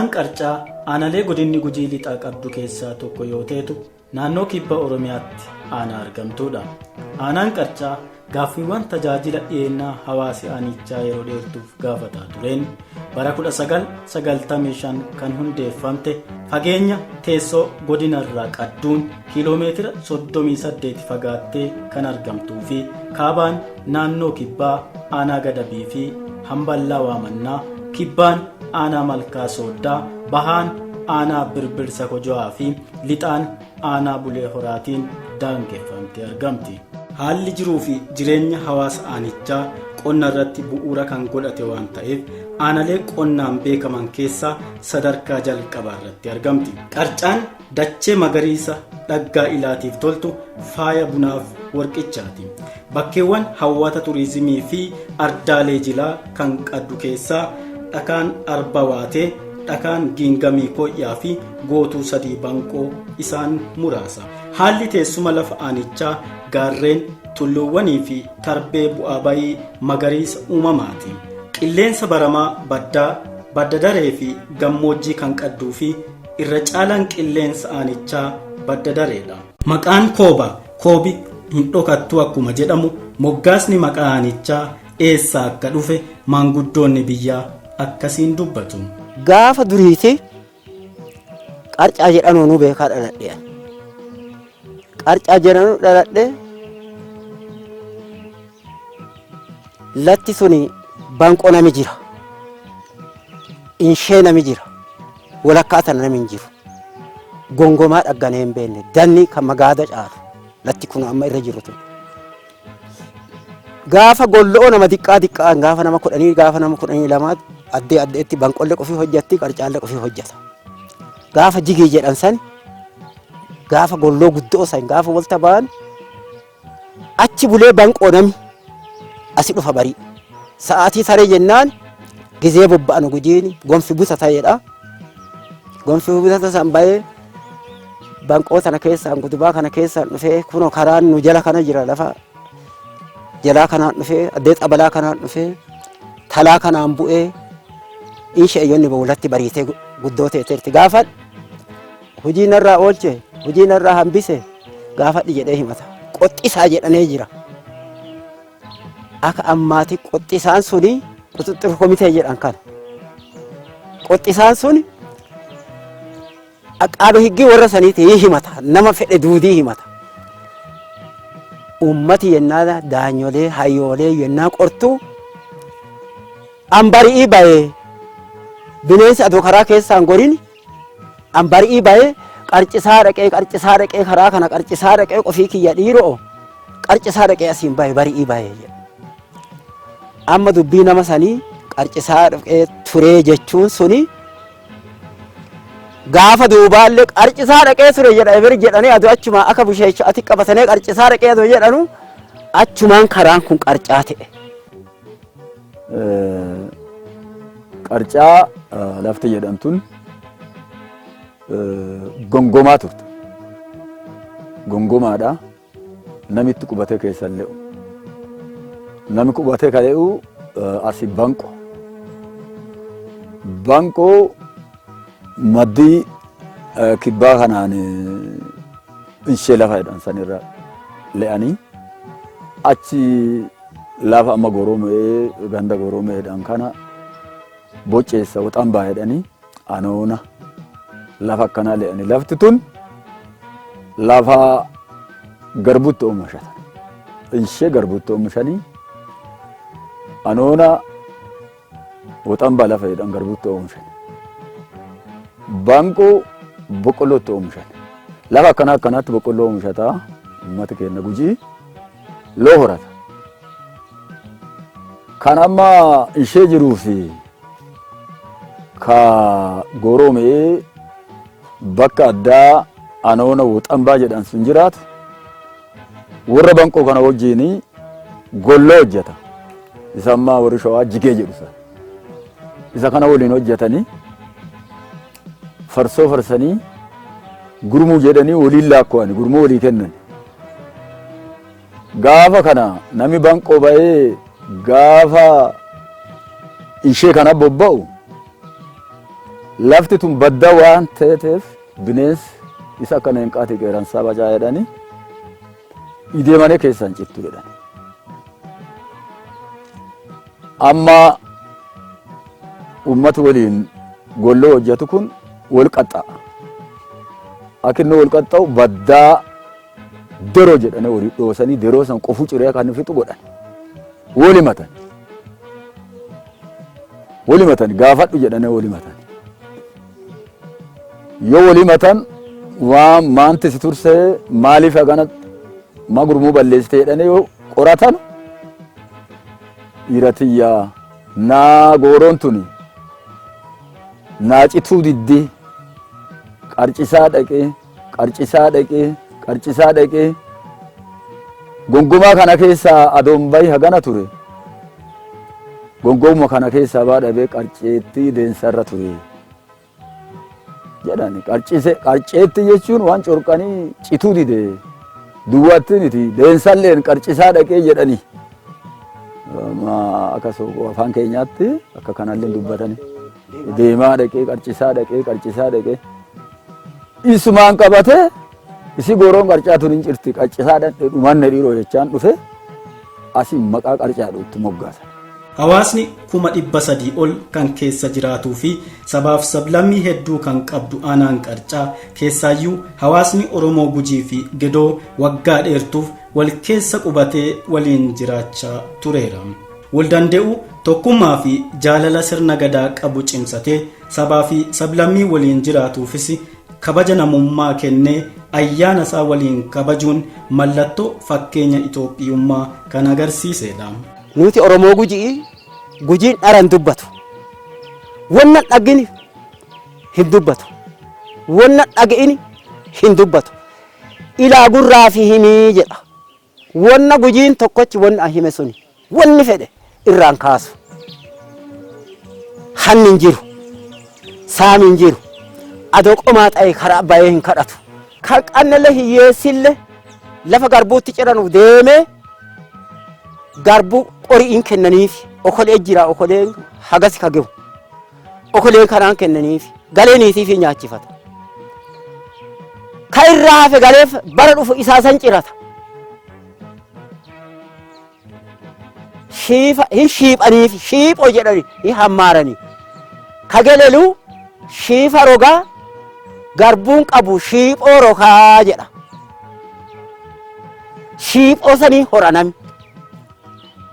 Aanaan Qarcaa aanalee godinni Gujii Lixaa qabdu keessaa tokko yoo teetu naannoo kibba Oromiyaatti aanaa argamtuudha. Aanaan Qarcaa gaaffiiwwan tajaajila dhiyeennaa hawaasi aanichaa yeroo dheertuuf gaafataa tureen bara 1995 kan hundeeffamte fageenya teessoo godinarraa qadduun kiiloomeetira 38 fagaattee kan argamtuu fi kaabaan naannoo kibbaa aanaa Gadabii fi Hamballaa Waamannaa, kibbaan aanaa Malkaa Sooddaa, bahaan aanaa Birbirsa Kojo'aa fi lixaan aanaa Bulee Horaatiin daangeffamtee argamti. Haalli jiruu fi jireenya hawaasa aanichaa qonna irratti bu'uura kan godhate waan ta'eef aanalee qonnaan beekaman keessaa sadarkaa jalqabaa irratti argamti. Qarcaan dachee magariisa dhaggaa ilaatiif toltu faaya bunaaf warqichaati. Bakkeewwan hawwata turizimii fi ardaalee jilaa kan qaddu keessaa dhakaan arba waatee, dhakaan giingamii ko'yaa fi gootuu sadii banqoo isaan muraasa. Haalli teessuma lafa aanichaa gaarreen, tulluuwwanii fi tarbee bu'aa bayii magariisa uumamaati. Qilleensa baramaa baddaa, badda daree fi gammoojjii kan qadduu fi irra caalaan qilleensa aanichaa badda dareedha. Maqaan kooba koobi hin dhokattu akkuma jedhamu moggaasni maqaa aanichaa eessaa akka dhufe maanguddoonni biyyaa akkasiin dubbatu. Gaafa duriiti qarcaa jedhanuu nu beekaa dhaladhe ani. Qarcaa jedhanuu dhaladhe latti suni banqo nami jira. Inshee nami jira. Walakkaa tana nami hin jiru. Gongomaa dhagganee hin beekne. Danni kan magaada caalu. Latti kun amma irra jiru tun. Gaafa gollo'oo nama diqqaa diqqaan gaafa nama kudhanii gaafa nama kudhanii lamaa addee addeetti banqolle qofii hojjatti qarcaalle qofii hojjata. Gaafa jigii jedhan san gaafa golloo guddoo san gaafa walta ba'an achi bulee banqoo nami asi dhufa barii. Sa'aatii saree jennaan gizee bobba'an gujiin gonfi butata jedha. Gonfi butata san ba'ee banqoo tana keessaan gudubaa kana keessaan dhufee kunoo karaan nu jala kana jira lafa jalaa kanaan dhufee addee xabalaa kanaan dhufee talaa kanaan bu'ee insha iyyonni bawulatti bariitee guddoo teeteerti gaafadhu hojii narraa oolche hojii narraa hambise gaafadhi jedhee himata qoxxisaa jedhanee jira akka ammaati qoxxisaan suni quxuxxur komitee jedhan kana qoxxisaan suni Aqaabe higgii warra saniiti hin himata. Nama fedhe duudii himata. Ummati yennaa daanyolee hayyoolee yennaa qortu an bari'ii bayee bineensi adoo karaa keessaan gorin an bari'ii bayee qarcisaa dhaqee qarcisaa dhaqee karaa kana qarcisaa dhaqee qofii kiyya dhiiroo qarcisaa dhaqee asiin baye bari'ii bayee jedhe. Amma dubbii nama sanii qarcisaa dhaqee turee jechuun suni Gaafa duubaallee qarcisaa dhaqee ture jedha ebir jedhanii aduu achumaa akka busheecha ati qabatanii qarcisaa dhaqee aduu jedhanu achumaan karaan kun qarcaa ta'e. Qarcaa lafti jedhamtun gongomaa turte. Gongomaadha. Namitti qubatee keessa hin le'u. Nami qubatee ka le'u asi banqo. Banqoo maddii kibbaa kanaan inshee lafa jedhan sanirra le'anii achi lafa amma goromee ganda goromee jedhan kana boceessa waxambaa jedhanii anoona lafa akkanaa le'anii lafti tun lafa garbutti oomishatan. Ishee garbutti oomishanii anoona waxambaa lafa jedhan garbutti oomishan. Baanqoo boqqollootti oomishan. Lafa akkanaa akkanaatti boqqolloo oomishataa uummata keenya Gujii loo horata. Kan amma ishee jiruu fi ka goromee bakka addaa anoona woxambaa jedhan sun jiraatu warra banqoo kana wajjiin golloo hojjeta. Isa ammaa warri shawaa jigee jedhu sana. Isa kana waliin hojjetanii farsoo farsanii gurmuu jedhanii waliin laakko'ani gurmuu walii kennan. Gaafa kana nami banqoo ba'ee gaafa ishee kana bobba'u Lafti tun badda waan ta'eef bineensi isa akka neenqaati qeeransaa bacaa jedhanii ideemanii keessaan cittu jedhan. Amma uummata waliin golloo hojjetu kun wal qaxxaa'a. Akka inni wal qaxxaa'u baddaa deroo jedhanii horii dhoosanii deroo san qofuu ciree kan fixu godhan. Wal himatan. Wal himatan gaafadhu jedhanii wal himatan. Yoo wal himatan waan maanti si tursee maaliif hagana ma gurmuu balleessite jedhanii yoo qoratan, dhiira tiyyaa naa gooroon tuni naa cituu diddee qarcisaa dhaqee qarcisaa dhaqee qarcisaa dhaqee gongomaa kana keessaa adoon bahi hagana ture, gongoma kana keessaa baa dhabee qarceettii deensarra ture jedhani. Qarcise, qarceetti jechuun waan corqanii cituu dide duwwaatti miti, deensalleen qarcisaa dhaqee jedhani. Akka afaan keenyaatti akka kanallee dubbatani, deemaa dhaqee qarcisaa dhaqee qarcisaa dhaqee isumaan qabate isi gooroon qarcaa tun hin cirti, qarcisaa dhaqee dhumanne dhiiroo jechaan dhufe asii maqaa qarcaa itti moggaasan. Hawaasni 300,000 ol kan keessa jiraatuu fi sabaaf sablammii hedduu kan qabdu aanaan Qarcaa, keessaayyuu hawaasni Oromoo Gujii fi Gedoo waggaa dheertuuf wal keessa qubatee waliin jiraachaa tureera. Wal danda'uu, tokkummaa fi jaalala sirna gadaa qabu cimsatee sabaa fi sablammii waliin jiraatuufis kabaja namummaa kennee ayyaana isaa waliin kabajuun mallattoo fakkeenya Itoophiyummaa kan agarsiisedha. Nuti Oromoo Gujii, Gujiin dhara hin dubbatu. Wanna dhagini hin dubbatu. Wanna dhaga'ini hin dubbatu. Ilaa gurraa fi himii jedha. Wanna Gujiin tokkochi wanna hime suni wanni fedhe irraan kaasu. Hanni hin jiru. Saami hin jiru. Adoo qomaa xa'e karaa bayee hin kadhatu. Kan qannellee hiyyeessillee lafa garbuutti ciranu deemee garbuu qori'iin kennaniif, okolee jira, okoleen hagas ka gahu okoleen kanaan kennaniif galee niitii fi nyaachifata. Ka irraa hafe galeef bara dhufu isaa san cirata. Shiifa hin shiiphaniif, shiiphoo jedhani hin hammaaranii. Ka gelelu shiifa rogaa garbuun qabu shiiphoo rogaa jedha. Shiiphoo sanii hora nami.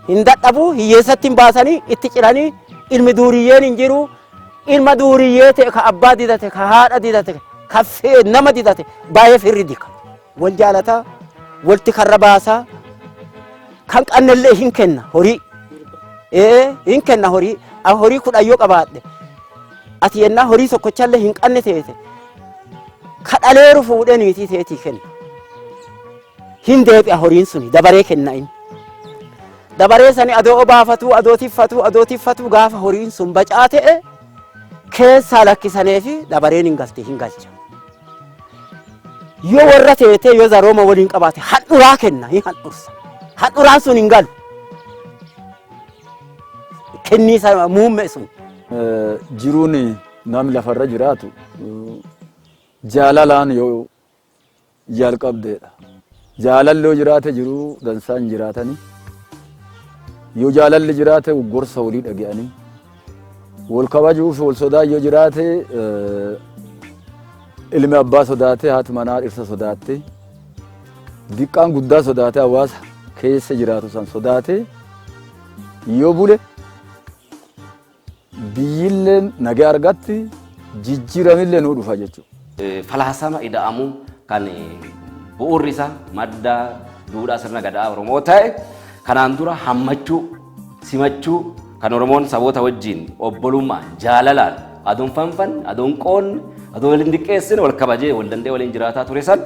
Hin dadhabu, hiyyeessatti hin baasanii itti ciranii, ilmi duuriyyeen hin jiru. Ilma duuriyyee ta'e, ka abbaa didate, ka haadha didate, ka nama didate baay'ee firri dika. Wal jaalataa, walti karra baasaa, kan qannellee hin kenna horii. Ee, hin kenna horii. An horii 10 yoo qabaadhe, ati yennaa horii tokkochallee hin qanne teete, ka dhaleeru fuudhee niitii teetii kenna. Hin deebi'a horiin suni dabaree kenna inni. Dabaree sani adoo obaafatuu, adoo tiffatuu, adoo tiffatuu, gaafa horiin sun bacaa ta'e keessaa lakkisanii fi dabareen hin galte hin galcha. Yoo warra teetee yoo zarooma waliin qabaate handhuraa kenna, hin handhursa. Handhuraan sun hin galu. Kenniisa muummee sun. Jiruun namni lafarra jiraatu jaalalaan yoo jalqabdeedha. Jaalalli yoo jiraate jiruu dansaan jiraatanii, yoo jaalalli jiraate gorsa walii dhaga'anii, wal kabajuu fi wal sodaa yoo jiraate, ilmi abbaa sodaate, haati manaa dhirsa sodaatte, diqqaan guddaa sodaate, hawaasa keessa jiraatu san sodaate yoo bule, biyyilleen nagaa argatti, jijjiiramillee nuu dhufa jechuudha. Falaasama ida'amuu kan bu'uurri isaa madda duudhaa sirna gadaa Oromoo ta'e, kanaan dura hammachuu, simachuu kan Oromoon saboota wajjin obbolummaan, jaalalaan, adoon fanfan, adoon qoonne, adoon waliin diqqeessine, wal kabajee wal danda'ee waliin jiraataa ture san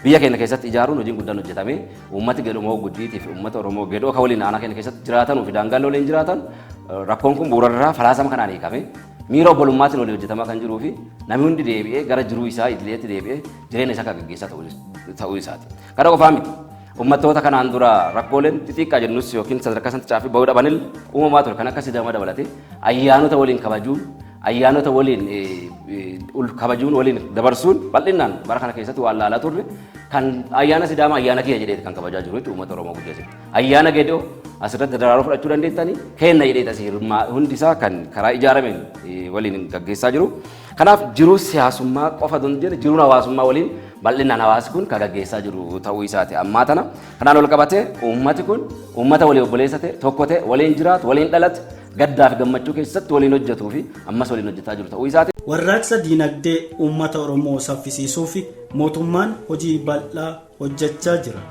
biyya keenya keessatti ijaaruun hojiin guddaan hojjetame. Uummati Gedoomoo Gujiitii fi uummata Oromoo Gedoo kan waliin aanaa keenya keessatti jiraatanuu fi daangaan waliin jiraatan, rakkoon kun bu'uurarraa falaasama kanaan hiikame miira obbolummaatiin waliin hojjetamaa kan jiruu fi namni hundi deebi'ee gara jiruu isaa idileetti deebi'ee jireenya isaa kan gaggeessaa ta'uu isaati. Kana qofaa miti. Uummattoota kanaan dura rakkooleen xixiqqaa jennus yookiin sadarkaa sanatti caafii bahuu dhabanil uumamaa ture kan akka Sidaama dabalatee ayyaanota waliin kabajuun Ayyaanota waliin kabajuun, waliin dabarsuun bal'inaan bara kana keessatti waan laalaa turre, kan ayyaana Sidaama ayyaana kiyya jedhee kan kabajaa jiru jechuudha uummata Oromoo guddeesse. Ayyaana Geedoo asirratti daraaroo fudhachuu dandeettanii kenna jedhee asii hundi isaa kan karaa ijaarameen waliin gaggeessaa jiru. Kanaaf jiruu siyaasummaa qofa osoo hin jenne, jiruun hawaasummaa waliin bal'inaan hawaasi kun kan gaggeessaa jiru ta'uu isaati ammaa tana. Kanaan ol qabatee uummati kun uummata walii obboleessa ta'e, tokko ta'e, waliin jiraatu, waliin dhalate, gaddaa fi gammachuu keessatti waliin hojjetuu fi ammas waliin hojjetaa jiru ta'uu isaati. Warraaqsa diinagdee uummata Oromoo saffisiisuuf mootummaan hojii bal'aa hojjechaa jira.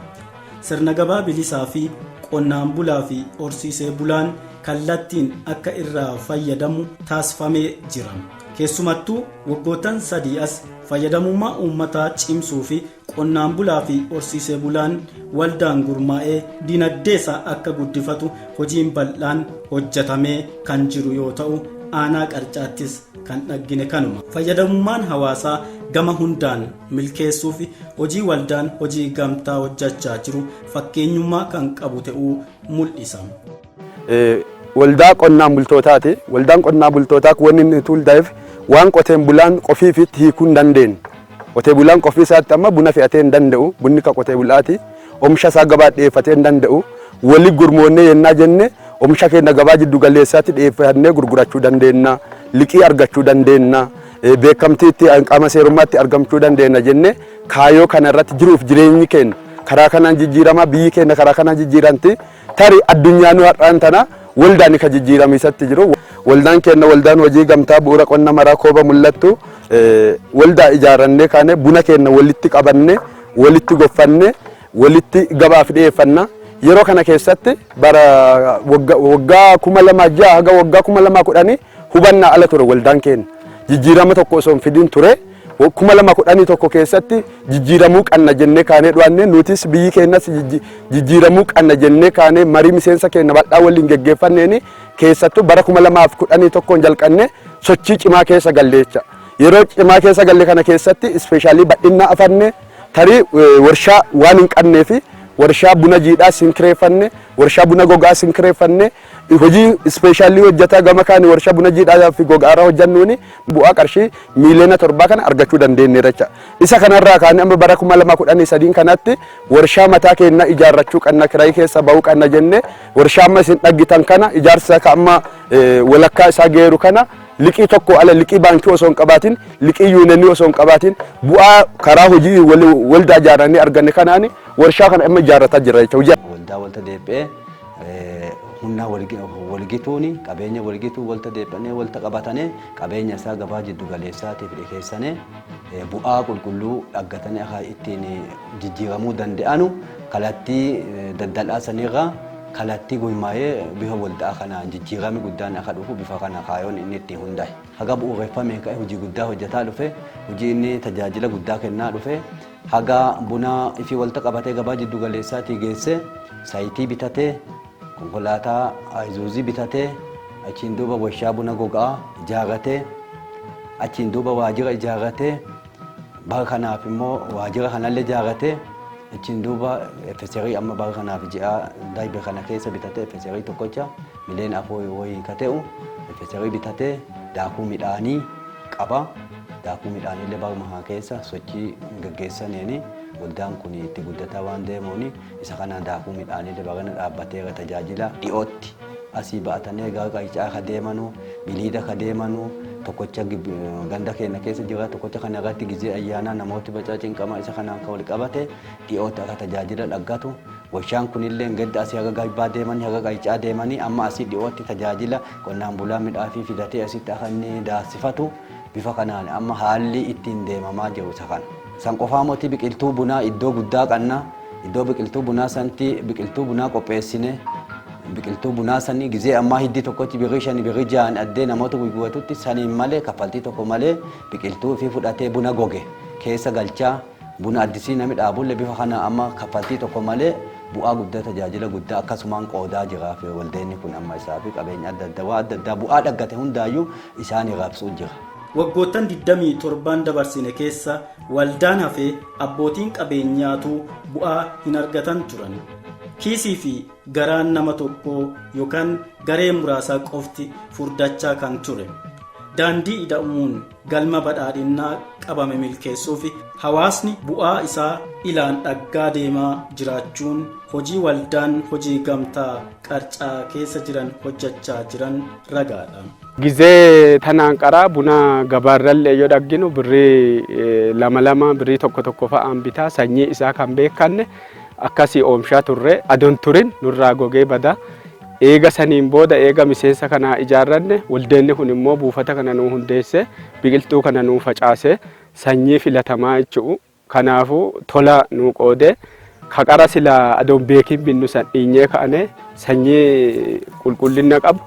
Sirna gabaa bilisaa fi qonnaan bulaa fi horsiisee bulaan kallattiin akka irraa fayyadamu taasifamee jira. Keessumattuu waggoottan 3 as fayyadamummaa uummataa cimsuu fi qonnaan bulaa fi horsiisee bulaan waldaan gurmaa'ee dinagdee isaa akka guddifatu hojiin bal'aan hojjetamee kan jiru yoo ta'u, aanaa Qarcaattis kan dhaggine kanuma. Fayyadamummaan hawaasaa gama hundaan milkeessuuf hojii waldaan hojii gamtaa hojjechaa jiru fakkeenyummaa kan qabu ta'uu mul'isa. Waldaa qonnaan bultootaati. Waldaan qonnaan bultootaa wanni inni hundaa'eef waan qoteen bulaan qofiifitti hiikuu hin dandeenye. Qotee bulaan qofii isaatti amma buna fe'atee hin danda'u. Bunni kan qotee bulaati. Oomisha isaa gabaa dhiyeeffatee hin danda'u. Wali gurmoonnee yennaa jenne, oomisha keenya gabaa jiddu galeessaatti dhiyeeffannee gurgurachuu dandeenya. Liqii argachuu dandeenya. Beekamtii itti qaama seerummaatti argamchuu dandeenya jenne, kaayoo kana irratti jiruuf jireenyi keenya karaa kanaan jijjiirama, biyyi keenya karaa kanaan jijjiiramti. Tarii addunyaa nu har'aan tana waldaan ka jijjiiramiisatti jiru. Waldaan keenya, waldaan hojii gamtaa bu'uura qonna maraa kooba mul'attu, waldaa ijaarrannee kaane buna keenya walitti qabanne, walitti goffanne, walitti gabaaf dhiyeeffanna. Yeroo kana keessatti bara waggaa 2006 haga waggaa 2010 hubannaa ala ture waldaan keenya. Jijjiirama tokko osoo hin fidin ture. 2011 keessatti jijjiiramuu qanna jennee kaanee dhuanne. Nutis biyyi keenyas jijjiiramuu qanna jennee kaanee marii miseensa keenya bal'aa waliin geggeeffanneeni, keessattuu bara 2011 jalqanne sochii cimaa keessa galle jecha. Yeroo cimaa keessa galle kana keessatti ispeeshaalii bal'inna afanne, tarii warshaa waan hin qabnee fi warshaa buna jiidhaa sin kireeffanne, warshaa buna gogaa sin kireeffanne, hojii ispeeshaalii hojjetaa gama kaani warshaa buna jiidhaa fi gogaarraa hojjennuuni bu'aa qarshii miiliyoona 7 kana argachuu dandeenyeera jecha. Isa kanarraa kaanee amma bara 2013 kanatti warshaa mataa keenya ijaarrachuu qanna, kirayii keessa ba'uu qanna jenne, warshaa amma isin dhaggitan kana ijaarsa ka amma walakkaa isaa geeru kana liqii tokko ala, liqii baankii osoo hin qabaatin, liqii yuunenii osoo hin qabaatin, bu'aa karaa hojii waldaa ijaarrannee arganne kanaan warshaa kana amma ijaarrataa jira jechuudha. Waldaa walta deebi'ee humna walgituuni, qabeenya walgituu walta deebi'anii walta qabatanii, qabeenya isaa gabaa jiddu galeessaatiif dhiyeessanii, bu'aa qulqulluu dhaggatanii akka ittiin jijjiiramuu danda'anu kallattii daldalaa sanirraa kallattii gurmaa'ee bifa waldaa kanaan jijjiirami guddaan akka dhufu bifa kana kaayoon inni ittiin hundaa'e. Haga bu'uureffamee ka'e hojii guddaa hojjetaa dhufe, hojii inni tajaajila guddaa kennaa dhufe, haga buna ifii walta qabatee gabaa jiddu galeessaatii geesse, saayitii bitatee, konkolaataa Ayzuuzii bitatee, achiin duuba warshaa buna gogaa ijaarratee, achiin duuba waajjira ijaarratee, bara kanaaf immoo waajjira kanallee ijaarratee, achiin duuba FSR amma bara kanaaf ji'a darbe kana keessa bitatee, FSR tokkocha miliyoona 4 wayii ka ta'u FSR bitatee, daakuu midhaanii qaba. Daakuu midhaaniillee baruma kana keessa sochii gaggeessaniini waldaan kun itti guddataa waan deemuun isa kana daakuu midhaaniillee barana dhaabbateera. Tajaajila dhiyootti asii ba'atanii gara Qarcaa ka deemanu, Biliida ka deemanu, tokkocha ganda keenya keessa jira. Tokkocha kana irratti gizee ayyaanaa namooti bacaa cinqama. Isa kanaan kan wal qabate dhiyootti akka tajaajila dhaggatu, warshaan kunillee gadda asii haga Garbaa deemanii, haga Qarcaa deemanii, amma asii dhiyootti tajaajila qonnaan bulaa midhaafii fidatee asitti akka inni daaksifatu bifa kanaan amma haalli ittiin deemamaa jiru isa kana. San qofaa moti, biqiltuu bunaa iddoo guddaa qanna. Iddoo biqiltuu bunaa santi biqiltuu bunaa qopheessine. Biqiltuu bunaa sanii gizee ammaa hiddi tokkochi birrii 5, birrii 6n addee namoota gurguratutti saniin malee, kaffaltii tokko malee biqiltuu ifii fudhatee buna goge keessa galchaa, buna addisii nami dhaabullee bifa kana amma kaffaltii tokko malee bu'aa guddaa, tajaajila guddaa akkasumaan qoodaa jira fi waldeenni kun amma isaa fi qabeenya adda addaa, waa adda addaa bu'aa dhaggate hundaayyuu isaanii raabsuu jira. Waggoottan 27n dabarsine keessa waldaan hafee abbootiin qabeenyaatu bu'aa hin argatan turan. Kiisii fi garaan nama tokkoo yookaan garee muraasaa qofti furdachaa kan ture. Daandii ida'amuun galma badhaadhinnaa qabame milkeessuuf hawaasni bu'aa isaa ilaan dhaggaa deemaa jiraachuun hojii waldaan hojii gamtaa Qarcaa keessa jiran hojjechaa jiran ragaadha. Gizee tanaan qaraa buna gabaarrallee yoo dhagginu birrii lama lama, birrii tokko tokko fa'aan bitaa. Sanyii isaa kan beekanne akkasii oomishaa turre. Adoon turin nurraa gogee bada. Eega saniin booda, eega miseensa kanaa ijaarranne, waldeenni kun immoo buufata kana nuu hundeesse, biqiltuu kana nuu facaase, sanyii filatamaa jechu'u. Kanaafuu tola nuu qoode. Kaqara sila adoon beekin binnu san dhiinyee ka'ane, sanyii qulqullina qabu,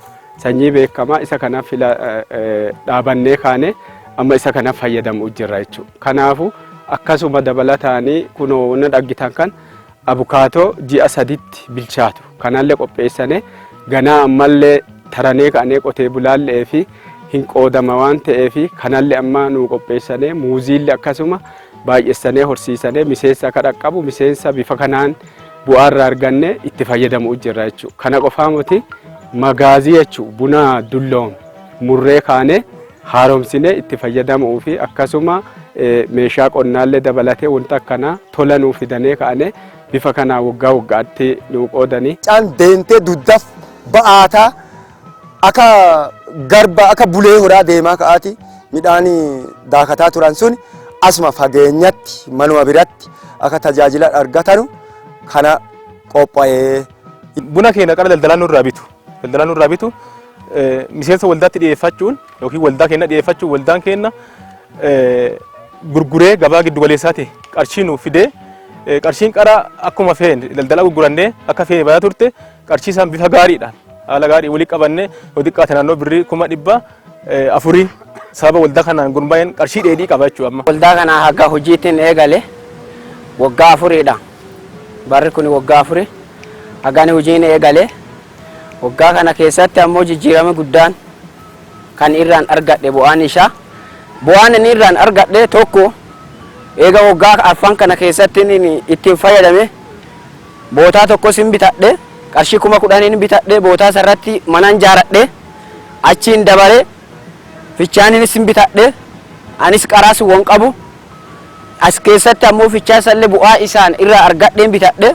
sanyii beekamaa isa kanaaf fila dhaabannee kaane, amma isa kanaaf fayyadamu jirra jechuudha. Kanaafuu akkasuma dabalataanii kunoo wanna dhaggitan kan abukaatoo ji'a 3tti bilchaatu kanallee qopheessane, ganaa ammallee taranee ka'anee qotee bulaallee fi hin qoodama waan ta'eef kanallee amma nuu qopheessane. Muuziillee akkasuma baay'essanii horsiisanii miseensa akka dhaqqabu, miseensa bifa kanaan bu'aarraa arganne itti fayyadamu jirra jechuudha. Kana qofaa miti, magaazii jechuudha, buna dulloome murree kaane haaromsine itti fayyadamuu fi akkasuma meeshaa qonnaallee dabalatee wanta akkanaa tola nuu fidanii ka'ane, bifa kanaa waggaa waggaatti nuu qoodanii. Caan deemtee dugdaf ba'aataa akka garba akka bulee horaa deemaa ka'aati midhaan daakataa turan sun asuma fageenyatti manuma biratti akka tajaajila argatanu kana qophaa'ee. Buna keenya qara daldalaan nurraa bitu. Daldalaan nurraa bitu miseensa waldaatti dhiyeeffachuun yookiin waldaa keenya dhiyeeffachuun, waldaan keenya gurguree gabaa giddu galeessaati qarshii nuuf fidee, qarshiin qara akkuma feene daldala gurgurannee akka feene bayaa turte, qarshii isaan bifa gaariidhaan haala gaarii walii qabannee yoo xiqqaate naannoo birrii 400,000 sababa waldaa kanaan gurmaa'een qarshii dheedhii qaba jechuudha amma. Waldaa kana haga hojiitiin eegale waggaa 4dha. Barri kun waggaa 4 hagani hojiin eegale. Waggaa kana keessatti ammoo jijjiirama guddaan kan irraan argadhe bu'aan isaa. Bu'aan inni irraan argadhe tokko, eega waggaa arfan kana keessatti inni ittiin fayyadame, bootaa tokkos hin bitadhe, qarshii 10,000n bitadhe. Bootaa isarratti manan jaaradhe. Achiin dabale fichaaninis hin bitadhe. Anis qaraas won qabu as keessatti ammoo fichaa isallee bu'aa isaan irraa argadheen bitadhe.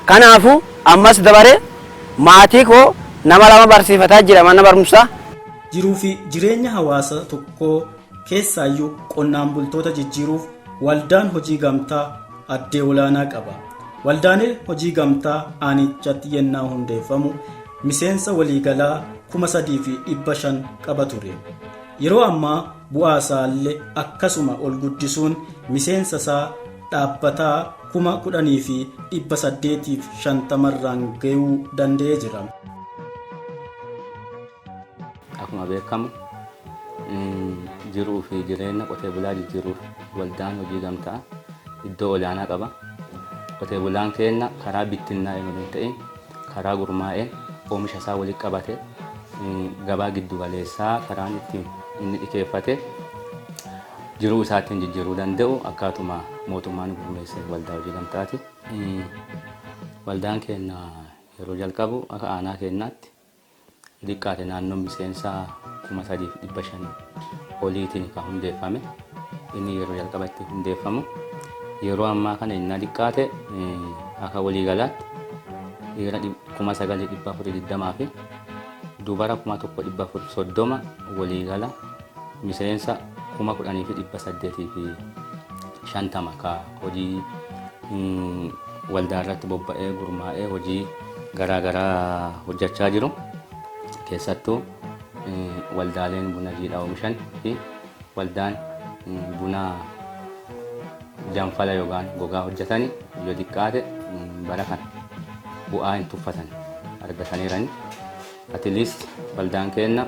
Kanaafu ammas dabare maatii koo nama lama barsiifataa jira mana barumsaa. Jiruu fi jireenya hawaasa tokkoo, keessaayyuu qonnaan bultoota jijjiiruuf waldaan hojii gamtaa addee olaanaa qaba. Waldaalee hojii gamtaa aanichatti yennaa hundeeffamu miseensa waliigalaa 3,500 qaba ture. Yeroo ammaa bu'aa isaallee akkasuma ol guddisuun miseensa isaa dhaabbataa 10,850rraan gahuu danda'ee jira. Akkuma beekamu, jiruu fi jireenya qotee bulaa jijjiiruuf waldaan hojii gamtaa iddoo olaanaa qaba. Qotee bulaan keenya karaa bittinnaa'een odoo hin ta'in karaa gurmaa'een oomisha isaa walitti qabate gabaa giddu galeessaa karaan ittiin inni dhikeeffate jiruu isaa ittiin jijjiiruu danda'u akkaatuma mootummaan gurmeesse waldaa hojii gamtaati. Waldaan keenya yeroo jalqabu akka aanaa keenyaatti xiqqaate naannoo miseensa 3,500 oliitiin kan hundeeffame. Inni yeroo jalqaba itti hundeeffamu, yeroo ammaa kana innaa xiqqaate akka waliigalaatti dhiira 9,420 fi dubara 1,430, waliigala miseensa 10,850 ka hojii waldaa irratti bobba'ee gurmaa'ee hojii garaa garaa hojjechaa jiru. Keessattuu waldaaleen buna jiidhaa oomishan fi waldaan buna janfala yookaan gogaa hojjetan yoo xiqqaate bara kana bu'aa hin tuffatan argataniirani. At least waldaan keenya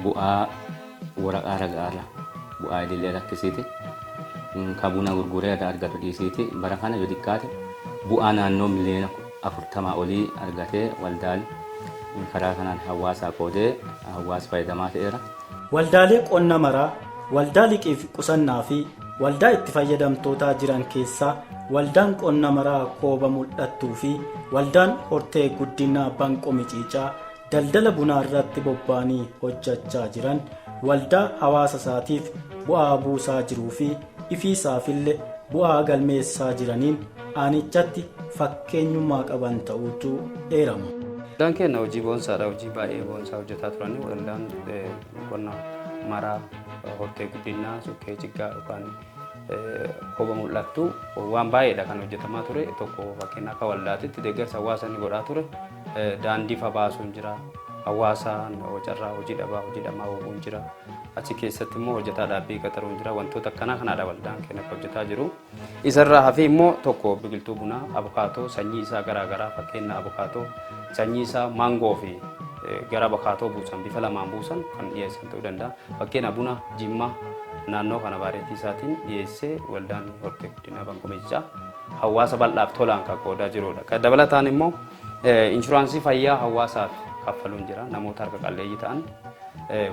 bu'aa waraqaa ragaarra bu'aa idilee lakkisiiti. Ka buna gurguree irraa argatu dhiisiiti, bara kana yoo xiqqaate bu'aa naannoo miliyoona 40 olii argatee waldaan karaa kanaan hawaasaa qoodee hawaasa fayyadamaa ta'eera. Waldaalee qonna maraa, waldaa liqii fi qusannaa fi waldaa itti fayyadamtootaa jiran keessaa waldaan qonna maraa Kooba Mul'attuu fi waldaan hortee guddinaa Banqoo Miciicaa daldala bunaa irratti bobba'anii hojjachaa jiran waldaa hawaasa isaatiif bu'aa buusaa jiruu fi ifiisaafillee bu'aa galmeessaa jiraniin aanichatti fakkeenyummaa qaban ta'uutu eerama. Waldaan keenya hojii boonsaadha. Hojii baay'ee boonsaa hojjetaa turani. Waldaan qonna maraa hortee guddinaa sukkee ciggaa yookaan koba mul'attu waan baay'eedha kan hojjetamaa ture. Tokko fakkeenya akka waldaatitti deeggarsa hawaasa inni godhaa ture. Daandii fa baasuun jira. Hawaasaan carraa hojii dhabaa hojii dhamaa uumuun jira. Achi keessatti immoo hojjetaa dhaabbii qaxaruun jira. Wantoota akkanaa kanaadha waldaan keenya akka hojjetaa jiru. Isarraa hafee immoo tokko biqiltuu bunaa, abukaatoo, sanyii isaa garaagaraa fakkeenya abukaatoo, sanyii isaa maangoo fi gara abukaatoo buusan bifa lamaan buusan kan dhiyeessan ta'uu danda'a. Fakkeenya buna jimmaa naannoo kana baareetii isaatiin dhiyeessee waldaan hortee guddinaa Baanqoo Miccaa hawaasa bal'aaf tolaan kan qoodaa jirudha. Kan dabalataan immoo inshuraansii fayyaa hawaasaaf kaffaluun jira. Namoota harka qalleeyyii ta'an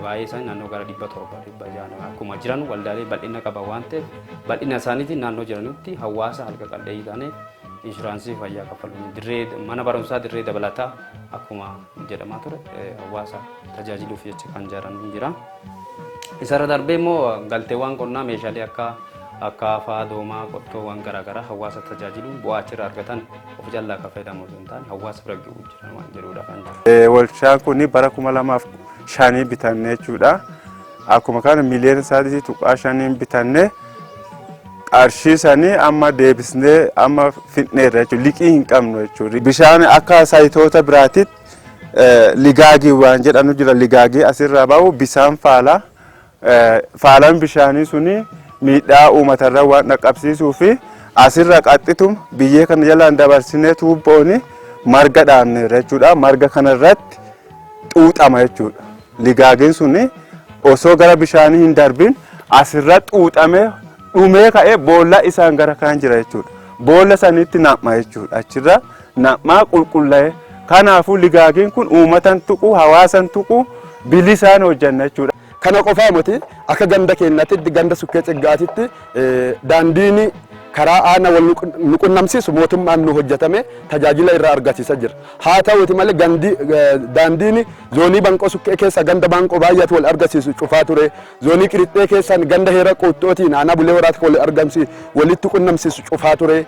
baay'ee isaanii naannoo gara 700 600 akkuma jiran waldaalee bal'ina qaban waan ta'eef bal'ina isaaniitiin naannoo jiranitti hawaasa harka qalleeyyii ta'aniif inshuraansii fayyaa kaffaluun dirree mana barumsaa dirree dabalataa akkuma jedhamaa ture hawaasa tajaajiluuf jecha kan ijaaramu jira. Isarra darbee immoo galteewwan qonnaa meeshaalee akka akkaafaa, doomaa, qottoowwan garaagaraa hawaasa tajaajiluun bu'aa achirraa argatan of jallaa akka fayyadamu osoo hin taane hawaasa bira ga'uu jiran waan jedhudha kan jiru. Warshaan kun bara 2005 bitanne jechuudha. Akkuma kana miliyoona 3.5 bitanne qarshii sanii amma deebisnee amma fixneerra jechuudha. Liqii hin qabnu jechuudha. Bishaan akka saayitoota biraatitti ligaagii waan jedhanu jira. Ligaagii asirraa bahu bisaan faala. Faalaan bishaanii suni miidhaa uummatarra waan dhaqqabsiisuu fi asirra qaxxitum biyyee kana jalaan dabarsinee tuubboon marga dhaabneerra jechuudha. Marga kanarratti xuuxama jechuudha. Ligaagiin suni osoo gara bishaanii hin darbin asirra xuuxamee dhumee ka'ee boolla isaan gara kaan jira jechuudha. Boolla sanitti naqma jechuudha. Achirra naqmaa qulqullaa'e. Kanaafuu ligaagiin kun uummatan tuqu, hawaasan tuqu bilisaan hojjanna jechuudha. Kana qofaa miti akka ganda keenyatti ganda sukkee ciggaatitti daandiin karaa aana wal nu qunnamsiisu mootummaan nu hojjetame tajaajila irraa argisiisa jira. Haa ta'uuti malee gandi daandiin zoonii Banqoo Sukkee keessa ganda Banqoo baay'atu wal argisiisu cufaa ture. Zoonii Qirixxee keessaan ganda Heera Quuxxootiin aanaa Bulee Horaatti wal argamsi walitti qunnamsiisu cufaa ture.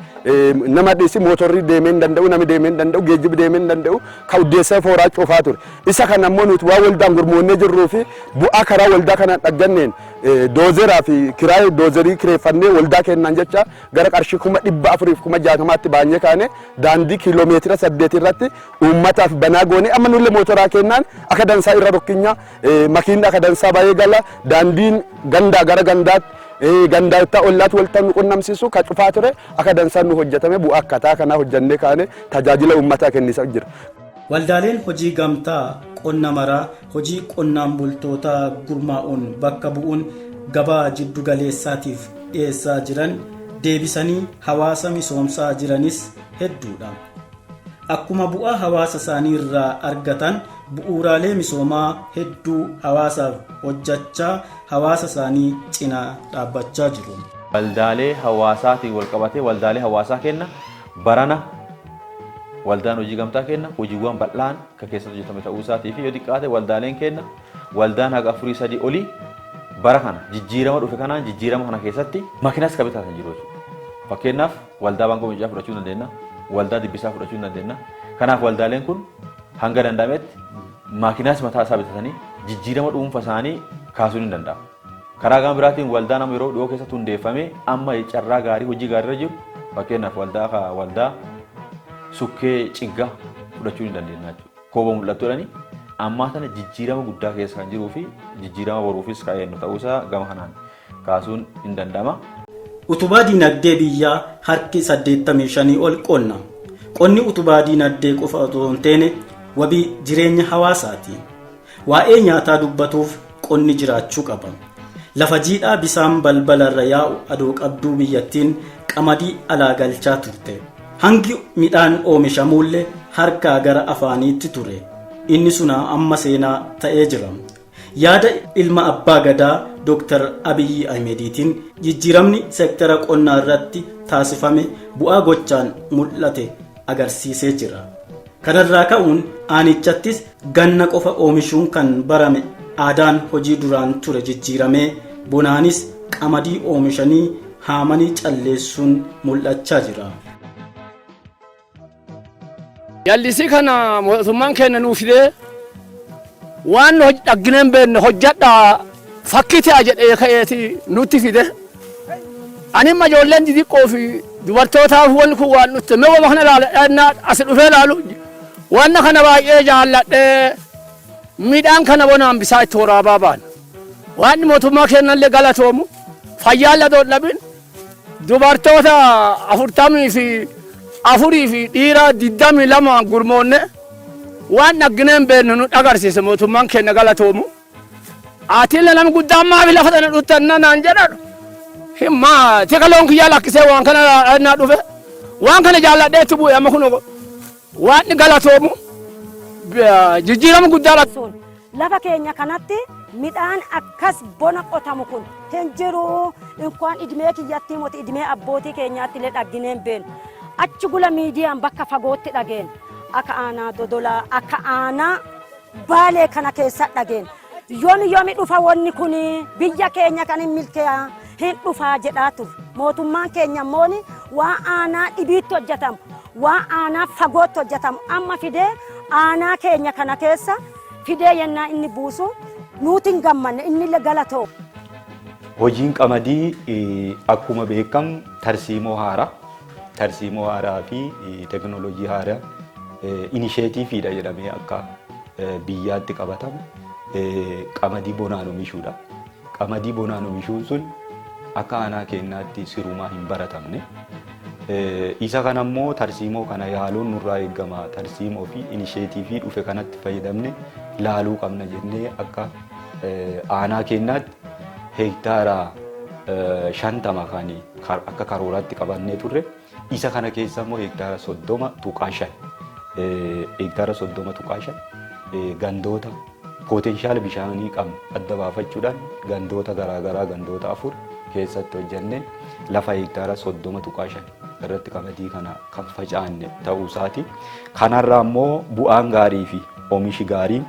Nama dhiisi mootorri deemee hin danda'u, nami deemee hin danda'u, geejjibi deemee hin danda'u, ka uddeessa fooraa cufaa ture. Isa kana immoo nuti waan waldaan gurmoonnee jirruu fi bu'aa karaa waldaa kanaan dhagganneen doozeraa fi kiraayee doozerii kireeffannee waldaa kennaan jecha gara qarshii 460,000tti baanyee kaane daandii kiiloomeetira 8 irratti uummataaf banaa goone amma nullee mootoraa kennaan akka dansaa irra rokkinya makiinni akka dansaa baay'ee gala daandiin gandaa gara gandaatti gandaa ollaatti walta nu qunnamsiisu ka cufaa ture akka dansaan nu hojjetame bu'aa akkataa kanaa hojjennee kaane tajaajila uummataa kennisa jira. Waldaaleen hojii gamtaa qonna maraa hojii qonnaan bultootaa gurmaa'uun bakka bu'uun gabaa jiddu galeessaatiif dhiyeessaa jiran deebisanii hawaasa misoomsaa jiranis hedduudha. Akkuma bu'aa hawaasa isaanii irraa argatan bu'uuraalee misoomaa hedduu hawaasaaf hojjachaa hawaasa isaanii cinaa dhaabbachaa jiru. Waldaalee hawaasaatiin wal qabatee waldaalee hawaasaa kenna barana waldaan hojii gamtaa kenna hojiiwwan bal'aan kan keessatti hojjetame ta'uu isaatii fi yoo xiqqaate waldaaleen kenna waldaan haga afurii sadii olii bara kana jijjiirama dhufe kanaan jijjiirama kana keessatti makinas kan bitatan jiru jechuudha. Fakkeenyaaf waldaa Baankoo Mincaa fudhachuu dandeenya, waldaa Dibbisaa fudhachuu dandeenya. Kanaaf waldaaleen kun hanga danda'ametti makinas mataa isaa bitatanii jijjiirama dhuunfa isaanii kaasuun hin danda'amu. Karaa gama biraatiin waldaan amma yeroo dhiyoo keessatti hundeeffamee amma carraa gaarii hojii gaarii irra jiru fakkeenyaaf waldaa waldaa sukkee ciggaa fudhachuu ni dandeenya jechuudha. Kooba mul'attu jedhanii ammaa tana jijjiirama guddaa keessa kan jiruu fi jijjiirama boruufis kan eenyu ta'uusaa gama kanaan kaasuun hin danda'ama. Utubaa diinagdee biyyaa harki 85 ol qonna. Qonni utubaa diinagdee qofa otoo hin taane wabii jireenya hawaasaati. Waa'ee nyaataa dubbatuuf qonni jiraachuu qaba. Lafa jiidhaa bisaan balbalarra yaa'u adoo qabduu biyyattiin qamadii alaa galchaa turte. Hangi midhaan oomishamuullee harkaa gara afaaniitti ture. Inni suna amma seenaa ta'ee jira. Yaada ilma abbaa gadaa Dr. Abiyyi Ahmediitiin jijjiiramni seektara qonnaa irratti taasifame bu'aa gochaan mul'ate agarsiisee jira. Kanarraa ka'uun aanichattis ganna qofa oomishuun kan barame aadaan hojii duraan ture jijjiiramee bonaanis qamadii oomishanii haamanii calleessuun mul'achaa jira. Jallisii kana mootummaan keenya nuu fidee waan nu dhagginee hin beekne hojjadhaa fakkii ta'a jedhee ka'eeti nutti fide. Ani imma ijoolleen xixiqqoo fi dubartootaaf wanni kun waan dhufte mee wama kana ilaaladhaa as dhufee ilaalu wanna kana baay'ee jaalladhee midhaan kana bonaan bisaa itti waraabaa baana. Waan mootummaa keenyallee galatoomu fayyaan ladoo dhabin dubartoota 44 fi dhiira 22 gurmoonne waan dhagginee hin beekne nu agarsiise mootummaan keenya galatoomu. Atiillee namni guddaan maafi lafa tana dhuftan naan jedhan himma tika loon kiyyaa lakkisee waan kana naa dhufe waan kana jaalladhee itti bu'e amma kun waan galatoomu jijjiirama guddaa. Sun lafa keenya kanatti midhaan akkas bona qotamu kun hin jiru. Inkwaan idmee kiyyatti moti idmee abbootii keenyaatti illee dhagginee hin beeknu. Achi gula miidiyaan bakka fagootti dhageen akka aanaa Dodolaa, akka aanaa Baalee kana keessa dhageen. Yoomi yoomi dhufa wanni kun biyya keenya kan hin milkeeyaa hin dhufaa jedhaa ture. Mootummaan keenya immoo waa aanaa dhibiitti hojjetamu, waa aanaa fagootti hojjetamu amma fidee aanaa keenya kana keessa fidee yennaa inni buusu nuti hin gammanne, inni illee galatoo. Hojiin qamadii akkuma beekamu tarsiimoo haaraa fi teknooloojii haaraa inisheetiiviidha jedhamee akka biyyaatti qabatame qamadii bonaan oomishuudha. Qamadii bonaan oomishuun sun akka aanaa keenyaatti sirumaa hin baratamne. Isa kana immoo tarsiimoo kana yaaluun nurraa eegama. Tarsiimoo fi inisheetiivii dhufe kanatti fayyadamne laaluu qabna jennee akka aanaa keenyaatti heektaara 50 kan akka karooraatti qabannee turre. Isa kana keessa immoo heektaara 30.5, heektaara 30.5 gandoota pootenshaala bishaanii qabnu adda baafachuudhaan gandoota garaagaraa gandoota 4 keessatti hojjennee lafa heektaara 30.5 irratti qamadii kana kan facaanne ta'uu isaati. Kanarraa immoo bu'aan gaarii fi oomishi gaariin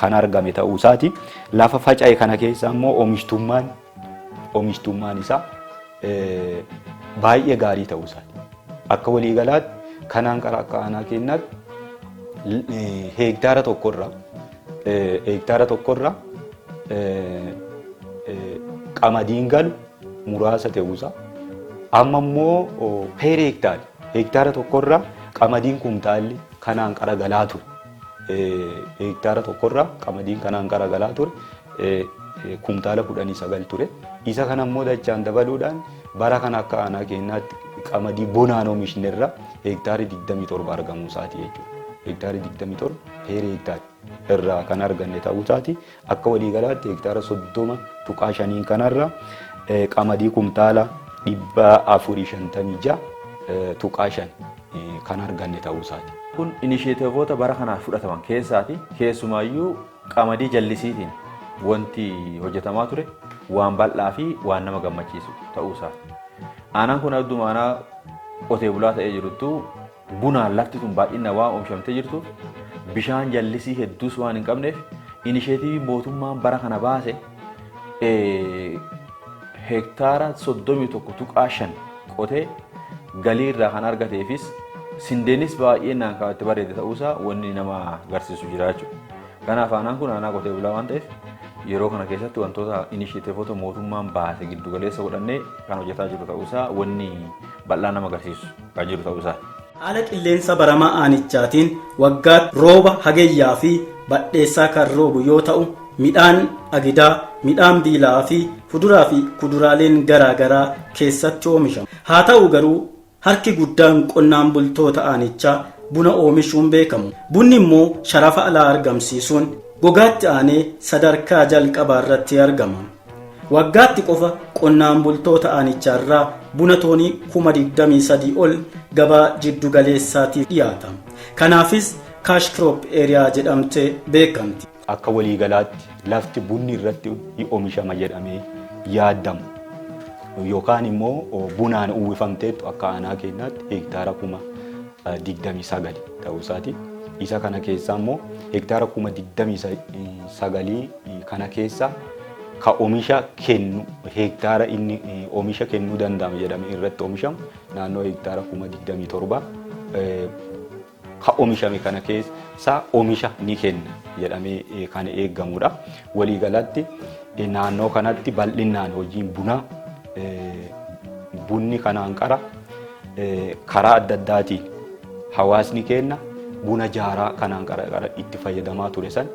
kan argame ta'uu isaati. Lafa faca'e kana keessa immoo oomishtummaan isaa baay'ee gaarii ta'uu isaati. Akka waliigalaatti kanaan qara akka aanaa keenyaatti heektaara tokkorra qamadiin galu muraasa ta'uusaa, amma immoo per hectare heektaara tokkorra qamadiin kumtaalli kanaan qara galaa ture. Heektaara tokkorra qamadiin kanaan qara galaa ture kumtaala 19 ture. Isa kana immoo dachaan dabaluudhaan bara kana akka aanaa keenyaatti qamadii bonaan oomishnerra heektaarri 27 argamuu isaati jechuudha. Heektaarri 27 per hectare irraa kan arganne ta'uu isaati. Akka waliigalaatti heektaara 30.5n kanarra qamadii kumtaala 456.5 kan arganne ta'uu isaati. Kun inisheetiivoota bara kanaaf fudhataman keessaati. Keessumaayyuu qamadii jallisiitiin wanti hojjetamaa ture waan bal'aa fi waan nama gammachiisu ta'uu isaati. Aanaan kun adduma aanaa qotee bulaa ta'ee jiruttu bunaan lafti tun baay'ina waan oomishamtee jirtuuf bishaan jallisii hedduus waan hin qabneef inisheetiivii mootummaan bara kana baase heektaara 31.5 qotee galii irraa kan argateefis sindeenis baay'inaan kan itti bareede ta'uusaa wanni nama agarsiisu jira jechuudha. Kanaaf aanaan kun aanaa qotee bulaa waan ta'eef yeroo kana keessatti wantoota inisheetiivoota mootummaan baase giddu galeessa godhannee kan hojjetaa jiru ta'uusaa wanni bal'aa nama agarsiisu kan jiru ta'uusaa. Haala qilleensa baramaa aanichaatiin waggaatti rooba hagayyaa fi badheessaa kan roobu yoo ta'u, midhaan agidaa, midhaan biilaa fi fuduraa fi kuduraaleen garaa garaa keessatti oomishamu. Haa ta'u garuu harki guddaan qonnaan bultoota aanichaa buna oomishuun beekamu. Bunni immoo sharafa alaa argamsiisuun gogaatti aanee sadarkaa jalqabaa irratti argama. Waggaatti qofa qonnaan bultoota aanichaa irraa buna toonii 23,000 ol gabaa jiddu galeessaatiif dhiyaata. Kanaafis cash crop area jedhamtee beekamti. Akka waliigalaatti lafti bunni irratti oomishama jedhamee yaadamu yookaan immoo bunaan uwwifamteettu akka aanaa keenyaatti heektaara kuma 29 ta'uu isaati. Isa kana keessaa immoo hektaara 29,000 kana keessa ka oomisha kennu, hektaara inni oomisha kennuu danda'ama jedhamee irratti oomishamu naannoo hektaara 27,000 ka oomishame kana keessa oomisha ni kenna jedhamee kan eegamudha. Waliigalatti naannoo kanatti bal'inaan hojiin bunaa, bunni kanaan qara karaa adda addaatiin hawaasni keenya buna jaaraa kanaan qara itti fayyadamaa ture san,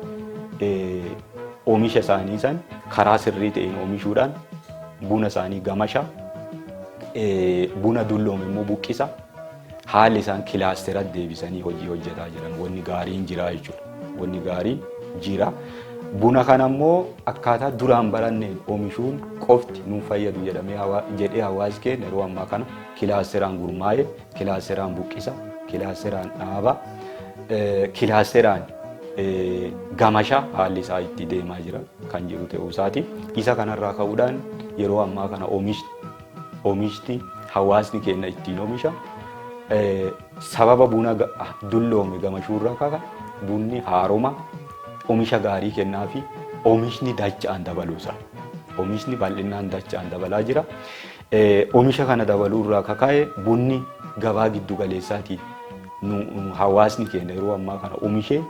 oomisha isaanii san karaa sirrii ta'een oomishuudhaan buna isaanii gamasha, buna dulloome immoo buqqisa, haalli isaan kilaastera deebisanii hojii hojjetaa jiran wanni gaariin jira jechuudha. Wanni gaariin jira. Buna kana immoo akkaataa duraan baranneen oomishuun qofti nuuf fayyadu jedhamee jedhee hawaasi keenya yeroo ammaa kana kilaasteraan gurmaa'ee, kilaasteraan buqqisa, kilaasteraan dhaaba, kilaasteraan gamasha haalli isaa itti deemaa jira kan jiru ta'uu isaati. Isa kanarraa ka'uudhaan yeroo ammaa kana oomishni hawaasni keenya ittiin oomisha sababa buna dulloome gamashuurraa kaka bunni haaroma oomisha gaarii kennaa fi oomishni dacha'aan dabaluusaa. Oomishni bal'inaan dacha'aan dabalaa jira. Oomisha kana dabaluurraa kaka'e bunni gabaa giddu galeessaatiin hawaasni keenya yeroo ammaa kana oomishee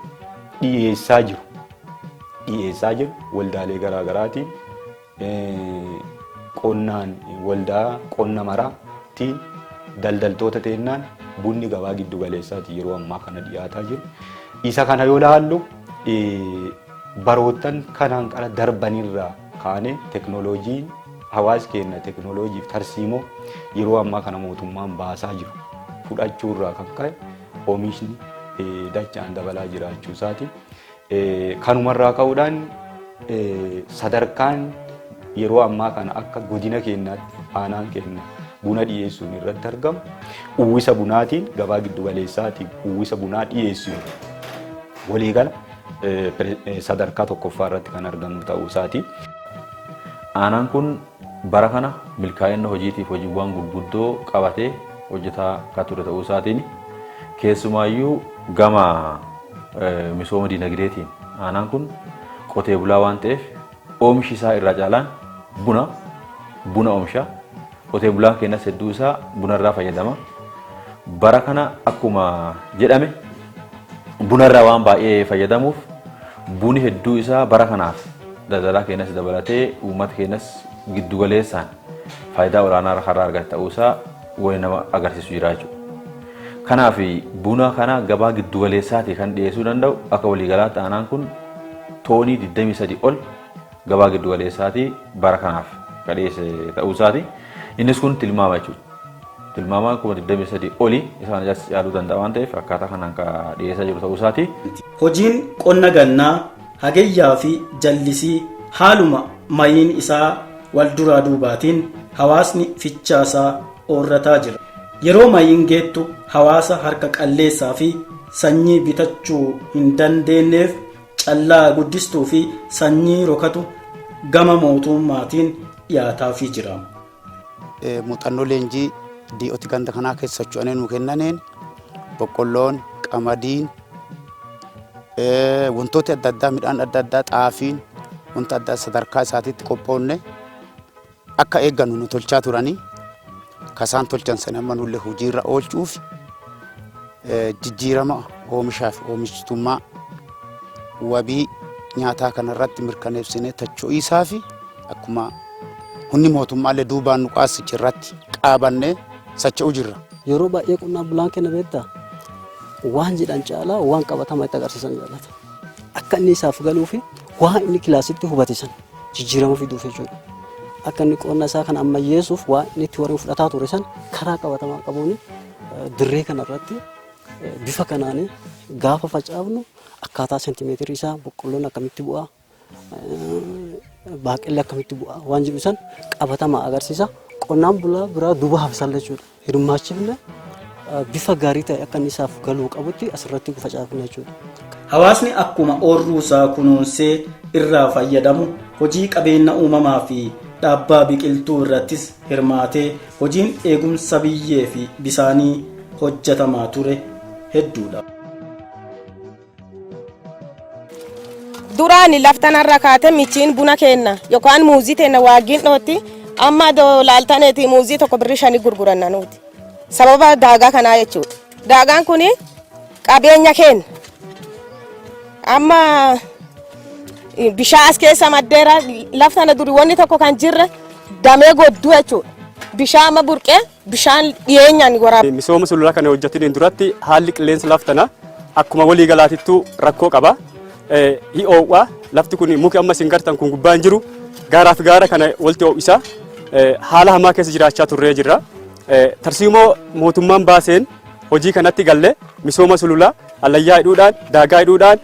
dhiyeessaa jiru. Dhiyeessaa jiru waldaalee garaa garaatiin, qonnaan waldaa qonna maraatiin, daldaltoota teennaan bunni gabaa giddu galeessaatiin yeroo ammaa kana dhiyaataa jiru. Isa kana yoo laallu, baroottan kanaan qara darbanirraa kaanee teknooloojiin hawaasi keenya teknooloojiif tarsiimoo yeroo ammaa kana mootummaan baasaa jiru fudhachuurraa kan ka'e oomishni dachaan dabalaa jiraachuu isaati. Kanumarraa ka'uudhaan sadarkaan yeroo ammaa kana akka godina keenyaatti aanaan keenya buna dhiyeessuun irratti argamu uwwisa bunaatiin gabaa giddu galeessaatiin uwwisa bunaa dhiyeessuun waliigala sadarkaa tokkoffaa irratti kan argamu ta'uu isaati. Aanaan kun bara kana milkaa'ina hojiitiif hojiiwwan gurguddoo qabatee hojjetaa akka ture ta'uu isaatiin, keessumaayyuu gama misooma dinagdeetiin aanaan kun qotee bulaa waan ta'eef oomishi isaa irraa caalaan buna oomisha. Qotee bulaan keenyas hedduu isaa bunarraa fayyadama. Bara kana akkuma jedhame bunarraa waan baay'ee fayyadamuuf buni hedduu isaa bara kanaaf daldalaa keenyas dabalatee uummata keenyas giddugaleessaan faayidaa olaanaa karaa argate ta'uu isaa wani nama agarsiisu jira jechuudha. Kanaaf buna kana gabaa giddugaleessaatii kan dhiyeessuu danda'u akka waliigalaatti aanaan kun toonii 23 ol gabaa giddugaleessaatii bara kanaaf kan dhiyeesse ta'uu isaati. Innis kun tilmaama jechuudha. Tilmaama 23,000 oli isa kana caaluu danda'a waan ta'eef akkaataa kanaan kan dhiyeessaa jiru ta'uu isaati. Hojiin qonna gannaa hagayyaa fi jallisii haaluma mayiin isaa wal duraa duubaatiin hawaasni fichaasaa oorrataa jira. Yeroo mayiin geettu hawaasa harka qalleessaa fi sanyii bitachuu hin dandeenyeef callaa guddistuu fi sanyii rokatu gama mootummaatiin dhiyaataafii jira. Muuxannoo leenjii dii'oti ganda kanaa keessa socho'anii nuu kennaniin boqqolloon, qamadiin, wantooti adda addaa, midhaan adda addaa, xaafiin wanta adda sadarkaa isaatiitti qophoonne akka eeggannu nu tolchaa turanii, kasaan tolchan sana amma nullee hojiirra oolchuuf jijjiirama oomishaa fi oomishtummaa wabii nyaataa kanarratti mirkaneessinee tacho'iisaa fi akkuma humni mootummaallee duubaan nu qaasichi irratti qaabannee socho'u jirra. Yeroo baay'ee qonnaan bulaan keenya, beektaa, waan jedhan caalaa waan qabatamaa itti agarsiisan jaallata. Akka inni isaaf galuu fi waan inni kilaasitti hubate san jijjiirama fiduuf jechuudha. Akka inni qonna isaa kana ammayyeessuuf waan inni itti horii fudhataa ture san karaa qabatamaa qabuun dirree kanarratti bifa kanaan gaafa facaafnu akkaataa seentimeetirii isaa, boqqolloon akkamitti bu'aa, baaqelli akkamitti bu'aa waan jedhu san qabatamaa agarsiisa. Qonnaan bulaa biraa duuba hafisaan jechuudha. Hirmaachifne bifa gaarii ta'e akka inni isaaf galuu qabutti asirratti facaafne jechuudha. Hawaasni akkuma oorruu isaa kunuunsee irraa fayyadamu hojii qabeenya uumamaa fi dhaabbaa biqiltuu irrattis hirmaatee hojiin eegumsa biyyee fi bisaanii hojjetamaa ture. hedduudha. Duraan laftanarra kaate michiin buna kenna yookaan muuzii teenna waagiin dhootti amma laaltaneeti muuzii tokko birrii 5 gurguranna nuti. Sababa daagaa kanaa jechuudha. Daagaan kun qabeenya keenya. Amma bishaan as keessa maddeera laftana duri wanni tokko kan jirre damee godduu jechuudha. Bishaan amma burqee bishaan dhiyeenyaan waraaba. Misooma sululaa kana hojjetaniin duratti haalli qilleensa laftana akkuma walii galaatittuu rakkoo qaba. Hi oowwa lafti kun muki amma isin gartan kun gubbaan jiru gaaraa fi gaara kana walitti ho'isa. Haala hamaa keessa jiraachaa turree jirra. Tarsiimoo mootummaan baaseen hojii kanatti galle misooma sululaa allayyaa hidhuudhaan, daagaa hidhuudhaan,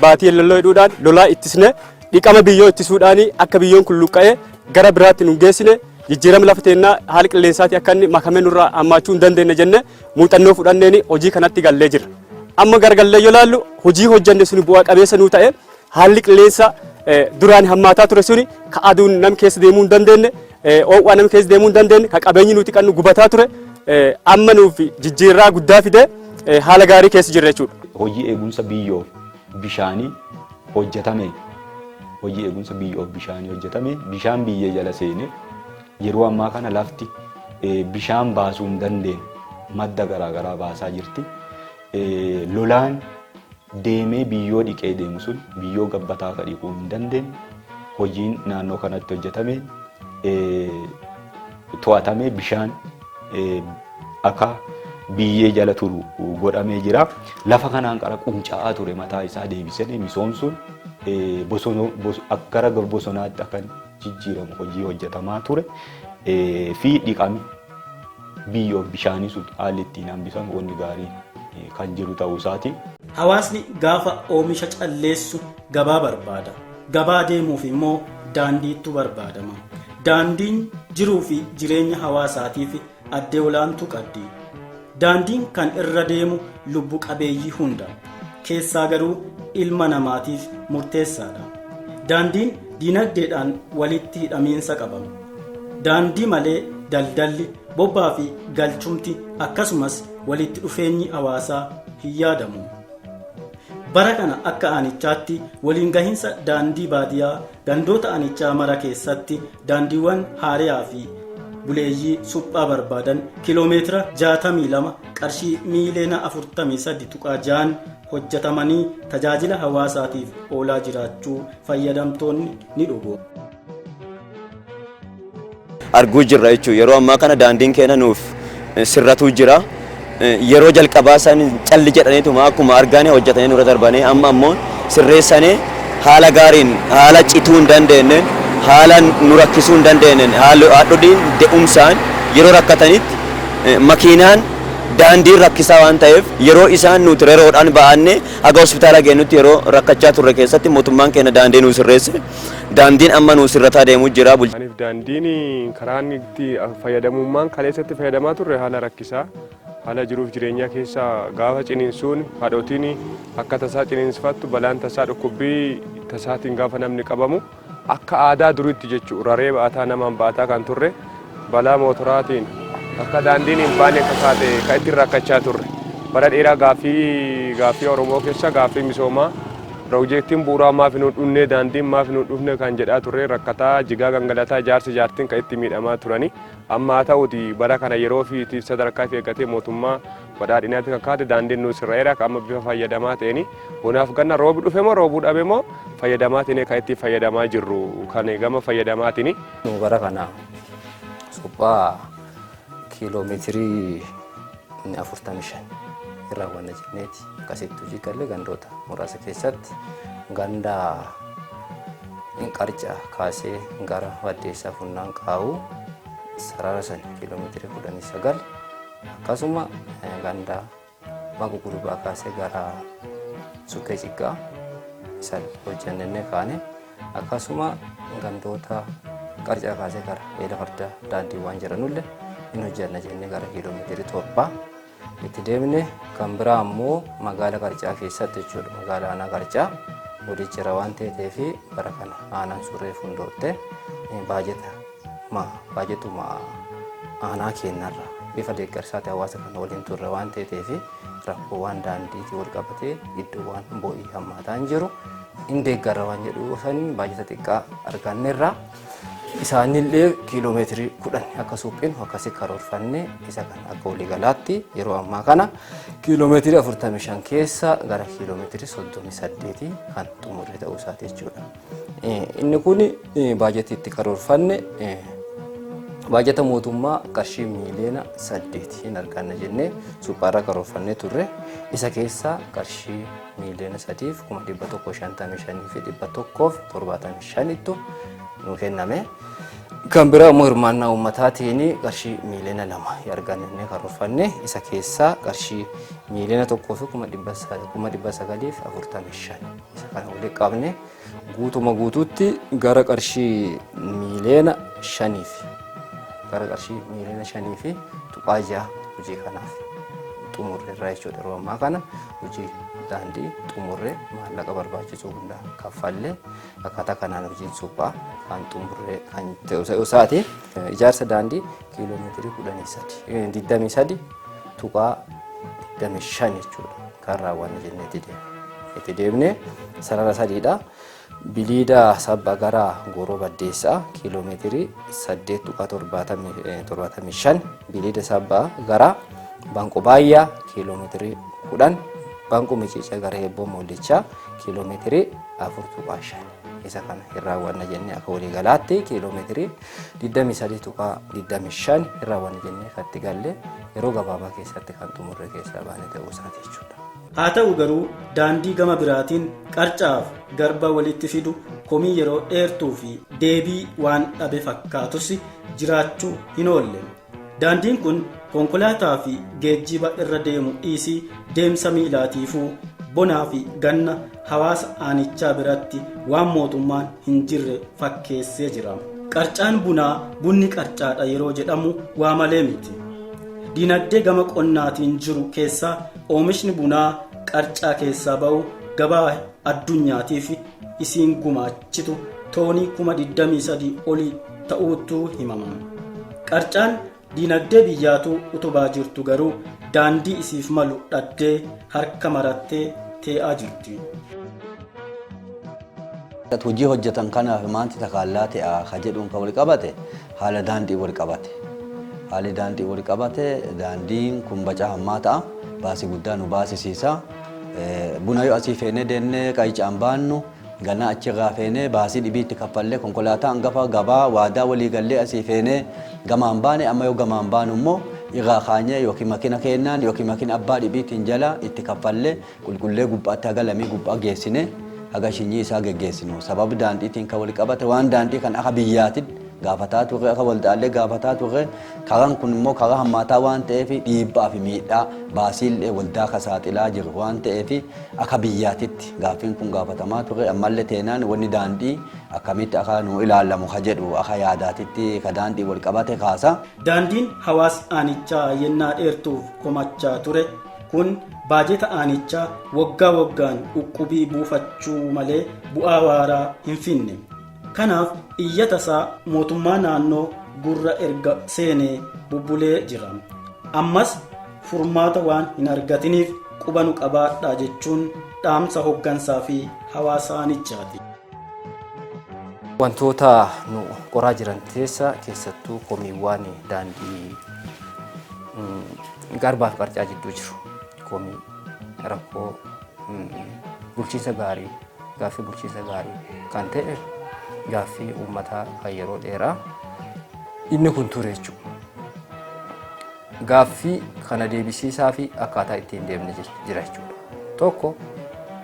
baatii yellalloo hidhuudhaan lolaa ittisne dhiqama biyyoo ittisuudhaan akka biyyoon kun luqqa'ee gara biraatti nu geessine jijjiirama lafa teennaa haala qilleensaatii akka inni makamee nurraa hammaachuu hin dandeenye jenne muuxannoo fudhanneen hojii kanatti gallee jirra. Amma gargallee yoo laallu hojii hojjenne suni bu'aa qabeessa nuu ta'e haalli qilleensa duraan hammaataa ture suni ka aduun nam keessa deemuu hin dandeenye oowwaa nam keessa deemuu hin dandeenye ka qabeenyi nuti qabnu gubataa ture amma nuuf jijjiirraa guddaa fide haala gaarii keessa jirra jechuudha. Hojii eegumsa biyyoof bishaanii hojjetame hojii eegumsa biyyoof bishaanii hojjetame bishaan biyyee jala seene yeroo ammaa kana lafti bishaan baasuu hin dandeenye madda garaagaraa baasaa jirti. Lolaan deemee biyyoo dhiqee deemu sun biyyoo gabbataa akka dhiquu hin dandeenye hojiin naannoo kanatti hojjetame to'atamee bishaan akka biyyee jala turu godhamee jira. Lafa kanaan qara qunca'aa ture mataa isaa deebisanii misoomsuun gara bosonaatti akka jijjiiramu hojii hojjetamaa ture fi dhiqame biyyoo bishaanii sun haalli ittiin hambifamu wanni gaariin kan jiru ta'uu isaati. Hawaasni gaafa oomisha calleessu gabaa barbaada. Gabaa deemuuf immoo daandiittu barbaadama. Daandiin jiruu fi jireenya hawaasaatiif addee olaantuu qabdi. Daandiin kan irra deemu lubbu qabeeyyii hunda. Keessaa garuu ilma namaatiif murteessaadha. Daandiin diinagdeedhaan walitti hidhamiinsa qaba. Daandii malee daldalli, bobbaa fi galchumti akkasumas walitti dhufeenyi hawaasaa hin yaadamu. Bara kana akka aanichaatti waliin gahinsa daandii baadiyaa gandoota aanichaa mara keessatti daandiiwwan haariyaa fi buleeyyii suphaa barbaadan kiiloomeetira 62 qarshii miiliyoona 43.6 hojjetamanii tajaajila hawaasaatiif oolaa jiraachuu fayyadamtoonni ni dhugu. Arguu jirra jechuudha. Yeroo ammaa kana daandiin keenya nuuf sirratuu jira. Yeroo jalqabaa san calli jedhaniituma akkuma argane hojjetanii nurra darbanii amma ammoo sirreessanii haala gaariin haala cituu hin dandeenyeen haala nu rakkisuu hin dandeenyeen haadholiin de'umsaan yeroo rakkatanitti makiinaan daandiin rakkisaa waan ta'eef yeroo isaan nuti reroodhaan ba'anne haga hospitaala geenyutti yeroo rakkachaa turre keessatti mootummaan keenya daandii nu sirreesse. Daandiin amma nu sirrataa deemuu jira. Aniif daandiin karaan itti fayyadamummaan kaleessatti fayyadamaa turre haala rakkisaa haala jiruuf jireenyaa keessa gaafa ciniinsuun haadhotiin akka tasaa ciniinsifattu balaan tasaa dhukkubbii tasaatiin gaafa namni qabamu akka aadaa duriitti jechuudha raree ba'ataa namaan ba'ataa kan turre balaa mootoraatiin akka daandiin hin baane akka taate kan ittiin rakkachaa turre bara dheeraa gaaffii Oromoo keessa gaaffii misoomaa piroojeektiin bu'uuraa maaf hin dhufne daandiin maaf hin dhufne kan jedhaa turre rakkataa jigaa gangalataa jaarsi jaartiin kan itti miidhamaa turani amma haa ta'uti bara kana yeroo fi sadarkaa fi eeggatee mootummaa badhaadhinaatti kan kaate daandiin nuus irra kan amma bifa fayyadamaa ta'een bonaaf ganna roobi dhufe moo roobuu dhabe moo fayyadamaa ta'een kan itti fayyadamaa jirru kan gama fayyadamaatiin. Bara kana suphaa kiiloomeetirii 45 raawwanna jenneeti akkasitti hojii galle gandoota muraasa keessatti ganda Qarca kaasee gara Waddeessaa Funnaan Qaa'uu sarara san kiiloomeetirii 19 akkasuma ganda Magugurbaa kaasee gara Sukkee Ciggaa isa hojjannee kaane akkasuma gandoota Qarcaa kaasee gara Eela Fardaa daandiiwwan jiranullee hin hojjanna jennee gara kiiloomeetirii 7 itti deemne. Kan biraa ammoo magaala Qarcaa keessatti jechuudha magaala aanaa Qarcaa waliin jira waan ta'eef bara kana aanaan surree fundootte baajetuma aanaa kennarra bifa deeggarsaati hawaasa kana waliin turre waan ta'eef Rakkoo waan daandiitii wal qabatee iddoowwan bo'ii hammaataan jiru hin deeggarra waan jedhu sanii baajata xiqqaa arganneerra. Isaanillee kiiloomeetirii 10 akka suphinu akkasii karoorfannee isa kana akka waliigalaatti yeroo ammaa kana kiiloomeetirii 45 keessa gara kiiloomeetirii 38 kan xumurre ta'uu isaati jechuudha. Inni kun baajetii itti karoorfanne baajata mootummaa qarshii miiliyoona 8 hin arganna jennee suphaarra karoorfannee turre isa keessaa qarshii miiliyoona 3,155,175 nu kenname. Kan biraa immoo hirmaannaa uummataatiin qarshii miiliyoona 2 arganne karoorfanne isa keessaa qarshii miiliyoona 1,945 isa kana walitti qabne guutuma guutuutti gara qarshii miiliyoona 5 gara qarshii miiliyoona 5.6 hojii kanaaf xumurreerra jechuudha. Yeroo ammaa kana hojii daandii xumurree maallaqa barbaachisu hunda kaffallee akkaataa kanaan hojiin suphaa kan xumurree kan ta'u isaati. Ijaarsa daandii kiiloomeetirii 13 23.25 jechuudha kan raawwanne jennee itti deemne. Itti deemnee sarara sadiidha. Biliida sabba gara Gooroo Baddeessaa kiiloomeetirii 8.75, Biliida sabba gara Banqoo Baayyaa kiiloomeetirii 10, Banqoo Miciicaa gara Hebboo Mollichaa kiiloomeetirii 4.5 isa kana hin raawwanna jennee akka waliigalaatti kiiloomeetirii 23.25 hin raawwanna jennee kan itti galle yeroo gabaabaa keessatti kan xumurre keessaa baane ta'uu isaati jechuudha. Haa ta'u garuu daandii gama biraatiin Qarcaaf Garba walitti fidu komii yeroo dheertuu fi deebii waan dhabe fakkaatus jiraachuu hin oolle. Daandiin kun konkolaataa fi geejjiba irra deemu dhiisii deemsa miilaatiifuu bonaa fi ganna hawaasa aanichaa biratti waan mootummaan hin jirre fakkeessee jira. Qarcaan bunaa bunni qarcaadha yeroo jedhamu waa malee miti. Dinagdee gama qonnaatiin jiru keessaa oomishni bunaa Qarcaa keessaa ba'u gabaa addunyaatiif isiin gumaachitu toonii 23,000 olii ta'uutu himama. Qarcaan dinagdee biyyaatu utubaa jirtu garuu daandii isiif malu dhaddee harka marattee tee'aa jirti. Hojii hojjetan kanaaf maanti takaallaa ta'aa ka jedhuun kan wal qabate haala daandii wal qabate. Haalli daandii wal qabate, daandiin kun baca hammaa ta'a. Baasii guddaa nu baasisiisa. Buna yoo asii feenee deemnee qayicaan baannu, ganaa achirraa feenee baasii dhibiitti kaffallee konkolaataa hangafa gabaa waadaa walii gallee asii feenee gamaan baane. Amma yoo gamaan baanu immoo irraa kaanyee yookiin makina kennaan yookiin makina abbaa dhibiitiin jala itti kaffallee qulqullee gubbaatti haga lamii gubbaa geessine haga shinyii isaa geggeessinu. Sababa daandiitiin kan wal qabate waan daandii kan akka biyyaatiin gaafataa turre, akka waldaallee gaafataa turre. Karaan kun immoo karaa hammaataa waan ta'eef dhiibbaa fi miidhaa baasiillee waldaa ka saaxilaa jiru waan ta'eef akka biyyaatitti gaaffiin kun gaafatamaa turre. Ammallee teenaan wanni daandii akkamitti akka nu ilaalamu ka jedhu akka yaadaatitti ka daandii wal qabate kaasa. Daandiin hawaasa aanichaa yennaa dheertuuf komachaa ture kun baajeta aanichaa waggaa waggaan uqqubii buufachuu malee bu'aa waaraa hin finne. Kanaaf iyyata isaa mootummaa naannoo gurra erga seenee bubbulee jira. Ammas furmaata waan hin argatiniif quba nu qabaadhaa jechuun dhaamsa hoggansaa fi hawaasa aanichaati. Wantoota nu qoraa jiran keessa keessattuu komiiwwan daandii Garbaa fi Qarcaa jidduu jiru, komii rakkoo bulchiinsa gaarii, gaaffii bulchiinsa gaarii kan ta'e, gaaffii uummataa kan yeroo dheeraa inni kun ture jechuudha. Gaaffii kana deebisiisaa fi akkaataa ittiin deemne jira jechuudha. Tokko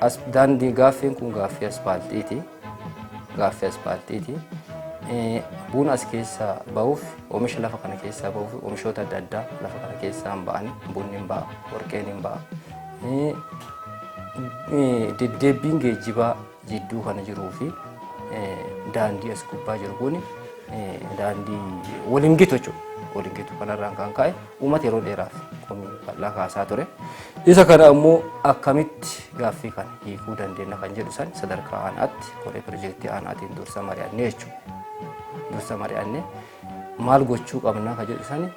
as daandii gaaffiin kun gaaffii aspaaltiiti. Gaaffii aspaaltiiti. Buna as keessaa bahuuf, oomisha lafa kana keessaa bahuuf, oomishoota adda addaa lafa kana keessaa hin ba'an, bunni hin ba'a, warqeen hin ba'a. Deddeebbiin geejjibaa jidduu kana jiruu fi daandii as gubbaa jiru kun daandii waliin gitu jechuudha. Waliin gitu kanarraan kan ka'e uummata yeroo dheeraaf komii bal'aa kaasaa ture. Isa kana immoo akkamitti gaaffii kana hiikuu dandeenya kan jedhu san sadarkaa aanaatti koree pirojektii aanaatiin dursa mari'annee jechuudha. Dursa mari'annee maal gochuu qabna kan jedhu sani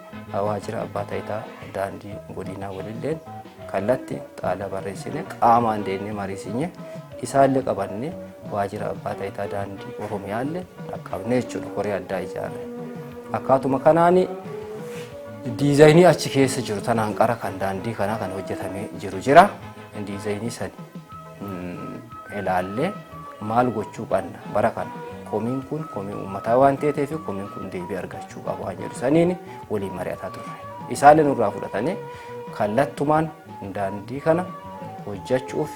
waajjira abbaa taayitaa daandii godinaa walilleen Kallatti xaala barreessine qaamaan deemnee mariisinye isaallee qabannee waajjira abbaa taayitaa daandii Oromiyaallee dhaqqabne jechuudha koree addaa ijaarre. Akkaatuma kanaan diizaayinii achi keessa jiru tanaan qara kan daandii kanaa kan hojjetamee jiru jira. Diizaayinii sani ilaallee maal gochuu qabna bara kana komiin kun komii uummataa waan ta'eef komiin kun deebii argachuu qaba waan jedhu saniin waliin mari'ataa turre. Isaallee nurraa fudhatanii kallattumaan daandii kana hojjechuuf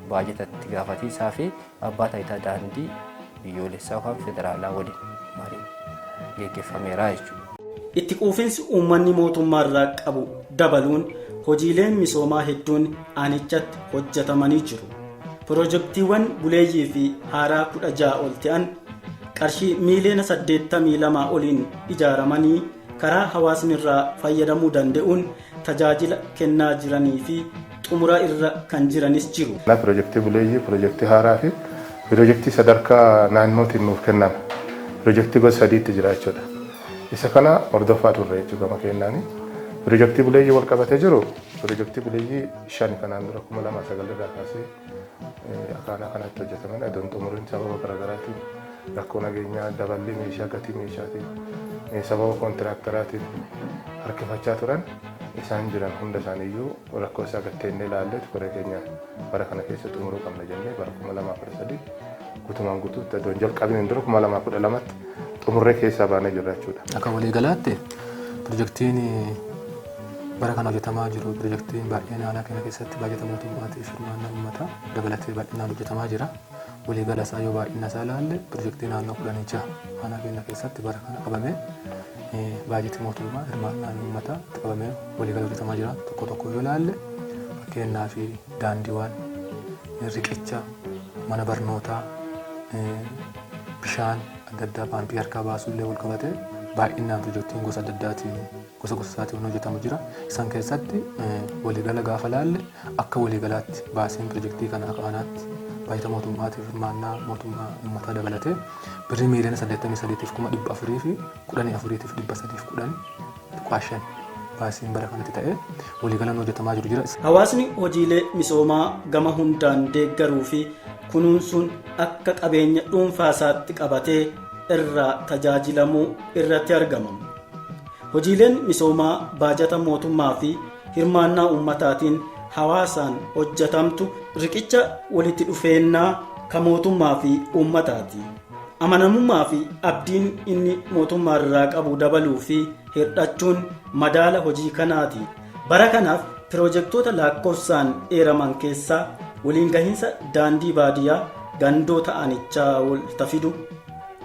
baajatatti gaafatiisaa fi abbaa taayitaa daandii biyyoolessaa yookaan federaalaa waliin mariin geggeeffameera jechuudha. Itti quufinsi uummanni mootummaarraa qabu dabaluun hojiileen misoomaa hedduun aanichatti hojjetamanii jiru. Pirojektiiwwan buleeyyii fi haaraa 16 ol ta'an qarshii miiliyoona 82 oliin ijaaramanii karaa hawaasni irraa fayyadamuu danda'uun tajaajila kennaa jiranii fi xumura irra kan jiranis jiru. Pirojektii buleeyyii, pirojektii haaraa fi pirojektii sadarkaa naannootiin nuuf kenname. Pirojektii gosa sadiitti jira jechuudha. Isa kana hordofaa turre jechuudha gama keenyaani. Pirojektii buleeyyii wal qabatee jiru pirojektii buleeyyii 5 kanaan dura 2009 irraa kaasee akaanaa kanatti hojjetaman adoon xumuriin sababa garaagaraatiin rakkoo nageenyaa daballi meeshaa gatii meeshaatiin sababa kontiraaktaraatiin harkifachaa turan isaan jiran hunda isaaniiyyuu rakkoo isaa gatteennee ilaallee koree keenya bara kana keessa xumuruu qabna jennee bara 2013 guutumaan guutuutti adoon jalqabneen dura 2012tti xumurree keessaa baanee jirra jechuudha. Akka waliigalaatti pirojektiin bara kana hojjetamaa jiru pirojektiin baay'een aanaa keenya keessatti baajata mootummaatiif hirmaannaa uummataa dabalatee bal'inaan hojjetamaa jira. Waliigala isaa yoo baay'ina isaa ilaalle pirojektii naannoo 16 aanaa keenya keessatti bara kana qabamee baajati mootummaa hirmaannaan uummataa itti qabamee waliigala hojjetamaa jira. Tokko tokko yoo ilaalle fakkeenyaaf daandiiwwan, riqicha, mana barnootaa, bishaan adda addaa paampii harkaa baasuu illee wal qabatee baay'inaan pirojektiin gosa adda addaatiin gosa gosa isaatiin hojjetamu jira. Isaan keessatti waliigala gaafa laalle akka waliigalaatti baasiin pirojektii kana akka aanaatti baajata mootummaatiif hirmaannaa mootummaa uummataa dabalatee birrii miiliyoona 83 kuma 400 fi 14 fi 310.5 baasiin bara kanatti ta'ee waliigalaan hojjetamaa jiru jira. Hawaasni hojiilee misoomaa gama hundaan deeggaruu fi kunuunsuun akka qabeenya dhuunfaa isaatti qabatee irraa tajaajilamuu irratti argama. Hojiileen misoomaa baajata mootummaa fi hirmaannaa uummataatiin hawaasaan hojjetamtu riqicha walitti dhufeennaa kan mootummaa fi uummataati. Amanamummaa fi abdiin inni mootummaa irraa qabu dabaluu fi hir'achuun madaala hojii kanaati. Bara kanaaf pirojektoota lakkoofsaan eeraman keessaa waliin gahiinsa daandii baadiyyaa gandoota aanichaa walta fidu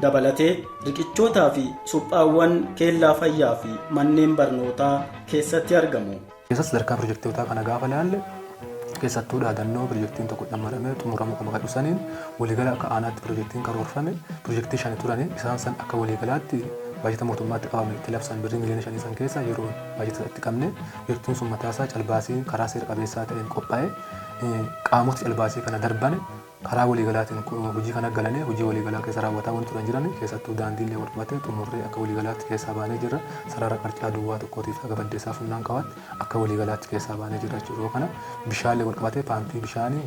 dabalatee riqichootaa fi suphaawwan keellaa fayyaa fi manneen barnootaa keessatti argamu. Keessas sadarkaa pirojektoota kana gaafa ilaalle keessattuu dhaadannoo pirojektiin tokko xumuramee xumuramuu qaba kan dhusaniin waliigala akka aanaatti pirojektiin karoorfame pirojektii 5 turanii isaan san akka waliigalaatti baajata mootummaatti qabame itti labsan birrii miiliyoona 5 san keessa yeroo baajata itti qabne pirojektiin sun mataasaa calbaasiin karaa seera qabeessaa ta'een qophaa'e qaamota calbaasii kana darbane karaa waliigalaatiin hojii kana galanii hojii waliigalaa keessa raawwataa wanti turan jiran keessattuu daandiilee wal qabatee xumurree akka waliigalaatti keessaa baanee jirra. Sarara qarcaa duwwaa tokkootiif haga baddeessaa funnaan qabaatti akka waliigalaatti keessaa baanee jirra jechuudha. Kana bishaanlee wal qabatee paampii bishaanii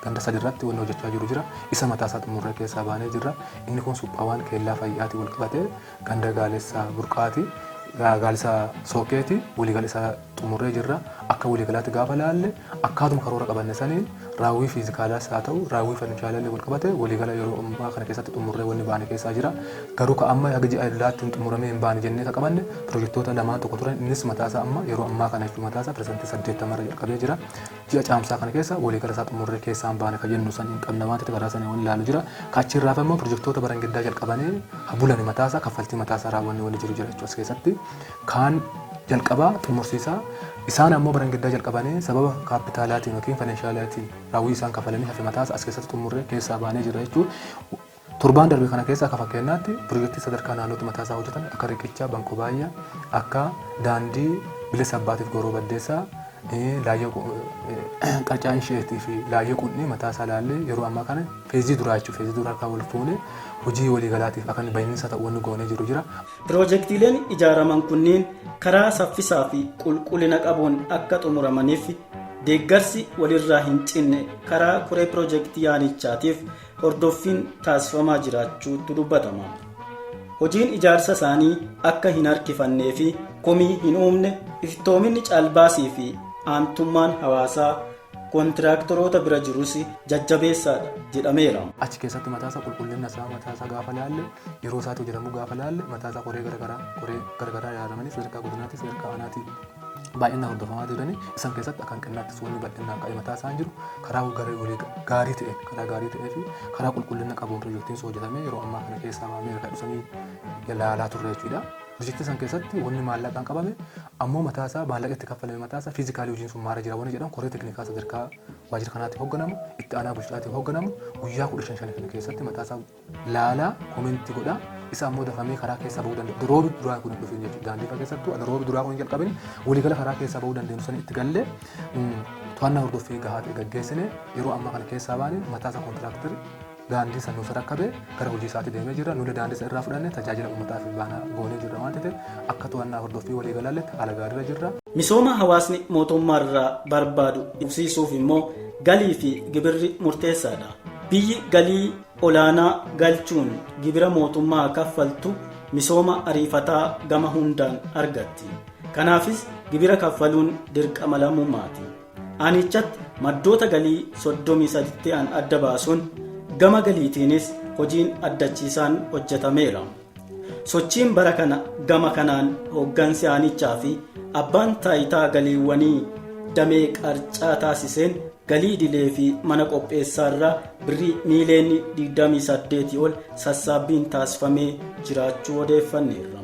ganda sadirratti wanni hojjechaa jiru jira. Isa mataasaa xumurree keessaa baanee jirra. Inni kun suphaawwan keellaa fayyaatii wal qabatee ganda gaalessaa burqaatii gaalesa sookeeti waliigala isaa xumurree jirra. Akka waliigalaatti gaafa laalle akkaatuma karoora qabanne saniin raawwii fiizikaalaas haa ta'u raawwii faayinaanshaalaas wal qabate waliigala yeroo ammaa kana keessatti xumurree wanni baane keessaa jira. Garuu ka amma haga ji'a laatti hin xumuramee hin baane jennee ka qabanne pirojektoota lamaan tokko turan innis mataasaa amma yeroo ammaa kana jechuun mataasaa pirezentii 80 irra jalqabee jira. Ji'a caamsaa kana keessa waliigala isaa xumurree keessaa hin baane ka jennu san hin qabna waan ta'eef karaa sanii wanni ilaalu jira. Ka achi irraa immoo pirojektoota baran giddaa jalqabanii bulani mataasaa kaffaltii mataasaa raawwanni wanni jiru jira jechuudha as keessatti. Kaan jalqabaa xumursiisaa isaan ammoo baran giddaa jalqabanii sababa kaapitaalaatiin yookiin faayinaanshaaliitiin raawwii isaan kafalanii hafe mataasaa as keessatti xumurree keessaa baanee jira jechuudha. Torbaan darbe kana keessa akka fakkeenyaatti pirojektii sadarkaa naannootti mataasaa hojjetan akka riqichaa Bankoo Baayyaa, akka daandii bilisa abbaatiif goroo baddeessaa, laayyoo qarcaa isheetii fi laayyoo qunni mataasaa ilaallee yeroo ammaa kana feezii duraa jechuudha. Feezii duraa harkaa wal fuunee hojii waliigalaatiif akka inni baay'insa ta'u wanni goonee jiru jira. Pirojektiileen ijaaraman kunniin karaa saffisaa fi qulqullina qabuun akka xumuramaniif Deeggarsi walirraa hin cinne karaa koree piroojeektii aanichaatiif hordoffiin taasifamaa jiraachuutu dubbatama. Hojiin ijaarsa isaanii akka hin harkifannee fi komii hin uumne iftoominni caalbaasii fi aantummaan hawaasaa kontiraaktaroota bira jirus jajjabeessaadha jedhameera. Achi keessatti mataasaa qulqullina isaa mataasaa gaafa laalle, yeroo isaatti hojjetamuu gaafa laalle, mataasaa koree garagaraa koree garagaraa ijaaramanii sadarkaa godinaatti, sadarkaa aanaatti baay'inaan hordofamaa jiranii, isaan keessatti akka hanqinaatti wanni bal'inaan ka'ee mataa isaan jiru karaa gaarii ta'e, karaa gaarii ta'ee fi karaa qulqullina qabuun piroojeektiin sun hojjetamee yeroo ammaa kana keessaa bahamee kan dhufanii ilaalaa turre jechuudha. Piroojeektii san keessatti wanni maallaqaan qabame ammoo mataasaa maallaqa itti kaffalame, mataasaa fiizikaalii hojiin sun maara jira wanni jedhamu, koree teeknikaa sadarkaa waajjira kanaatti hoogganamu, itti aanaa bulchaatiin hoogganamu, guyyaa 15 kana keessatti mataasaa laalaa comment godhaa, isa ammoo dafamee karaa keessaa bahuu danda'u. Roobi duraa kun hin dhufin jechuudha. Daandii fa keessattuu ada roobi duraa kun hin jalqabin waliigala karaa keessaa bahuu dandeenyu san itti gallee to'annaa hordoffii gahaa ta'e gaggeessine yeroo ammaa kana keessaa baane, mataasaa kontiraaktarri daandii san nuuf rakkabee gara hojii isaatti deemee jira. Nuti daandii isa irraa fudhanne tajaajila uummataaf baanaa goonee jirra waan ta'eef, akka to'annaa hordoffii waliigalaalletti haala gaariirra jirra. Misooma hawaasni mootummaarraa barbaadu ibsiisuuf immoo galii fi gibirri murteessaadha. Biyyi galii olaanaa galchuun gibira mootummaa kaffaltu misooma ariifataa gama hundaan argatti. Kanaafis gibira kaffaluun dirqama lammummaati. Aanichatti maddoota galii 33 ta'an adda baasuun gama galiitiinis hojiin addachiisaan hojjetameera. Sochiin bara kana gama kanaan hooggansi aanichaa fi abbaan taayitaa galiiwwanii damee Qarcaa taasiseen galii idilee fi mana qopheessaarraa birrii miiliyoonii 28 ol sassaabbiin taasifamee jiraachuu odeeffanneerra.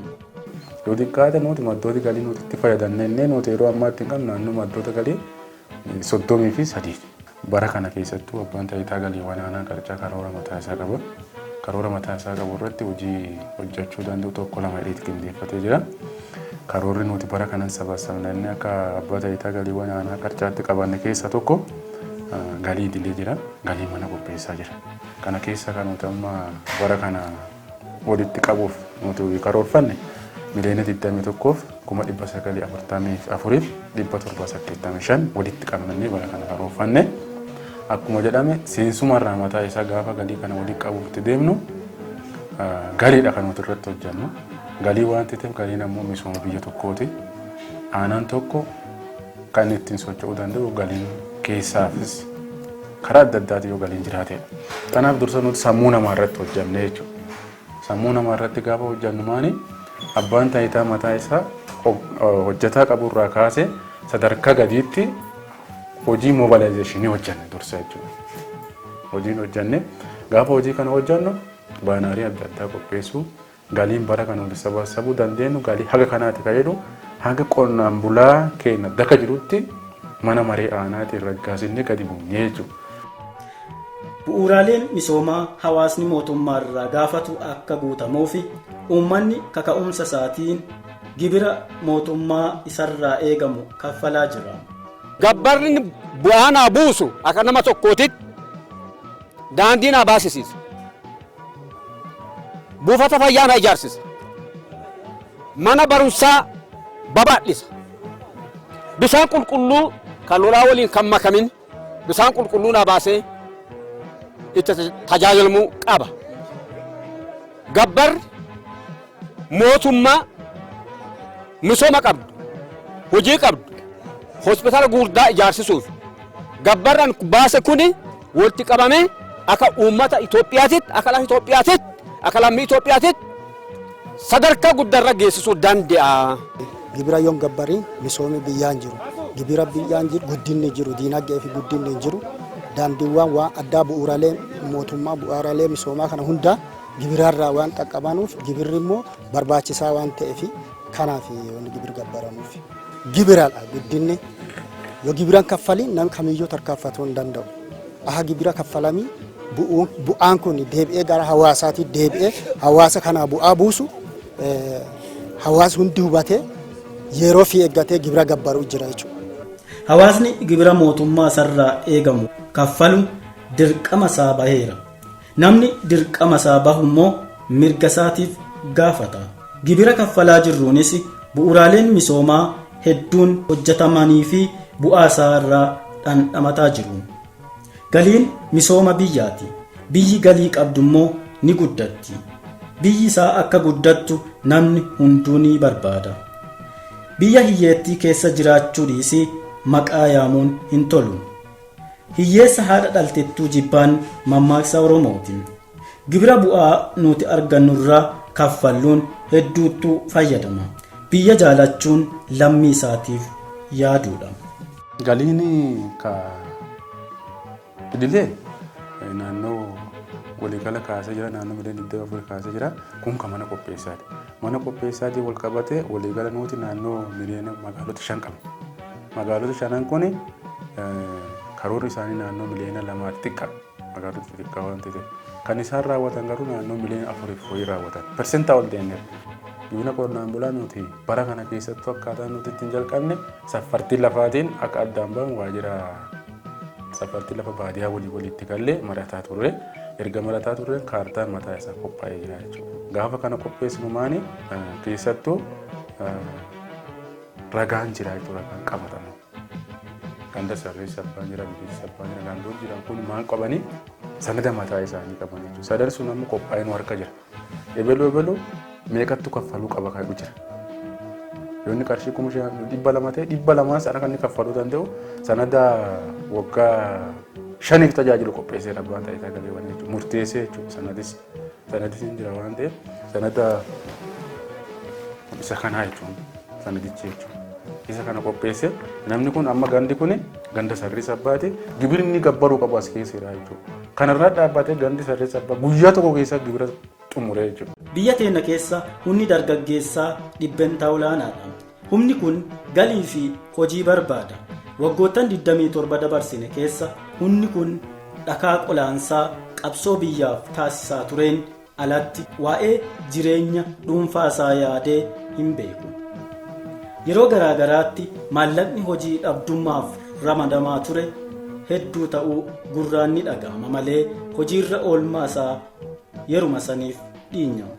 Yoo xiqqaate nuti maddoota galii nuti itti fayyadamne illee nuti yeroo ammaatti hin qabnu naannoo maddoota galii 33. Bara kana keessattuu abbaan taayitaa galiiwwan aanaa Qarcaa karoora mataa isaa qaba. Karoora mataa isaa qabu irratti hojii hojjechuu danda'u tokko lama hidheetti qindeeffatee jira. Karoorri nuti bara kanan sabaasabnanne akka abbaa taayitaa galiiwwan aanaa Qarcaatti qabanne keessa tokko galii idilee jira, galii mana qopheessaa jira. Kana keessa kan nuti amma bara kana walitti qabuuf nuti karoorfanne 21,944,785 walitti qabnannee bara kana karoorfanne. Akkuma jedhame, seensumarraa mataa isaa gaafa galii kana walitti qabuuf itti deemnu galiidha kan nuti irratti hojjennu. Galii waan ta'eef, galiin ammoo misooma biyya tokkooti. Aanaan tokko kan ittiin socho'uu danda'u galiin keessaafis karaa adda addaatiin yoo galiin jiraatedha. Kanaaf dursa nuti sammuu namaa irratti hojjenne jechuudha. Sammuu namaa irratti gaafa hojjennu maani, abbaan taayitaa mataa isaa hojjetaa qaburraa kaasee sadarkaa gadiitti hojii mobilization hojjenne dursa jechuudha. Hojiin hojjenne, gaafa hojii kana hojjennu banner adda addaa qopheessuu, galiin bara kana walitti sabaasabuu dandeenyu galii haga kanaati kan jedhu haga qonnaan bulaa keenya daka jirutti mana maree aanaatiin raggaasinnee gadi buunee jechuudha. Bu'uuraaleen misoomaa hawaasni mootummaarraa gaafatu akka guutamuuf uummanni kaka'umsa isaatiin gibira mootummaa isarraa eegamu kaffalaa jira. Gabbarri bu'aa naa buusu akka nama tokkootitti daandii naa baasisiisa. Buufata fayyaa naa ijaarsisa. Mana barumsaa babal'isa. Bishaan qulqulluu kan lolaa waliin kan makamin bishaan qulqulluu naa baasee itti tajaajilamuu qaba. Gabbarri mootummaa misooma qabdu, hojii qabdu, hospitaala gurguddaa ijaarsisuuf gabbarraan baase kuni walitti qabamee akka uummata Itoophiyaatitti, akka lafa Itoophiyaatitti, akka lammii Itoophiyaatitti sadarkaa guddaarra geessisuu danda'a. Gibira yoon gabbariin misoomni biyyaan jiru. Gibira biyyaan jiru guddinni jiru, diinagdee fi guddinni hin jiru. Daandiiwwan waan addaa, bu'uuraalee mootummaa, bu'uuraalee misoomaa kana hunda gibirarraa waan qaqqabanuuf, gibirri immoo barbaachisaa waan ta'eef, kanaaf wanni gibir gabbaramuuf. Gibiradha guddinni, yoo gibiran kaffaliin nam kamiyyuu tarkaanfatuu hin danda'u. Aha, gibira kaffalamii bu'aan kun deebi'ee gara hawaasaatti deebi'ee hawaasa kanaa bu'aa buusu, hawaasni hundi hubatee yeroo fi eeggatee gibira gabbaruu jira jechuudha. Hawaasni gibira mootummaa isarraa eegamu kaffalu dirqama isaa baheera. Namni dirqama isaa bahu immoo mirga isaatiif gaafata. Gibira kaffalaa jirruunis bu'uuraaleen misoomaa hedduun hojjetamanii fi bu'aa isaa irraa dhandhamataa jiru. Galiin misooma biyyaati. Biyyi galii qabdu immoo ni guddatti. Biyyi isaa akka guddattu namni hunduu ni barbaada. Biyya hiyyeettii keessa jiraachuu dhiisii maqaa yaamuun hin tolu. Hiyyeessa haadha dhaltettuu jibbaan mammaaksa Oromooti. Gibira bu'aa nuti argannurraa kaffalluun hedduuttu fayyadama. Biyya jaalachuun lammii isaatiif yaaduudha. Galiin ka idilee naannoo waliigala kaasee jira, naannoo miliyoona 24 kaasee jira. Kun kan mana qopheessaati. Mana qopheessaatiin wal qabatee waliigala nuti naannoo miliyoona magaalota 5 qabna. Magaalota shanan kun karoorri isaanii naannoo miliyoona 2 xiqqaa, magaalota xixiqqaa waan ta'eef. Kan isaan raawwatan garuu naannoo miliyoona 4 wayii raawwatan. Persentaa ol deemneera. Gibira qonnaan bulaa nuti bara kana keessattuu akkaataa nuti ittiin jalqabne saffartii lafaatiin akka addaan bahu waajjira saffartii lafa baadiyyaa walii walitti gallee marataa turre. Erga marataa turre kaartaan mataa isaa qophaa'ee jira jechuudha. Gaafa kana qopheessinu maani keessattuu ragaan jira jechuudha, ragaan qabatama. Ganda sarreessa abbaan jira, biyyeessa abbaan jira, gandoon jiran kun maal qabanii sanada mataa isaanii qaban jechuudha. Sadan sun ammoo qophaa'ee nu harka jira. Ebelu ebelu meeqattu kaffaluu qaba kan jira. Yoo inni qarshii 5,200 ta'e, 200n sana kan inni kaffaluu danda'u sanada waggaa 5f tajaajilu qopheessee abbaan taayitaa galiiwwan jechuudha. Murteessee jechuudha, sanadis hin jira waan ta'eef sanada isa kanaa jechuudha, sanadichi jechuudha. Isa kana qopheessee namni kun amma gandi kun ganda sarrii sabbaati, gibirri inni gabbaruu qabu as keessa jira jechuudha. Kanarraa dhaabbatee gandi sarrii sabbaa guyyaa tokko keessa gibira xumuree jechuudha. Biyya teenya keessa humni dargaggeessaa dhibbentaa olaanaadha. Humni kun galii fi hojii barbaada. Waggoottan 27 dabarsine keessa humni kun dhakaa qolaansaa qabsoo biyyaaf taasisaa tureen alatti waa'ee jireenya dhuunfaa isaa yaadee hin beeku. Yeroo garaagaraatti maallaqni hojii dhabdummaaf ramadamaa ture hedduu ta'uu gurraan ni dhaga'ama malee hojiirra oolmaa isaa yeruma saniif dhiinyama.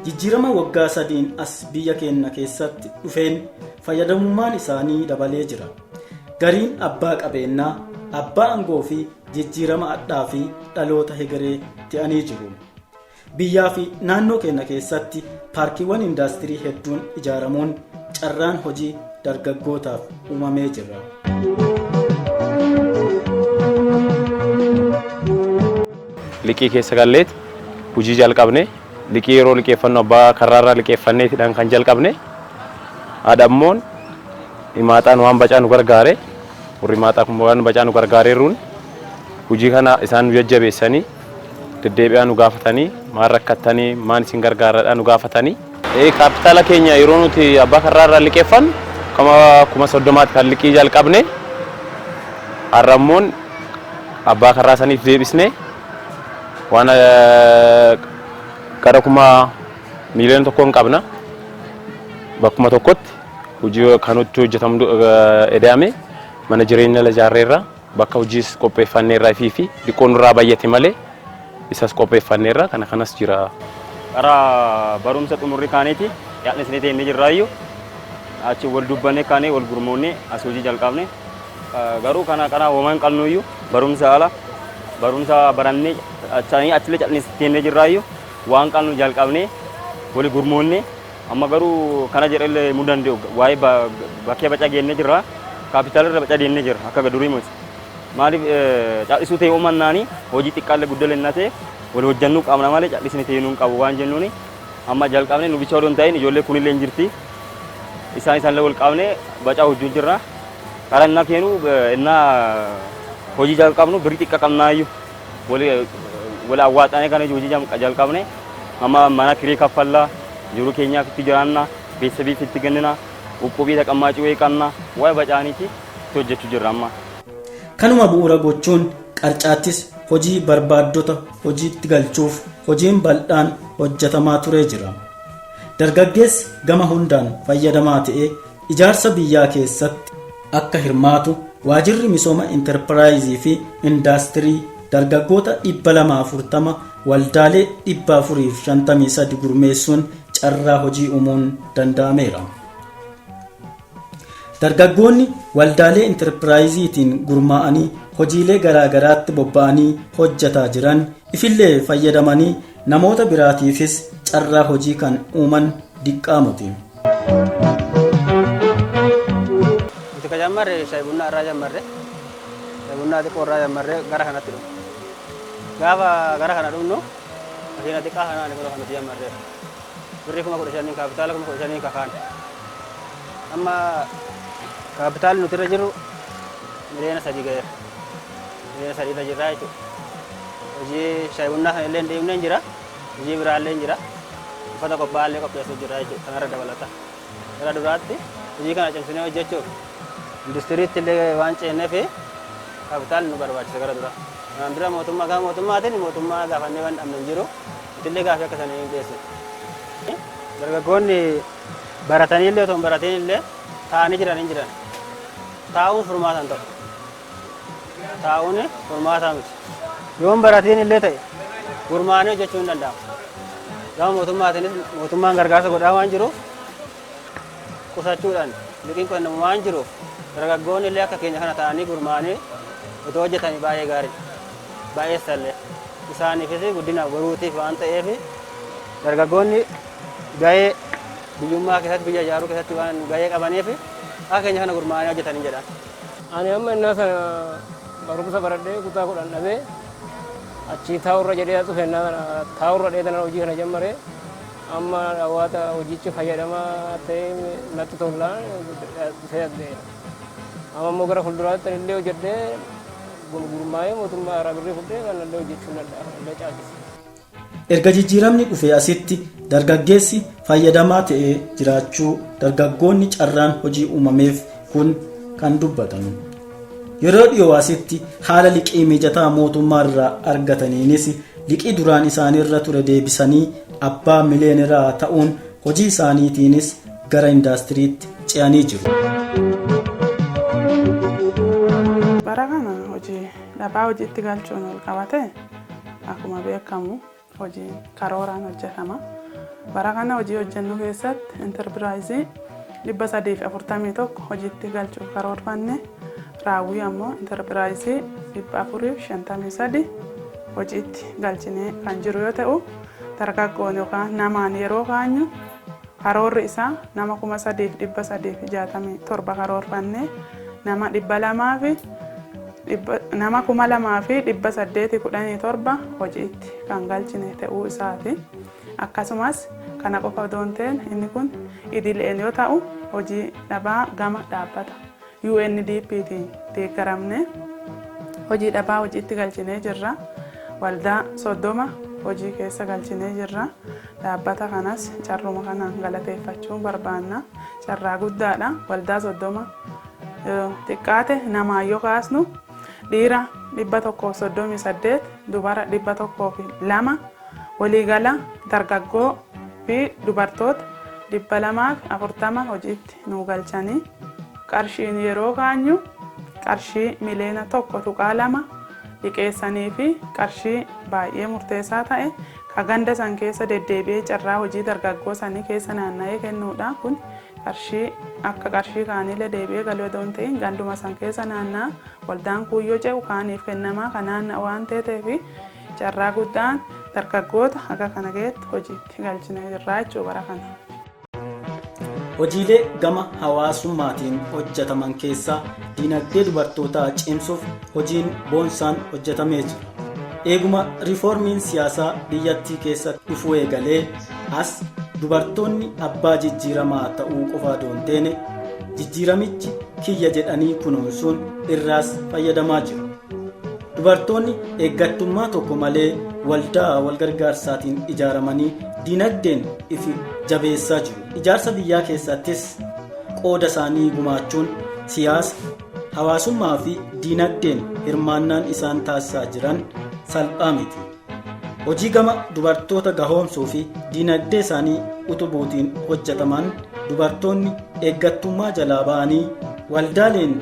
Jijjiirama waggaa 3n as biyya keenya keessatti dhufeen fayyadamummaan isaanii dabalee jira. Gariin abbaa qabeenyaa, abbaa aangoo fi jijjiirama addaa fi dhaloota hegeree ta'anii jiru. Biyyaa fi naannoo keenya keessatti paarkiiwwan indaastirii hedduun ijaaramuun carraan hojii dargaggootaaf uumamee jira. Liqii keessa galleet hojii jalqabne, liqii yeroo liqeeffannu abbaa karraarraa liqeeffanneetidhaan kan jalqabne. Haadhammoon himaaxaan waan bacaa nu gargaare, warri himaaxaa kun waan bacaa nu gargaareeruun hojii kana isaan nu jajjabeessanii deddeebi'aa nu gaafatanii, maal rakkattanii, maan isin gargaaradhaa nu gaafatanii. Kaapitaala keenya yeroo nuti abbaa karraarraa liqeeffannu 30,000tti kan liqii jalqabne, har'ammoon abbaa karraa saniif deebisne waan gara 1,000,000 hin qabna. Bakkuma tokkotti hojii kan hojjetamu eda'ame mana jireenya ijaarreerra, bakka hojiis qopheeffanneerra, ifii fi xiqqoo nurraa bayyate malee isas qopheeffanneerra, kana kanas jira. Karaa barumsa xumurri kaaneeti yaadni isinii ta'e inni jirraayyuu achi wal dubbanne kaanee wal gurmoonnee as hojii jalqabne. Garuu kana kana homaa hin qabnuyyuu, barumsa ala barumsa barannee achanii achillee callisnee jirraayyuu waan qabnu jalqabnee wal gurmoonnee amma garuu kana jedhellee himuu danda'u waa'ee bakkee baca geennee jirra, kaapitaala irra baca deemnee jirra akka durii miti. Maaliif callisuu ta'e uumannaani hojii xiqqaallee guddallee na ta'e wal hojjannuu qabna malee callisni ta'e nuun qabu waan jennuuni amma jalqabne. Nu bicha odoo hin ta'in ijoollee kunillee hin jirti, isaan isaallee wal qabne bacaa hojjuu jirra. Karaa innaa keenu innaa hojii jalqabnu birrii xiqqa qabnaayyuu wal awwaaxanee kan hojii jalqabne. Amma mana kirii kaffallaa, jiruu keenyaaf itti jiraanna, beeksisabiif itti kennina, uqqubii taqammaacii wayii qabna, waa'ee bacaaniiti itti hojjechuu jirra amma. Kanuma bu'uura gochuun Qarcaattis hojii barbaaddota hojiitti galchuuf hojiin bal'aan hojjetamaa turee jira. Dargaggeessi gama hundaan fayyadamaa ta'ee ijaarsa biyyaa keessatti akka hirmaatu waajirri misooma intarpiraayizii fi indaastirii dargaggoota 240 waldaalee 453 gurmeessuun carraa hojii uumuun danda'ameera. Dargaggoonni Waldaalee intarpiraayiziitiin gurmaa'anii hojiilee garaa garaatti bobba'anii hojjataa jiran ifillee fayyadamanii namoota biraatiifis carraa hojii kan uuman diqqaa miti. Nuti ka jammarre shaayii bunnaa irraa jammarre, shaayii bunnaa xiqqoo irraa jammarre gara kanatti dhufne. Gaafa gara kana dhufnu makiina xiqqaa kanaan kun kan nuti jammarreera. Birrii 15,000, kaapitaala 15,000 kakaan. Amma kaapitaalli nuti irra jirru 3 miliyoona ga'eera. 3 miliyoona irra jirra jechuudha. Hojii shaayii bunnaa kana illee hin dhiibne hin jira. Hojii biraa illee hin jira. Uffata qophaa'aa illee qopheessuu jira jechuudha. Kanarra dabalata. Gara duraatti hojii kana cimsinee hojjechuuf industiriitti illee waan ceenneef kaapitaalli nu barbaachisa gara dura. Kanaan dura mootummaa gama mootummaatiin mootummaa gaafannee waan dhabne hin jiru. Nuti illee gaafii akka sanii hin dhiyeessine. Dargaggoonni baratanii illee otoo hin baratiin illee taa'anii jiran hin jiran. Taa'uun furmaata hin ta'u. Taa'uun furmaata miti. Yoo hin baratiin illee ta'e gurmaa'anii hojjechuu hin danda'amu. Gama mootummaatiinis mootummaan gargaarsa godhaa waan jiruuf, qusachuudhaan liqiin kennamu waan jiruuf, dargaggoonni illee akka keenya kana ta'anii gurmaa'anii otoo hojjetanii baay'ee gaariidha. Baay'eessallee isaaniifis guddina boruutiif waan ta'eef, dargaggoonni gahee biyyummaa keessatti, biyya ijaaruu keessatti waan gahee qabaniif, akka keenya kana gurmaa'anii hojjetanii jedhan. Ani amma innaa sana barumsa baradhee kutaa 10 dhabee achii taa'urra jedhee as dhufe. Innaa sana taa'urra dheedana hojii kana jammaree amma hawaasa hojichi fayyadamaa ta'ee natti tollaan dhufee as ga'eera. Amma immoo gara fuulduraatti illee hojjedhee gurmaa'ee mootummaa irraa birrii fudhee kan illee hojjechuu danda'a, illee caalchisa. Erga jijjiiramni dhufee asitti dargaggeessi fayyadamaa ta'ee jiraachuu dargaggoonni carraan hojii uumameef kun kan dubbatamu. Yeroo dhiyoo asitti haala liqii mijataa mootummaa irraa argataniinis liqii duraan isaaniirra ture deebisanii abbaa miliyooneraa ta'uun hojii isaaniitiinis gara indaastiriitti ce'anii jiru. Bara kana hojii dhabaa hojiitti galchuun wal qabate, akkuma beekamu hojiin karooraan hojjetama. Bara kana hojii hojjennu keessatti intarpiraayizii 341 hojiitti galchuuf karoorfanne, raawwii ammoo intarpiraayizii 453 hojiitti galchinee kan jiru yoo ta'u, dargaggoon yookaan namaan yeroo kaanyu karoorri isaa nama 3,367 karoorfanne, nama 200 fi nama 2,817 hojiitti kan galchine ta'uu isaati. Akkasumas kana qofa otoo hin ta'in, inni kun idileen yoo ta'u, hojii dhabaa gama dhaabbata UNDPtiin deeggaramne hojii dhabaa hojiitti galchinee jirra. Waldaa 30 hojii keessa galchinee jirra. Dhaabbata kanas carruma kanaan galateeffachuu barbaanna. Carraa guddaadha. Waldaa 30 xiqqaate namaan yoo kaasnu, dhiira 138, dubara 102, waliigala dargaggoo fi dubartoota 240 hojiitti nu galchanii, qarshiin yeroo kaanyu qarshii 1.2 miliyoona liqeessanii fi qarshii baay'ee murteessaa ta'e ka ganda san keessa deddeebi'ee carraa hojii dargaggoo sanii keessa naanna'ee kennuudha. Kun qarshii akka qarshii kaaniillee deebi'ee galuu otoo hin ta'in, ganduma san keessa naanna'a, waldaan kuuyyoo ce'u kaaniif kennamaa kan naanna'a waan ta'eef, carraa guddaan dargaggoota haga kana geettu hojiitti galchinee jirra jechuu bara kana. Hojiilee gama hawaasummaatiin hojjetaman keessaa dinagdee dubartootaa cimsuuf hojiin boonsaan hojjetamee jira. Eeguma riiformiin siyaasaa biyyattii keessatti dhufuu eegalee as dubartoonni abbaa jijjiiramaa ta'uu qofa otoo hin taane, jijjiiramichi kiyya jedhanii kunuunsuun irraas fayyadamaa jiru. Dubartoonni eeggattummaa tokko malee waldaa walgargaarsaatiin ijaaramanii dinagdeen ifi jabeessaa jiru. Ijaarsa biyyaa keessattis qooda isaanii gumaachuun siyaasa, hawaasummaa fi dinagdeen hirmaannaan isaan taasisaa jiran salphaa miti. Hojii gama dubartoota gahoomsuu fi dinagdee isaanii utubuutiin hojjetaman, dubartoonni eeggattummaa jalaa ba'anii waldaaleen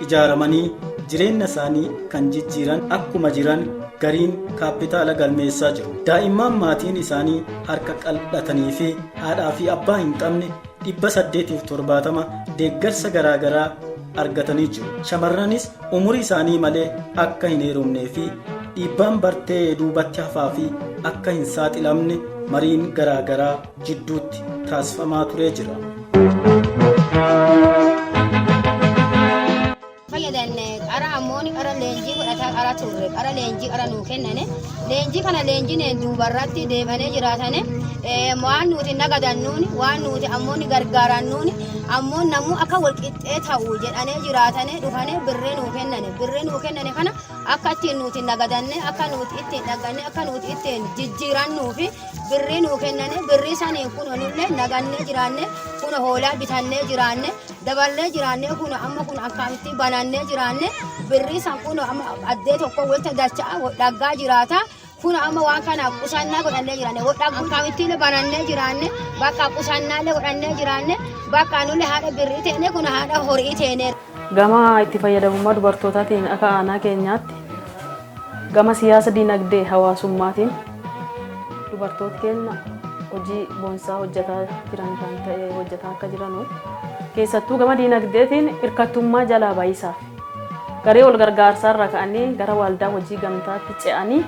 ijaaramanii jireenya isaanii kan jijjiiran akkuma jiran, gariin kaapitaala galmeessaa jiru. Daa'imman maatiin isaanii harka qal'atanii fi haadhaa fi abbaa hin qabne 870 deeggarsa garaagaraa argatanii jiru. Shamarranis umurii isaanii malee akka hin heerumnee fi dhiibbaan bartee duubatti hafaa fi akka hin saaxilamne mariin garaagaraa jidduutti taasifamaa turee jira. Fayyadanne qara ammooni qara leenjii godhataa qara turre qara leenjii qara nuu kennane leenjii kana leenjineen duubarratti deebanee jiraatane waan nuti nagadannuuni waan nuti ammooni gargaarannuuni ammoo namuu akka wal qixxee ta'u jedhanee jiraatane dhufane birrii nuu kennane birrii nuu kennane kana akka ittiin nuti nagadanne akka nuti ittiin dhagganne akka nuti ittiin jijjiirannuufi birrii nuu kennane birrii saniin kun nullee nagannee jiraanne kun hoolaa bitannee jiraanne daballee jiraanne kun amma kun akkamitti banannee jiraanne birrii san kun amma addee tokko walitti dacha'a dhaggaa jiraata. Kun amma waan kana qusannaa godhannee jiraanne akkamitti banannee jiraanne bakka qusannaallee godhannee jiraanne bakka nullee haadha birrii teene kun haadha horii teene. Gama itti fayyadamummaa dubartootaatiin akka aanaa keenyaatti gama siyaasa dinagdee hawaasummaatiin dubartoota keenya hojii boonsaa hojjetaa jiran kan ta'e hojjetaa akka jiranu keessattuu gama dinagdeetiin hirkattummaa jalaa ba'isaaf garee wal gargaarsaarra ka'anii gara waldaa hojii gamtaatti ce'anii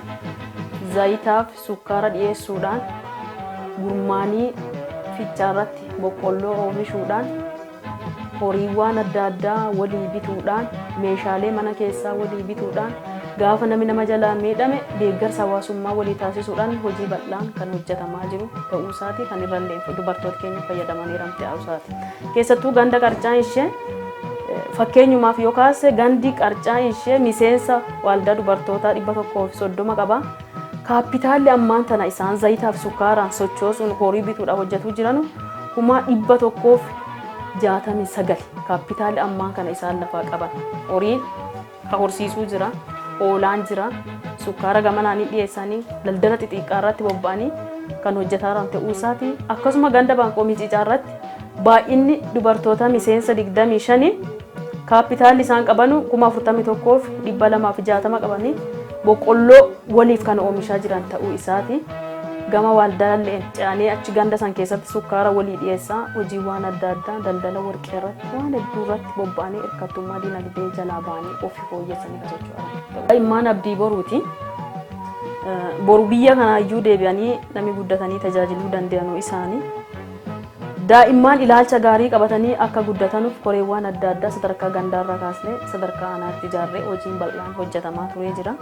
zayitaaf sukkaara dhiyeessuudhaan gurmaanii fiichaarratti boqqolloo oomishuudhaan horiiwwan adda addaa walii bituudhaan meeshaalee mana keessaa walii bituudhaan gaafa namni nama jalaa miidhame deeggarsa hawaasummaa walii taasisuudhaan hojii bal'aan kan hojjetamaa jiru ta'uu isaati kan irrallee dubartoota keenya fayyadamaniiran ta'uu isaati. Keessattuu ganda qarcaan ishee fakkeenyumaaf yoo kaase gandi qarcaan ishee miseensa waldaa dubartootaa 130 qaba. Kaappitaalli ammaan tana isaan zayitaaf sukkaaraan sochoosuun horii bituudhaaf hojjetuu jiran 169,000 kaappitaalli ammaan kana isaan lafaa qaban. Horiin ka horsiisuu jira, hoolaan jira, sukkaara gamanaanii dhiyeessanii daldala xixiqqaa irratti bobba'anii kan hojjetaa jiran ta'uu isaati. Akkasuma ganda baanqoo micicaa irratti baay'inni dubartoota miseensa 25 kaappitaalli isaan qabanu 41,260 qabanii boqqolloo waliif kan oomishaa jiran ta'uu isaati. Gama waldaaleen ce'anii achi ganda san keessatti sukkaara walii dhiyeessaa hojiiwwan adda addaa daldala warqee irratti waan hedduu irratti bobba'anii hirkattummaa dinagdee jalaa ba'anii ofi fooyyessanii kan socho'an. Daa'imman abdii boruuti. Boru biyya kanaayyuu deebi'anii namni guddatanii tajaajiluu danda'anuu isaanii. Daa'imman ilaalcha gaarii qabatanii akka guddatanuuf koreewwan adda addaa sadarkaa gandaarraa kaasnee sadarkaa aanaatti ijaarree hojiin bal'aan hojjetamaa turee jira.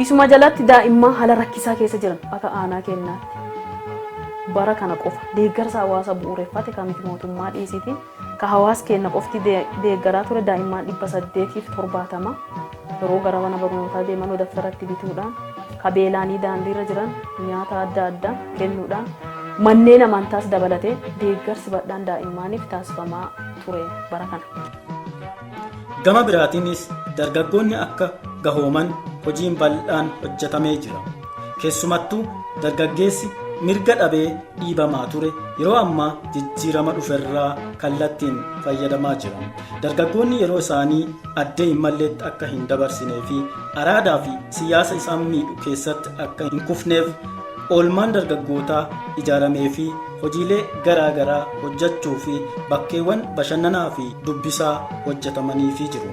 Isuma jalatti daa'imman haala rakkisaa keessa jiran akka aanaa keenyaatti bara kana qofa deeggarsa hawaasa bu'uureffate kan miti mootummaa dhiisiti ka hawaas keenya qofti deeggaraa ture daa'imman 870 yeroo gara mana barnootaa deeman daftaratti bituudhaan ka beelaanii daandiirra jiran nyaata adda addaa kennuudhaan manneen amantaas dabalatee deeggarsi bal'aan daa'immaaniif taasifamaa ture bara kana. Gama biraatiinis dargaggoonni akka gahooman hojiin bal'aan hojjetamee jira. Keessumattuu dargaggeessi mirga dhabee dhiibamaa ture yeroo ammaa jijjiirama dhuferraa kallattiin fayyadamaa jira. Dargaggoonni yeroo isaanii addee hin malleetti akka hin dabarsinee fi araadaa fi siyaasa isaan miidhu keessatti akka hin kufneef oolmaan dargaggootaa ijaaramee fi hojiilee garaa garaa hojjechuu fi bakkeewwan bashannanaa fi dubbisaa hojjetamaniifii jiru.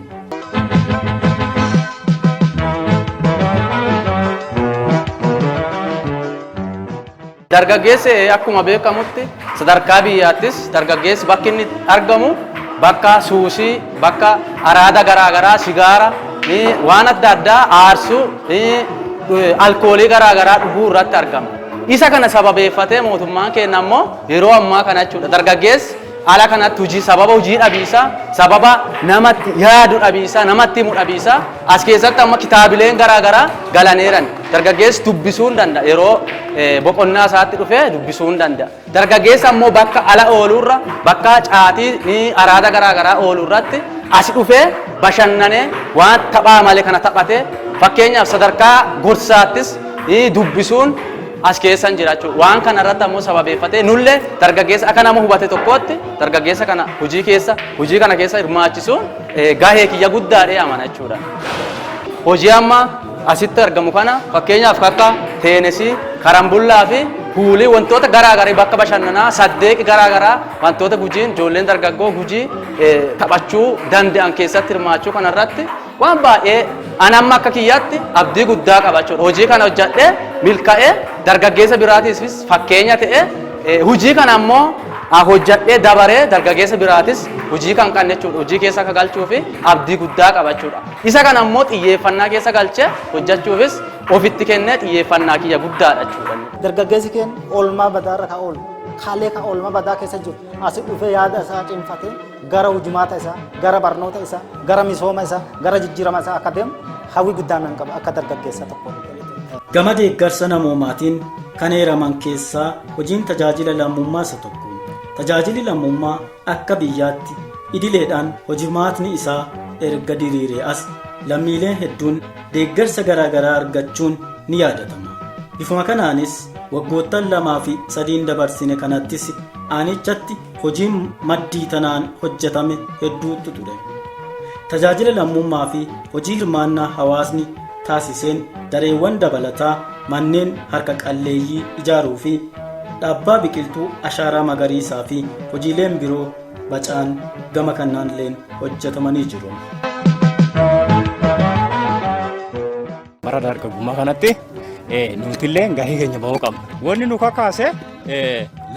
Dargaggeessi akkuma beekamutti sadarkaa biyyaattis dargaggeessi bakki inni argamu bakka suusii, bakka araada garaa garaa, sigaara, waan adda addaa aarsuu, alkoolii garaa garaa dhuguu irratti argama. Isa kana sababeeffatee mootummaan keenya ammoo yeroo ammaa kana jechuudha dargaggeessi ala kanatti hojii sababa hojii dhabiisaa, sababa namatti yaadu dhabiisaa, namatti himu dhabiisaa as keessatti amma kitaabileen garaa garaa galaneeran. Dargaggeessi dubbisuu hin danda'a yeroo boqonnaa isaatti dhufee dubbisuu hin danda'a. Dargaggeessi ammoo bakka ala ooluurra bakka caatii araada garaa garaa ooluurratti as dhufee bashannanee waan taphaa malee kana taphatee fakkeenyaaf sadarkaa gorsaattis dubbisuun as keessan jira jechuudha. Waan kana irratti ammoo sababeeffatee nullee dargaggeessa akka nama hubate tokkootti dargaggeessa kana hojii kana keessa hirmaachisuun gahee kiyya guddaadhee amana jechuudha. Hojii amma asitti argamu kana fakkeenyaaf akka teenisii, karambullaa fi Puulii wantoota garaa garaa bakka bashannanaa saddeeqi garaa garaa wantoota Gujiin ijoolleen dargaggoo Gujii taphachuu danda'an keessatti hirmaachuu kanarratti waan baay'ee an amma akka kiyyaatti abdii guddaa qaba jechuudha. Hojii kana hojjedhee milkaa'ee dargaggeessa biraatiifis fakkeenya ta'ee, hojii kana ammoo hojjedhee dabaree dargaggeessa biraatis hojii kan qabne jechuudha. Hojii keessa akka galchuu fi abdii guddaa qaba jechuudha. Isa kana ammoo xiyyeeffannaa keessa galchee hojjechuufis ofitti kennee xiyyeeffannaa kiyya guddaadha jechuudha. Dargaggeessi keenya oolmaa badaarra ka oolu, kaalee ka oolmaa badaa keessa jiru asi dhufee yaada isaa cimfatee gara hujumaata isaa, gara barnoota isaa, gara misooma isaa, gara jijjiirama isaa akka deemu hawwii guddaa nan qaba akka dargaggeessa tokko. Gama deeggarsa namoomaatiin kan eeraman keessaa hojiin tajaajila lammummaa isa tokko. Tajaajilli lammummaa akka biyyaatti idileedhaan hojimaatni isaa erga diriiree as lammiileen hedduun deeggarsa garaagaraa argachuun ni yaadatama. Bifuma kanaanis waggoottan 2 fi 3n dabarsine kanattis aanichatti hojiin maddii tanaan hojjetame hedduutu ture. Tajaajila lammummaa fi hojii hirmaannaa hawaasni taasiseen dareewwan dabalataa, manneen harka qalleeyyii ijaaruu fi dhaabbaa biqiltuu ashaaraa magariisaa fi hojiileen biroo bacaan gama kanaan hojjetamanii jiru. Bara dargaggummaa kanatti nutillee gahee keenya bahuu qabna. Wanni nu kakaase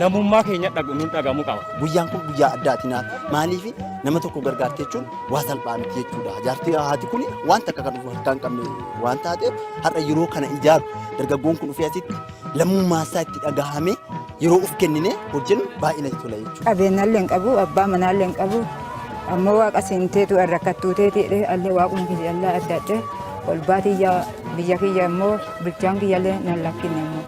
lammummaa keenya nu dhagahamuu qaba. Guyyaan kun guyyaa addaati naaf. Maaliif nama tokko gargaarte jechuun waa salphaa miti jechuudha. Jaartii haati kun waan takka kan harkaa hin qabne waan taateef, har'a yeroo kana ijaaru dargaggoon kun dhufee asitti lammummaa isaa itti dhagahame yeroo of kennine hojjennu baay'ee natti tola jechuudha. Qabeenyallee hin qabu, abbaa manaallee hin qabu. Ammoo Waaqa siinteetu rakkattuu teeti jedhee allee Waaquma kiyya allaa addadhe olbaa tiyya biyya kiyya immoo bulchaan kiyyallee nan lakkinne immoo.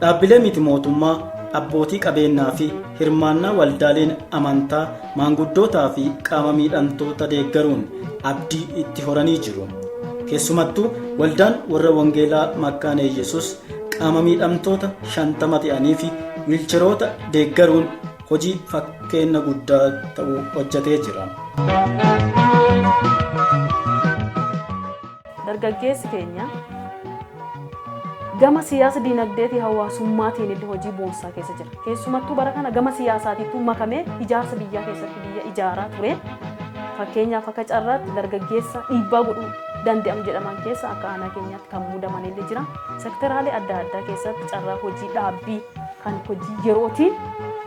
Dhaabbilee miti mootummaa, abbootii qabeenyaa fi hirmaannaa waldaaleen amantaa maanguddootaa fi qaama miidhamtoota deeggaruun abdii itti horanii jiru. Keessumattuu waldaan warra Wangeelaa Makkaana Yesus qaama miidhamtoota 50 ta'anii fi wiilcheroota deeggaruun hojii fakkeenya guddaa ta'uu hojjetee jira. Dargaggeessi keenya gama siyaasa dinagdeetii hawaasummaatiin illee hojii boonsaa keessa jira. Keessumattuu bara kana gama siyaasaatiitu makamee ijaarsa biyyaa keessatti biyya ijaaraa ture. Fakkeenyaaf, akka carraatti dargaggeessa dhiibbaa godhuu danda'amu jedhaman keessa akka aanaa keenyaatti kan muudaman illee jira. Sekteraalee adda addaa keessatti carraa hojii dhaabbii kan hojii yerootiin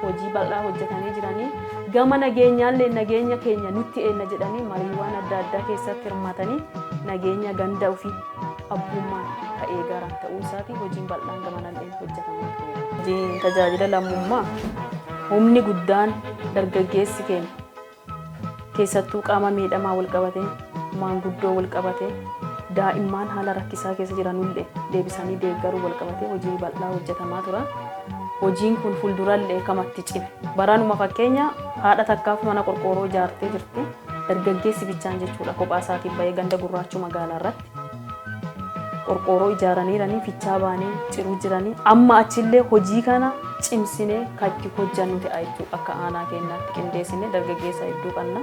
hojii bal'aa hojjetanii jiranii, gama nageenyaallee nageenya keenya nutti eenna jedhanii mariiwwan adda addaa keessatti hirmaatanii nageenya ganda ofii abbummaan ka'ee garan ta'uu isaati hojiin bal'aan gama nalleen hojjetamaa ture. Hojiin tajaajila lammummaa humni guddaan dargaggeessi keenya keessattuu qaama miidhamaa wal qabatee, maanguddoo wal qabatee, daa'imman haala rakkisaa keessa jiranullee deebisanii deeggaruu wal qabatee hojii bal'aa hojjetamaa tura. Hojiin kun fuuldurallee kamatti cime. Baranuma fakkeenya haadha takkaaf mana qorqoorroo ijaartee jirti. Dargaggeessi bichaan jechuudha, kophaa isaatiin bahee ganda gurraachuu magaalaa irratti. Qorqoorroo ijaaraniiranii fichaa baanee ciruu jiranii, amma achillee hojii kana cimsinee kan itti hojjannu ta'a jechuudha. Akka aanaa keenyaatti qindeessinee dargaggeessa hedduu qabna.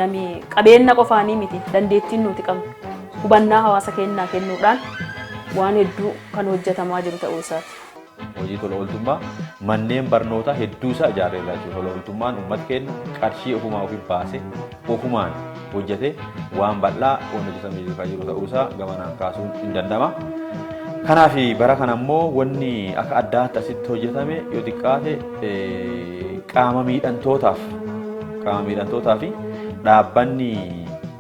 Nami qabeenya qofaanii miti, dandeettiin nuti qabnu hubannaa hawaasa keenyaa kennuudhaan waan hedduu kan hojjetamaa jiru ta'uu isaati. Hojii tola ooltummaa manneen barnootaa hedduu isaa ijaarreerra jechuudha. Tola ooltummaan uummata keenya qarshii ofumaa ofii baasee ofumaan hojjetee waan bal'aa waan hojjetamee jiru ta'uusaa gamanaan kaasuun hin danda'ama. Kanaaf bara kana immoo wanni akka addaatti asitti hojjetame yoo xiqqaate qaama miidhamtootaa fi dhaabbanni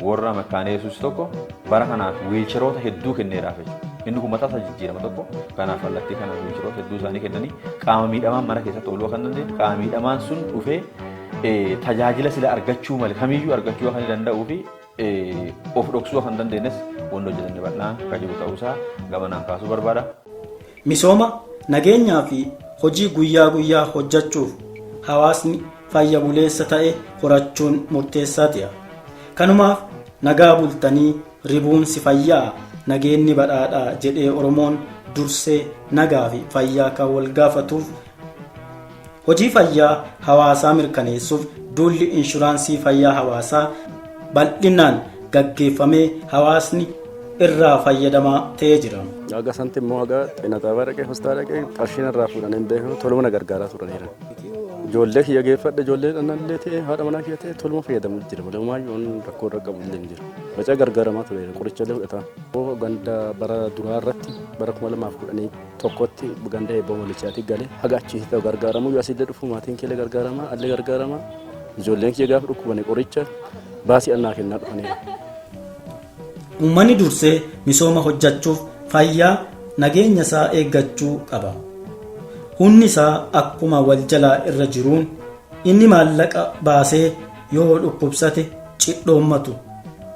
warra Makkaana Yesuus tokko bara kanaaf wiilcheroota hedduu kenneeraaf jechuudha. Inni kun mataa isaa jijjiirama tokko. Kanaaf kallattii kana wiilcheroota hedduu isaanii kennanii, qaama miidhamaan mana keessatti ooluu kan dandeenye, qaama miidhamaan sun dhufee tajaajila sila argachuu malee kamiyyuu argachuu kan danda'uu fi of dhoksuu kan dandeenyes wanti hojjetan bal'aan kan jiru ta'uusaa gamanaan kaasuu barbaada. Misooma, nageenyaa fi hojii guyyaa guyyaa hojjechuuf hawaasni fayya buleessa ta'e horachuun murteessaa ta'a. Kanumaaf nagaa bultanii ribuunsi fayyaa, nageenyi badhaadhaa jedhee Oromoon dursee nagaa fi fayyaa kan wal gaafatuuf. Hojii fayyaa hawaasaa mirkaneessuuf duulli inshuraansii fayyaa hawaasaa bal'inaan gaggeeffamee hawaasni irraa fayyadamaa ta'ee jira. Haga santi immoo haga xeena xaabaa dhaqee hospitaala dhaqee qarshiin irraa fuudhanii hin beeknu toluma na gargaaraa turaniira. Ijoollee kiyya geeffadhe, ijoollee dhannallee ta'e, haadha manaa kiyya ta'e toluma fayyadamu jira malee homaayyuu rakkoo irra qabu illee hin jiru. Bacaa gargaaramaa tureera, qoricha illee fudhataa. Ganda bara duraa irratti bara 2011tti ganda eebba malichaatti galee haga achii ta'u gargaaramu yoo asillee dhufu maatiin kee gargaaramaa allee gargaaramaa ijoolleen kiyya gaafa dhukkubane qoricha baasii annaa kennaa dhufaniiru. Uummanni dursee misooma hojjechuuf fayyaa nageenya isaa eeggachuu qaba. Humni isaa akkuma wal jalaa irra jiruun inni maallaqa baasee yoo dhukkubsate cidhoommatu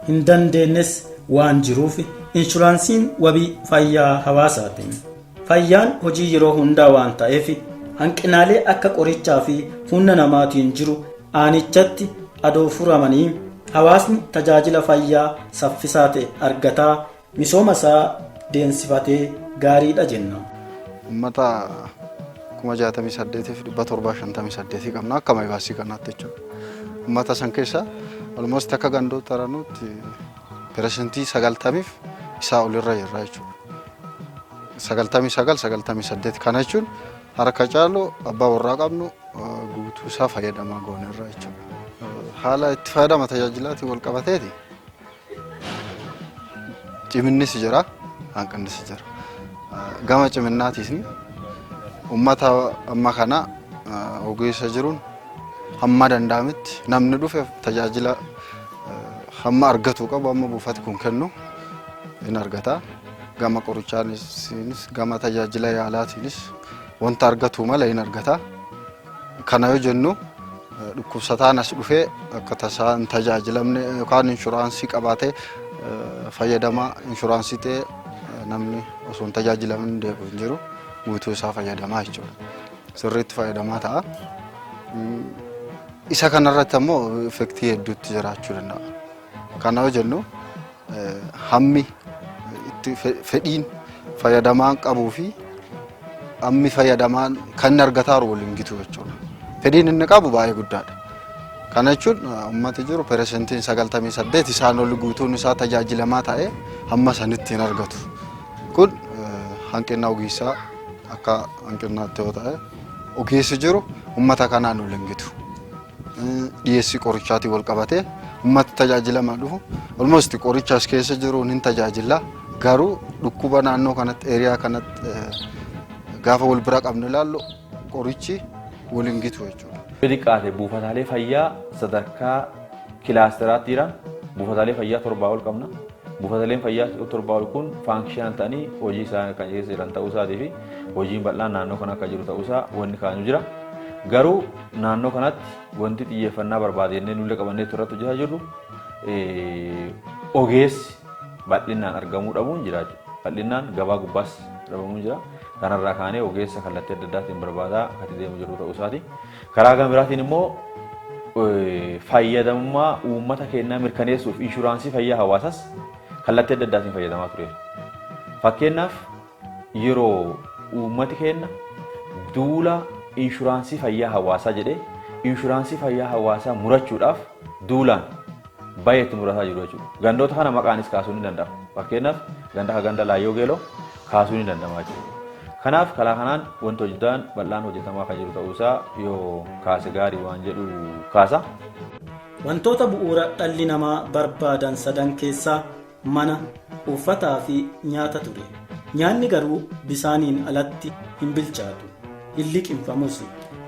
hin dandeenyes waan jiruuf inshuraansiin wabii fayyaa hawaasaati. Fayyaan hojii yeroo hundaa waan ta'eef hanqinaalee akka qorichaa fi humna namaatiin jiru aanichatti adoo furamanii hawaasni tajaajila fayyaa saffisaa ta'e argataa misooma isaa deensifatee gaariidha jenna. Uummata 68,758 qabna akka maaybaasii kanaatti jechuudha. Uummata san keessa almost akka gandoota ranuutti 90%f isaa olirra jirra jechuudha. 99, 98 kana jechuun harka caalu abbaa warraa qabnu guutuu isaa fayyadamaa goonerra jechuudha. Haala itti fayyadama tajaajilaatiin wal qabateeti ciminnis jira, hanqinnis jira. Gama ciminnaatiis uummata amma kana ogeessa jiruun hamma danda'ametti namni dhufe tajaajila hamma argatu qabu amma buufati kun kennu in argata. Gama qorichaanis gama tajaajila yaalaatiinis wanta argatu mala in argata. Kana yoo jennu dhukkubsataan as dhufee akka tasaa hin tajaajilamne yookaan inshuraansii qabaatee fayyadamaa inshuraansii ta'ee namni osoo hin tajaajilamin deebi'u hin jiru, guutuu isaa fayyadamaa jechuudha. Sirriitti fayyadamaa ta'a. Isa kanarratti ammoo effektii hedduutti jiraachuu danda'a. Kana yoo jennu hammi itti fedhiin fayyadamaan qabuu fi hammi fayyadamaan kan inni argataaru waliin gitu jechuudha. Fedhiin inni qabu baay'ee guddaadha. Kana jechuun uummati jiru 98% isaan ol guutuun isaa tajaajilamaa ta'ee hamma sanitti hin argatu. Kun hanqina ogeessaa akka hanqinaatti yoo ta'e ogeessi jiru uummata kanaan waliin gitu. Dhiyeessii qorichaatiin wal qabatee uummati tajaajilamaa dhufu almost qoricha as keessa jiruun hin tajaajila, garuu dhukkuba naannoo kanatti eeriyaa kanatti gaafa wal bira qabnu ilaallu qorichi waliin gitu jechuudha. Xiqqaate buufataalee fayyaa sadarkaa kilaasteraatti jiran buufataalee fayyaa 7 ol qabna. Buufataaleen fayyaa 7 ol kun faankishinaal ta'anii hojii isaa kan keessa jiran ta'uu isaatii fi hojiin bal'aan naannoo kana akka jiru ta'uu isaa wanni kaa'amu jira. Garuu naannoo kanatti wanti xiyyeeffannaa barbaade jennee nullee qabannee irratti hojjetaa jirru ogeessi bal'inaan argamuu dhabuun jira jechuudha. Bal'inaan gabaa gubbaas dhabamuun jira. Kanarraa kaanee ogeessa kallattii adda addaatiin barbaadaa akka itti deemu jiru ta'uu isaati. Karaa gama biraatiin immoo fayyadamummaa uummata keenyaa mirkaneessuuf inshuraansii fayyaa hawaasaas kallattii adda addaatiin fayyadamaa tureera. Fakkeenyaaf yeroo uummati keenya duula inshuraansii fayyaa hawaasaa jedhee inshuraansii fayyaa hawaasaa murachuudhaaf duulaan baay'eetti murataa jiru jechuudha. Gandoota kana maqaanis kaasuun ni danda'ama. Fakkeenyaaf ganda ganda Laayyoo Geeloo kaasuun ni danda'ama jechuudha. Kanaaf karaa kanaan wanti hojjetan bal'aan hojjetamaa kan jiru ta'uusaa yoo kaase gaarii waan jedhu kaasa. Wantoota bu'uura dhalli namaa barbaadan sadan keessaa mana, uffataa fi nyaata ture. Nyaanni garuu bisaaniin alatti hin bilchaatu, hin liqimfamus.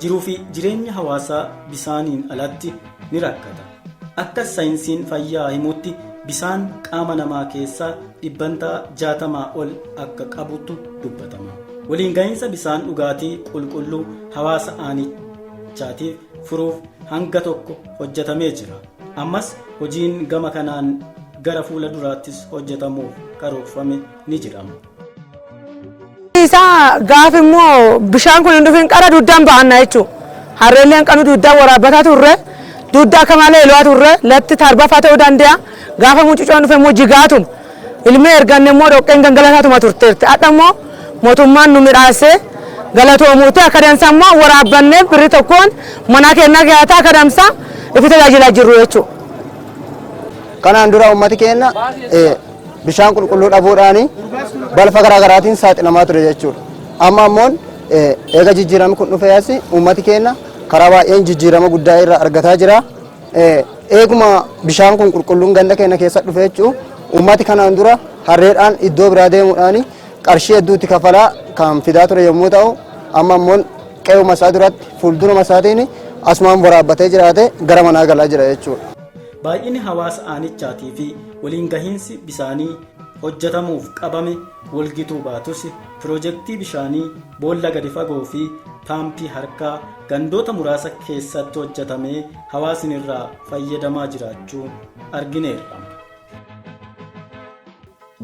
Jiruu fi jireenya hawaasaa bisaaniin alatti ni rakkata. Akka saayinsiin fayyaa himutti bisaan qaama namaa keessaa 60% ol akka qabutu dubbatama. Waliin gahinsa bisaan dhugaatii qulqulluu hawaasa aanichaatiif furuuf hanga tokko hojjetamee jira. Ammas hojiin gama kanaan gara fuula duraattis hojjetamuuf karoorfame ni jira. Isaa gaaf immoo bishaan kun hin dhufin qara duddaan ba'anna jechuudha. Harreelleen qanu duddaan waraabbataa turre, dudda akka malee elwaa turre, latti tarbafaa ta'uu danda'a. Gaafa mucucoon dhufe immoo jigaatuma. Ilmee erganne immoo dhoqqeen gangalataatuma turteerti. Hadha immoo mootummaan nu midhaasee galatoomuuti akka dansa immoo waraabbannee birrii tokkoon mana keenyaa keessaa akka dansa itti tajaajilaa jirru jechuudha. Kanaan dura uummati keenya Bishaan qulqulluu dhabuudhaan balfa garaa garaatiin saaxilamaa ture jechuudha. Amma ammoo eega jijjiiramni kun dhufee as uummati keenya karaa baay'een jijjiirama guddaa irraa argataa jira. Eeguma bishaan kun qulqulluun ganda keenya keessa dhufe jechuun uummati kanaan dura harreedhaan iddoo biraa deemuudhaan qarshii hedduutti kafalaa kan fidaa ture yommuu ta'u, amma ammoo qe'uma isaa duratti fuulduruma isaatiin asumaan waraabbatee jiraate gara manaa galaa jira jechuudha. Baay'inni hawaasa aanichaatii fi waliin gahiinsi bisaanii hojjetamuuf qabame walgituu baatus, piroojeektii bishaanii boolla gadi fagoo fi paampii harkaa gandoota muraasa keessatti hojjetamee hawaasni irraa fayyadamaa jiraachuu argineerra.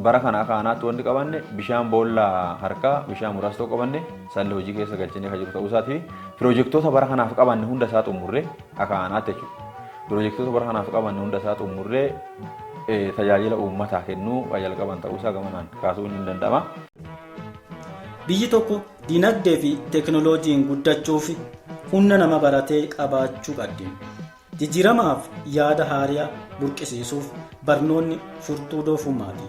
Bara kana akka aanaatti wanti qabanne bishaan boolla harkaa bishaan muraasa tokko qabanne salli hojii keessa galchinee kan jiru ta'uu isaatii fi piroojeektoota bara kanaaf qabanne hunda isaa xumurree akka aanaatti jechuudha. Piroojeektoota bara kanaaf qabanne hunda isaa xumurree tajaajila uummataa kennuu kan jalqaban ta'uu isaa gamanaan kaasuun hin danda'ama. Biyyi tokko dinagdee fi teekinooloojiin guddachuuf humna nama baratee qabaachuu qabdi. Jijjiiramaaf yaada haaraa burqisiisuuf barnoonni furtuu doofummaati.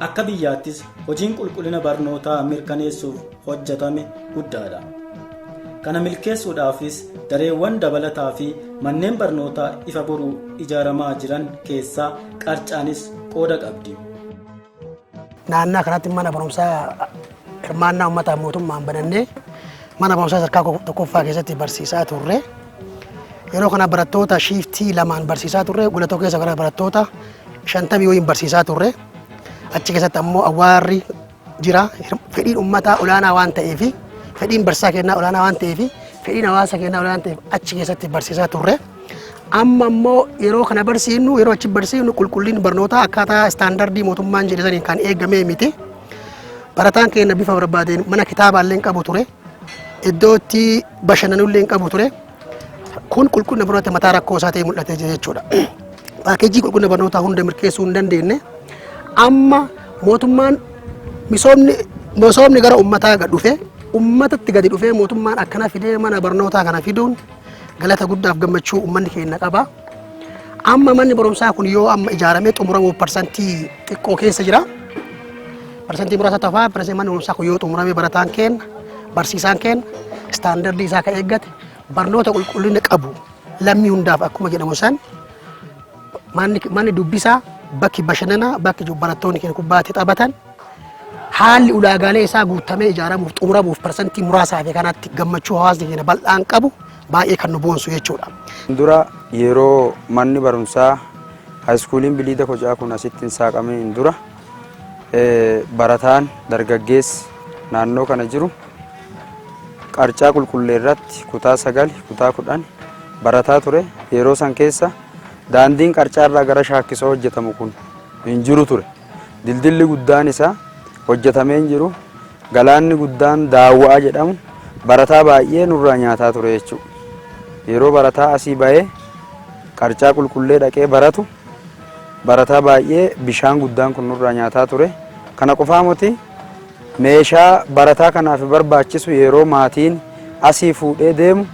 Akka biyyaattis hojiin qulqullina barnootaa mirkaneessuuf hojjetame guddaadha. Kana milkeessuudhaafis dareewwan dabalataa fi manneen barnootaa ifa boruu ijaaramaa jiran keessaa Qarcaanis qooda qabdi. Naannaa kanatti mana barumsaa hirmaannaa uummataa mootummaan banannee mana barumsaa sadarkaa tokkoffaa keessatti barsiisaa turre. Yeroo kana barattoota shiiftii lamaan barsiisaa turre. Gola tokko keessa gara barattoota 50 wayiin barsiisaa turre. Achi keessatti ammoo awwaarri jira. Fedhiin uummataa olaanaa waan ta'eef, fedhiin barsiisaa kennaa olaanaa waan ta'eef, fedhiin hawaasa kennaa olaanaa ta'eef achi keessatti barsiisaa turre. Amma immoo yeroo kana barsiifnu, yeroo achi barsiifnu, qulqullinni barnootaa akkaataa istaandardii mootummaan jedhe saniin kan eegamee miti. Barataan keenya bifa barbaadeen mana kitaabaallee hin qabu ture. Iddoo itti bashannanullee hin qabu ture. Kun qulqullina barnoota mataa rakkoo isaa ta'ee mul'atee jira jechuudha. Paakeejii qulqullina barnootaa hunda milkeessuu hin dandeenye. Amma mootummaan misoomni gara uummataa gad dhufe, uummatatti gadi dhufee, mootummaan akkana fidee mana barnootaa kana fiduun galata guddaaf gammachuu uummanni keenya qaba. Amma manni barumsaa kun yoo amma ijaaramee xumuramuuf parsantii xiqqoo keessa jira. Parsantii muraasa tafaa. Parsantii manni barumsaa kun yoo xumurame, barataan keenya, barsiisaan keenya istaandardii isaa kan eeggate barnoota qulqullina qabu lammii hundaaf akkuma jedhamu san, manni dubbisaa, bakki bashannanaa, bakki barattoonni keenya kubbaatti taphatan haalli ulaagaalee isaa guutamee ijaaramuuf xumuramuuf parsantii muraasaa fi kanatti gammachuu hawaasni keenya bal'aan qabu baay'ee kan nu boonsu jechuudha. Dura yeroo manni barumsaa haayiskuuliin Biliida Kocaa kun asitti hin saaqameen dura, barataan dargaggeessi naannoo kana jiru Qarcaa Qulqullee irratti kutaa 9, kutaa 10 barataa ture. Yeroo san keessa daandiin Qarcaa irraa gara Shaakkisoo hojjetamu kun hin jiru ture. Dildilli guddaan isaa hojjetamee hin jiru. Galaanni guddaan Daawwa'aa jedhamu barataa baay'ee nurraa nyaataa ture jechuudha. Yeroo barataa asii bahee Qarcaa Qulqullee dhaqee baratu barataa baay'ee bishaan guddaan kun nurraa nyaataa ture. Kana qofaa miti, meeshaa barataa kanaaf barbaachisu yeroo maatiin asii fuudhee deemu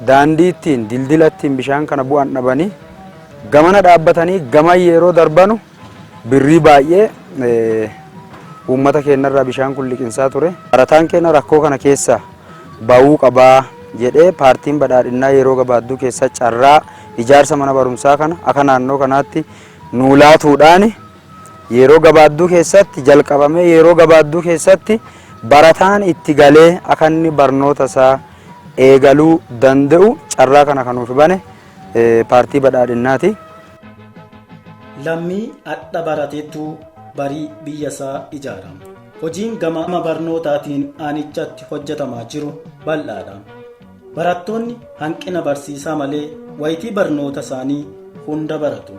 daandii ittiin dildila ittiin bishaan kana bu'an dhabanii gamana dhaabbatanii gama yeroo darbanu birrii baay'ee uummata keenyarraa bishaan kun liqinsaa ture. Barataan keenya rakkoo kana keessaa ba'uu qabaa jedhee paartiin badhaadhinnaa yeroo gabaabduu keessa carraa ijaarsa mana barumsaa kana akka naannoo kanaatti nuu laatuudhaan yeroo gabaabduu keessatti jalqabamee, yeroo gabaabduu keessatti barataan itti galee akka inni barnoota isaa eegaluu danda'u carraa kana kan nuuf bane paartii badhaadhinnaati. Lammii adha barateetu barii biyya isaa ijaara. Hojiin gama barnootaatiin aanichatti hojjetamaa jiru bal'aadha. Barattoonni hanqina barsiisaa malee wayitii barnoota isaanii hunda baratu.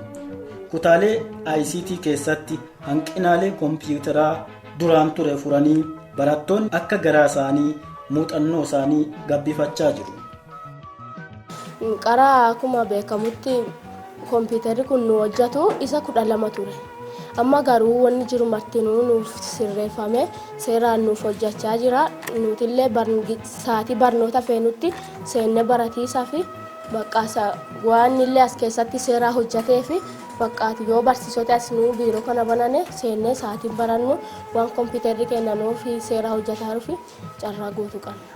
Kutaalee ICT keessatti hanqinaalee kompiitaraa duraan ture furanii barattoonni akka garaa isaanii muuxannoo isaanii gabbifachaa jiru. Qaraa akkuma beekamutti kompiitarri kun nu hojjetu isa 12 ture. Amma garuu wanni jiru martinuu nuuf sirreeffame, seeraan nuuf hojjechaa jira. Nutillee sa'aatii barnoota feenutti seenne baratiisaa fi bakka waan illee as keessatti seeraa hojjetee fi Baqqaati yoo barsiisota as nuu biiroo kana banane seennee sa'aatiin barannu waan kompiitarri keenya nuuf seera hojjetaa fi carraa guutuu qabna.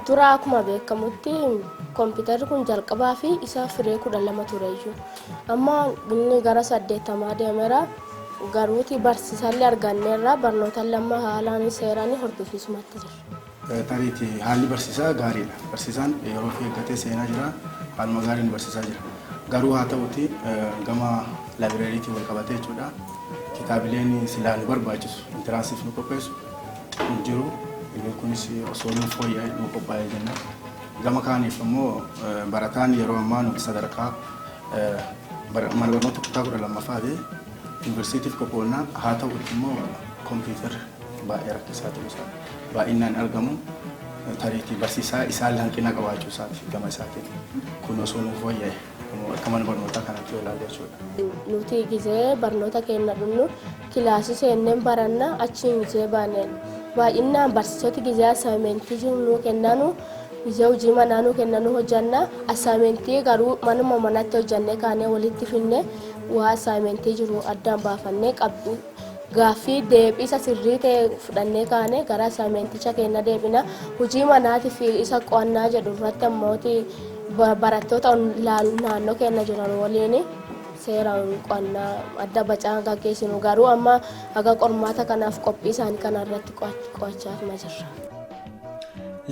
Dura akkuma beekamutti kompiitarri kun jalqabaa fi isa firee 12 ture iyyuu. Amma inni gara 80 deemeera. Garuuti barsiisallee arganneerra barnoota lama haalaan seeraan hordofisumatti jira. Tariitii haalli barsiisaa gaariidha. Barsiisaan yeroo of eeggatee seenaa jira. Haaluma gaariin barsiisaa jira. Garuu haa ta'uti gama laabireeriitiin wal qabatee jechuudha. Kitaabileen silaa nu barbaachisu entranceif nu qopheessu hin jiru. Inni kunis osoo nu fooyya'ee nu qophaa'ee jenna. Gama kaaniif immoo barataan yeroo ammaa nuti sadarkaa mana barnoota kutaa 12ffaa fi yuunivarsiitiif qophoonnaa haa ta'utti immoo kompiitarri baay'ee rakkisaa ta'uu isaa baay'inaan argamu tariitii barsiisaa isaan hanqina qabaachuu isaati gama isaatiin kun osoo nuuf fooyya'e akka mana barnootaa kanatti yoo ilaalle jechuudha. Nuti gizee barnoota keenya dhumnu kilaasii seenneen baranna achiin gizee baaneen baay'inaan barsiisoti gizee assaayimentii jiru nuu kennanu gizee hojii manaa nuu kennanu hojjanna assaayimentii garuu manuma manatti hojjannee kaanee walitti finne waa assaayimentii jiru addaan baafannee gaaffii deebisa sirrii ta'e fudhannee kaane gara assaayimenticha keenya deebina hojii manaatii fi isa qo'annaa jedhu irratti ammooti barattoota naannoo keenya jiran waliin seeraan qo'annaa adda bacaa gaggeessinu garuu amma haga qormaata kanaaf qophii isaanii kana irratti qo'achaa jirra.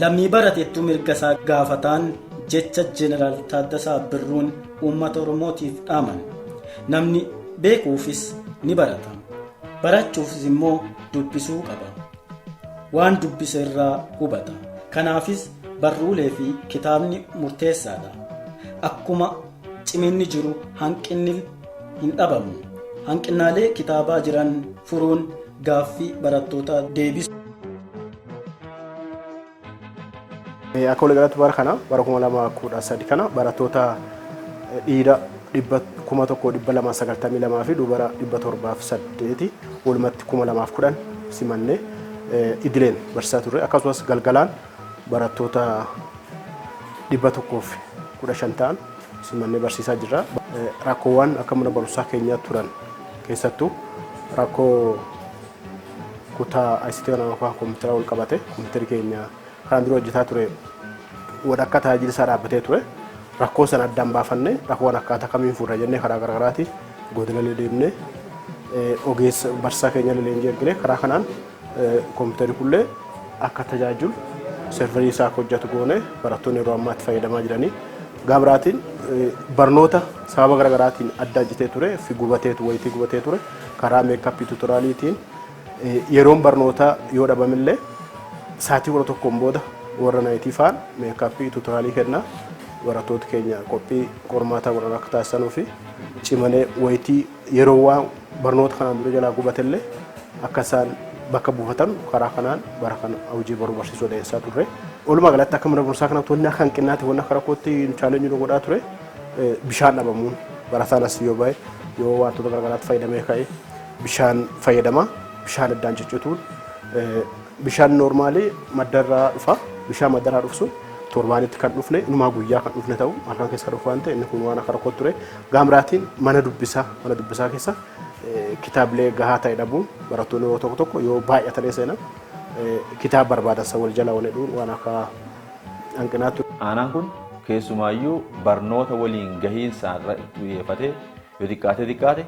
Lammii barateettuu mirga isaa gaafataan jecha Jeneraal Taaddasaa Birruun uummata Oromootiif dhaaman. Namni beekuufis ni barata. Barachuufis immoo dubbisuu qaba. Waan dubbise irraa hubata. Kanaafis barruulee fi kitaabni murteessaadha. Akkuma ciminni jiru hanqinni hin dhabamu. Hanqinnaalee kitaabaa jiran furuun gaaffii barattootaa deebisu. Akka waliigalaatti bara kana bara 2013 kana barattoota dhiira 1292 fi dubara 708 walumatti 2010 simannee idileen barsiisaa turre akkasumas galgalaan barattoota 115 ta'an simannee barsiisaa jirra. Rakkoowwan akka mana barumsaa keenyaa turan keessattuu rakkoo kutaa ICT kana yookaan kompiitara wal qabate kompiitarri keenya kanaan dura hojjetaa ture walakkaa tajaajila isaa dhaabbatee ture. Rakkoo sana addaan baafannee rakkoowwan akkaataa kamiin furra jennee karaa garaagaraatiin godina deemnee ogeessa barsiisaa keenya leenjii ergine karaa kanaan kompiitarri kunillee akka tajaajilu serverii isaa akka hojjetu goone barattoonni yeroo ammaatti fayyadamaa jiranii. Gama biraatiin barnoota sababa garaagaraatiin adda ajjitee ture fi gubateetu wayitii gubatee ture karaa makeup tutorialiitiin yeroon barnootaa yoo dhabamillee sa'aatii 11 booda warra night faan makeup tutorial kenna barattoota keenya qophii qormaataa godhan akka taasisanuu fi cimanee wayitii yeroo waan barnoota kanaan dura jalaa gubatellee akka isaan bakka buufatan karaa kanaan bara kana hojii baruu barsiisuu dhiyeessaa turre. Walumaa galatti akka mana barumsaa kanatti wanni akka hanqinaatti wanni akka rakkootti challenge nu godhaa ture bishaan dhabamuun barataan as yoo bahe yoo wantoota garaagaraatti fayyadamee ka'e bishaan fayyadama bishaan addaan ciccituun bishaan normal maddarraa dhufa bishaan maddarraa dhufu sun torbaanitti kan dhufne inumaa guyyaa kan dhufne ta'u halkan keessa dhufu waan ta'e inni kun waan akka rakkootti ture. Gama biraatiin mana dubbisaa keessa kitaabilee gahaa ta'e dhabuun barattoonni yeroo tokko tokko yoo baay'atanii seenan kitaaba barbaadan san wal jala wal waan akka hanqinaatti. Aanaan kun keessumaayyuu barnoota waliin gahiinsa irratti xiyyeeffatee yoo xiqqaate xiqqaate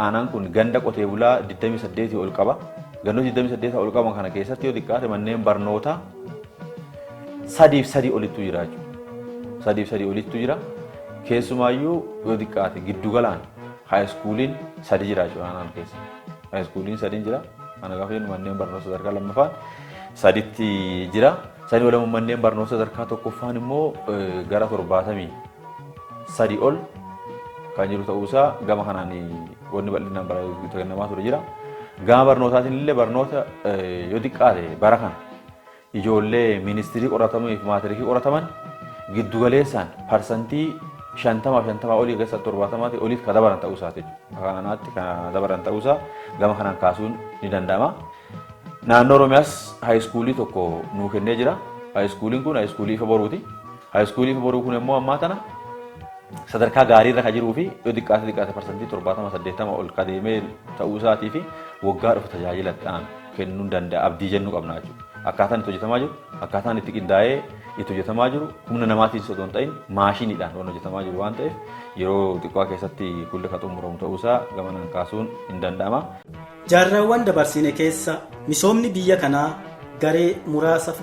aanaan kun ganda qotee bulaa 28 ol qaba. Gandoota 28 ol qaban kana keessatti yoo xiqqaate manneen barnootaa 3 fi 3 olittu jira jechuudha. 3 fi 3 olittu jira. Keessumaayyuu yoo xiqqaate giddugalaan high schooliin 3 jira jechuudha aanaan keessa. High schooliin 3 jira. Kana gaafa jennu manneen barnoota sadarkaa lammaffaan saditti jira. Sanii ol manneen barnoota sadarkaa tokkoffaan immoo gara 73 ol kan jiru ta'uusaa gama kanaan wanni bal'inaan kennamaa ture jira. Gama barnootaatiin illee barnoota yoo xiqqaate bara kana ijoollee ministirii qoratamanii fi maatirikii qorataman giddugaleessaan 50% 50 olii keessa 70 oliif kan dabalan ta'uu isaati jechuudha. Kanaatti kan dabalan ta'uusaa gama kanaan kaasuun ni danda'ama. Naannoo Oromiyaas high school tokko nuu kennee jira. High schooliin kun high school Ifa Boruuti. High school Ifa Boruu kun immoo ammaa tana Sadarkaa gaarii irra kan jiruu fi yoo xiqqaate xiqqaate 70% 80% ol ka deemee ta'uu isaatii fi waggaa dhufu tajaajila itti aanu kennuu danda'a abdii jennu qabna jechuudha. Akkaataan itti hojjetamaa jiru, akkaataan itti qindaa'ee itti hojjetamaa jiru humna namaatiin osoo hin ta'in maashiniidhaan waan hojjetamaa jiru waan ta'eef yeroo xiqqaa keessatti kulli kan xumuramu ta'uusaa gamanaan kaasuun hin danda'ama. Jaarraawwan dabarsine keessa misoomni biyya kanaa garee muraasa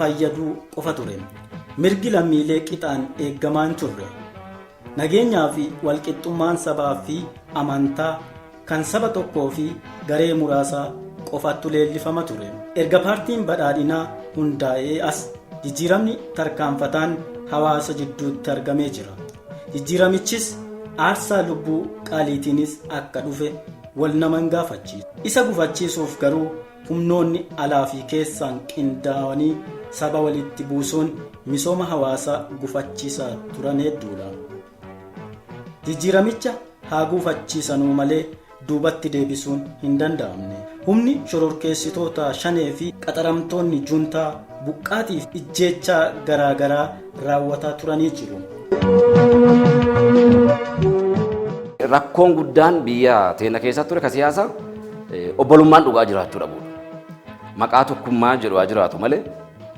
fayyaduu qofa ture. Mirgi lammiilee qixaan eeggamaa hin turre. Nageenyaa fi walqixxummaan sabaa fi amantaa kan saba tokkoo fi garee muraasaa qofattu leellifama ture. Erga paartiin badhaadhinaa hundaa'ee as jijjiiramni tarkaanfataan hawaasa jidduutti argamee jira. Jijjiiramichis aarsaa lubbuu qaaliitiinis akka dhufe wal nama hin gaafachiisu. Isa gufachiisuuf garuu humnoonni alaa fi keessaan qindaa'anii saba walitti buusuun misooma hawaasaa gufachiisaa turan hedduudha. Jijjiiramicha haa gufachiisanuu malee duubatti deebisuun hin danda'amne. Humni shororkeessitoota shanee fi qaxaramtoonni juntaa buqqaatii fi ijjeechaa garaa garaa raawwataa turanii jiru. Rakkoon guddaan biyya teenya keessa ture ka siyaasa obbolummaan dhugaa jiraachuu dhabuudha. Maqaa tokkummaa jedhu haa jiraatu malee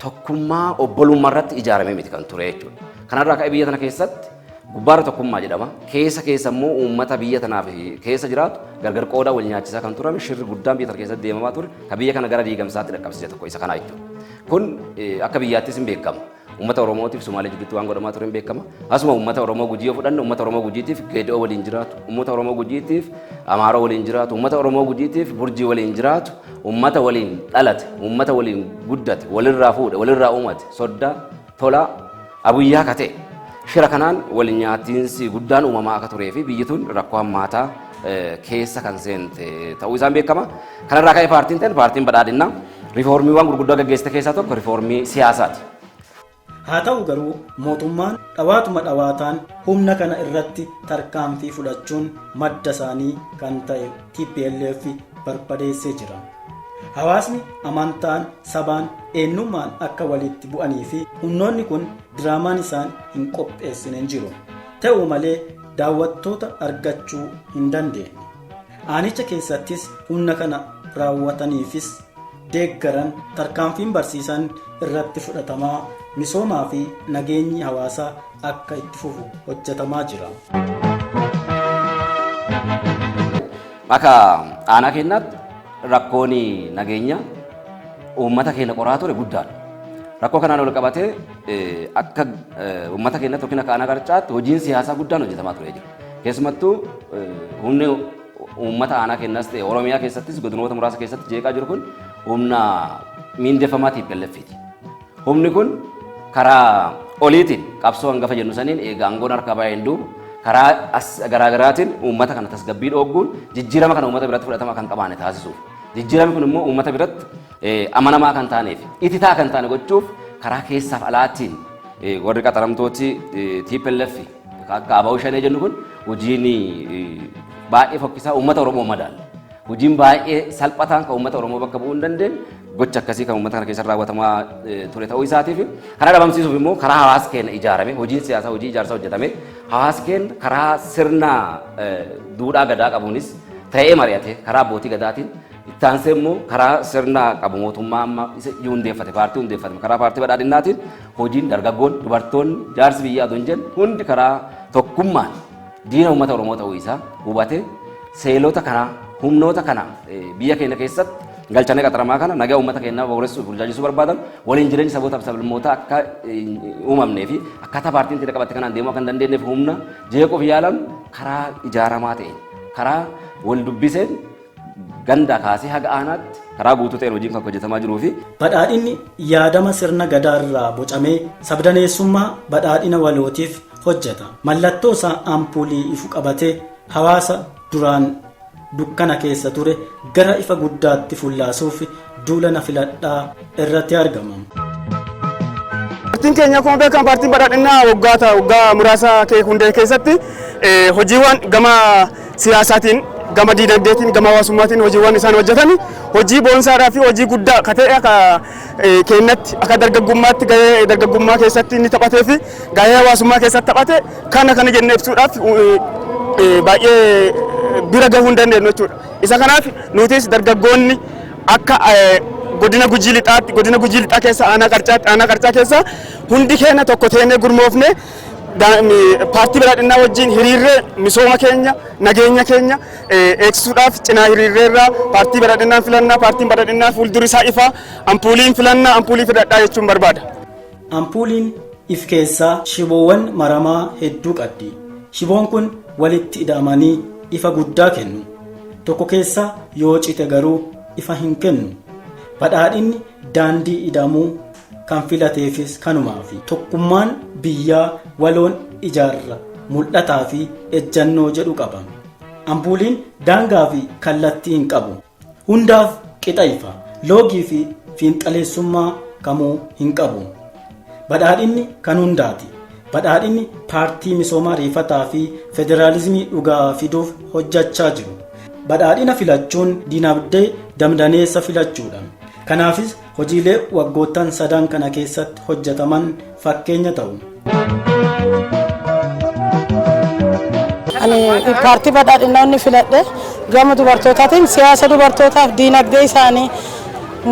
tokkummaa obbolummaa irratti ijaaramee miti kan ture jechuudha. Kanarraa ka'ee biyya tana keessatti gubbaarra tokkummaa jedhama. Keessa keessa immoo uummata biyya tanaaf keessa jiraatu gargar qoodaa wal nyaachisaa kan turame shirri guddaan biyya tana keessatti deemamaa ture kan biyya kana gara diigamsaatti dhaqqabsiise tokko isa kanaa jechuudha. Kun akka biyyaattis hin beekama. Uummata Oromootiif Sumaalee jidduutti waan godhamaa ture hin beekama. Asuma uummata Oromoo Gujii yoo fudhanne uummata Oromoo Gujiitiif Geedi'oo waliin jiraatu, uummata Oromoo Gujiitiif Amaaroo waliin jiraatu, uummata Oromoo Gujiitiif Burjii waliin jiraatu, uummata waliin dhalate, uummata waliin guddate, walirraa fuudhe, walirraa uumate, soddaa, tolaa, abuyyaa ka ta'e. Shira kanaan wal nyaatiinsi guddaan uumamaa akka turee fi biyyi tun rakkoo hammaataa keessa kan seente ta'uu isaan beekama. Kanarraa ka'ee paartiin ta'e paartiin badhaadhinnaa riifoormiiwwan gurguddoo gaggeessite keessaa tokko riifoormii siyaasaati. Haa ta'u garuu mootummaan dhawaatuma dhawaataan humna kana irratti tarkaanfii fudhachuun madda isaanii kan ta'e tplf barbadeessee jira. Hawaasni amantaan, sabaan, eenyummaan akka walitti bu'anii fi humnoonni kun diraamaan isaan hin qopheessine hin jiru. Ta'u malee daawwattoota argachuu hin dandeenye. Aanicha keessattis humna kana raawwataniifis deeggaran tarkaanfiin barsiisan irratti fudhatamaa misoomaa fi nageenyi hawaasaa akka itti fufu hojjetamaa jira. Akka aanaa keenyaatti rakkoon nageenya uummata keenya qoraa ture guddaadha. Rakkoo kanaan wal qabatee akka uummata keenyatti yookiin akka aanaa Qarcaatti hojiin siyaasaa guddaan hojjetamaa ture jira. Keessumattuu humni uummata aanaa keenyas ta'e Oromiyaa keessattis godinoota muraasa keessatti jeeqaa jiru kun humna miindeffamaa TPLFiti. Humni kun karaa oliitiin qabsoo hangafa jennu saniin eega aangoon harkaa baay'een duuba karaa as garaagaraatiin uummata kana tasgabbii dhoogguun jijjiirama kana uummata biratti fudhatama kan qabaane taasisuuf. Jijjiiramni kun immoo uummata biratti amanamaa kan taaneef ititaa kan taane gochuuf karaa keessaaf alaatiin warri qaxaramtooti TPLF akka ABO shanee jennu kun hojiin baay'ee fokkisaa uummata Oromoo madaala. Hojiin baay'ee salphataan kan uummata Oromoo bakka bu'uu hin dandeenye gocha akkasii kan uummata kana keessa raawwatamaa ture ta'uu isaatiif kana dhabamsiisuuf immoo karaa hawaasa keenya ijaarame hojiin siyaasaa hojii ijaarsaa hojjetame hawaasa keenya karaa sirna duudhaa gadaa qabuunis ta'ee mari'ate karaa abbootii gadaatiin itti aansee immoo karaa sirna qabu mootummaa amma isa hundeeffate paartii hundeeffate karaa paartii badhaadhinnaatiin hojiin dargaggoon dubartoonni jaarsi biyyaa otoo hin jenne hundi karaa tokkummaan diina uummata Oromoo ta'uu isaa hubate seelota kana humnoota kana biyya keenya keessatti galchanii qaxaramaa kana nagaa uummata keenyaa booressuuf burjaajessuu barbaadan waliin jireenya sabootaaf sablammootaa akka uumamnee fi akkaataa paartiin itti qabatte kanaan deemuu akka hin dandeenyeef humna jeequuf yaalan karaa ijaaramaa ta'een karaa wal dubbiseen gandaa kaasee haga aanaatti karaa guutuu ta'een hojiin kan hojjetamaa jiruu fi. Badhaadhinni yaadama sirna Gadaa irraa bocamee sabdaneessummaa badhaadhina walootiif hojjeta. Mallattoo isaa ampuulii ifu qabatee hawaasa duraan dukkana keessa ture gara ifa guddaatti fullaasuuf duula na filadhaa irratti argama. Paartiin keenya akkuma beekamu paartiin badhaadhinaa waggaa waggaa muraasa hundee keessatti hojiiwwan gama siyaasaatiin Gama diinagdeetiin, gama hawaasummaatiin hojiiwwan isaan hojjetan hojii boonsaadhaa fi hojii guddaa ka ta'e, akka keenyatti, akka dargaggummaatti gahee dargaggummaa keessatti inni taphatee fi gahee hawaasummaa keessatti taphate kana jennee ibsuudhaaf baay'ee bira gahuu hin dandeenyu jechuudha. Isa kanaaf nutis dargaggoonni akka godina Gujii Lixaatti, godina Gujii Lixaa keessa aanaa Qarcaatti, aanaa Qarcaa keessa hundi keenya tokko teenee gurmoofne paartii Badhaadhinaa wajjin hiriirree misooma keenya, nageenya keenya eegsisuudhaaf cinaa hiriirreerraa. Paartii Badhaadhinaan filannaa, paartiin Badhaadhinaa fuulduri isaa ifa, ampuuliin filannaa, ampuulii filadhaa jechuun barbaada. Ampuuliin if keessaa shiboowwan maramaa hedduu qabdi. Shiboon kun walitti hidhamanii ifa guddaa kennu. Tokko keessaa yoo cite garuu ifa hin kennu. Badhaadhinni daandii hidhamuu kan filateefis kanumaafi. Tokkummaan biyyaa waloon ijaarra mul'ataa fi ejjannoo jedhu qaba. Ampuuliin daangaa fi kallattii hin qabu. Hundaaf qixa ifa. Loogii fi fiinxaleessummaa kamuu hin qabu. Badhaadhinni kan hundaati. Badhaadhinni paartii misooma ariifataa fi federaalizimii dhugaa fiduuf hojjachaa jiru. Badhaadhina filachuun dinagdee damdaneessa filachuudha. Kanaafis hojiilee waggoottan sadan kana keessatti hojjetaman fakkeenya ta'u. Ani paartii Badhaadhinaa inni filadhe gama dubartootaatiin siyaasa dubartootaaf, diinagdee isaanii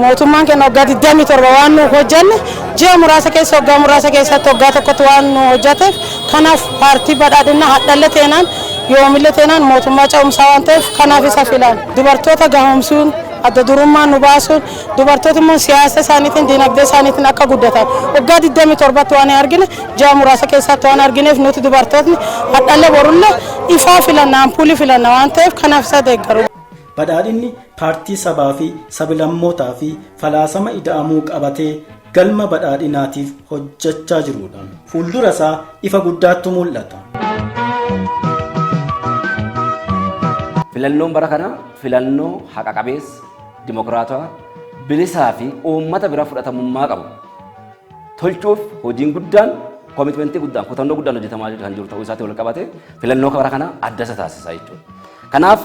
mootummaan keenya waggaa 27 waan nu hojjenne ji'a muraasa keessa, waggaa muraasa keessatti, waggaa tokkotti waan nu hojjeteef, kanaaf paartii Badhaadhinaa hadhalle teenaan yoomillee teenaan mootummaa ce'umsaa waan ta'eef kanaaf isa filan. Dubartoota gahoomsuun, adda durummaan nu baasuun, dubartoota immoo siyaasa isaaniitiin, diinagdee isaaniitiin akka guddatan waggaa 27tti waan hin argine ji'a muraasa keessatti waan argineef, nuti dubartootni hadhalle borullee ifaa filanna, ampuulii filanna waan ta'eef kanaaf isa deeggaru. Badhaadhinni paartii sabaa fi sablammootaa fi falaasama ida'amuu qabatee galma badhaadhinaatiif hojjechaa jirudha. Fuuldura isaa ifa guddaattu mul'ata. Filannoon bara kana filannoo haqa qabeessa, dimokiraatawaa, bilisaa fi uummata bira fudhatamummaa qabu tolchuuf hojiin guddaan, commitmentii guddaan, kutannoo guddaan hojjetamaa kan jiru ta'uu isaatti wal qabate filannoo bara kana adda isa taasisa jechuudha. Kanaaf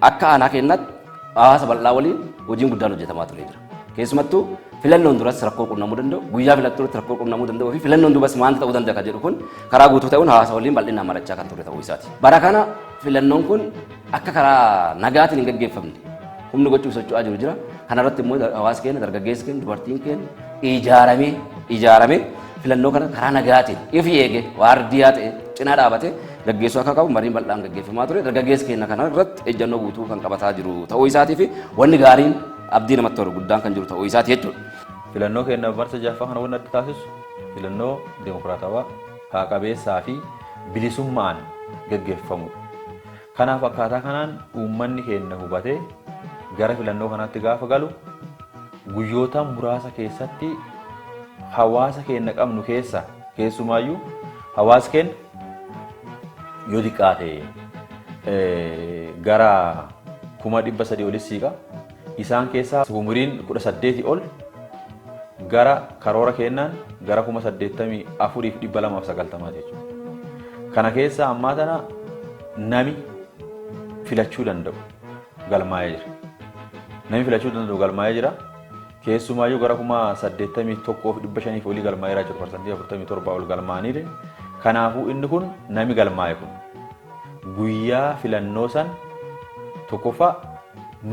akka aanaa keenyaatti hawaasa bal'aa waliin hojiin guddaan hojjetamaa ture jira. Keessumattuu filannoon duras rakkoo qunnamuu danda'u, guyyaa filattuutti rakkoo qunnamuu danda'uu fi filannoon duubas maal ta'uu danda'a kan jedhu kun karaa guutuu ta'uun hawaasa waliin bal'inaan marachaa kan ture ta'uu isaati. Bara kana filannoon kun akka karaa nagaatiin hin gaggeeffamne humni gochuuf socho'aa jiru jira. Kanarratti immoo hawaasi keenya, dargaggeessi keenya, dubartiin keenya ijaaramee ijaaramee filannoo kana karaa nagaatiin ifi eege, waardiyaa ta'e cinaa dhaabatee gaggeessuu akka qabu mariin bal'aan gaggeeffamaa ture. Dargaggeessi keenya kana irratti ejjennoo guutuu kan qabataa jiru ta'uu isaatii fi wanni gaariin abdii namatti tolu guddaan kan jiru ta'uu isaati jechuudha. Filannoo keenya marsa jaffaa kana wanni adda taasisu filannoo dimokiraatawaa, haqa qabeessaa fi bilisummaan gaggeeffamudha. Kanaaf akkaataa kanaan uummanni keenya hubatee gara filannoo kanaatti gaafa galu, guyyoota muraasa keessatti hawaasa keenya qabnu keessa, keessumaayyuu hawaasi keenya yoo xiqqaate gara 300,000 olis siiqa. Isaan keessaa umuriin 18 ol gara karoora kennaan gara 84,290 jechuudha. Kana keessa ammaa tana nami filachuu danda'u galmaa'ee jira. Nami filachuu danda'u galmaa'ee jira. Keessumaayyuu gara 81,500 olii galmaa'eera jechuudha. 47% ol galmaa'aniiru. Kanaafuu inni kun nami galmaa'e kun guyyaa filannoo san tokkoffaa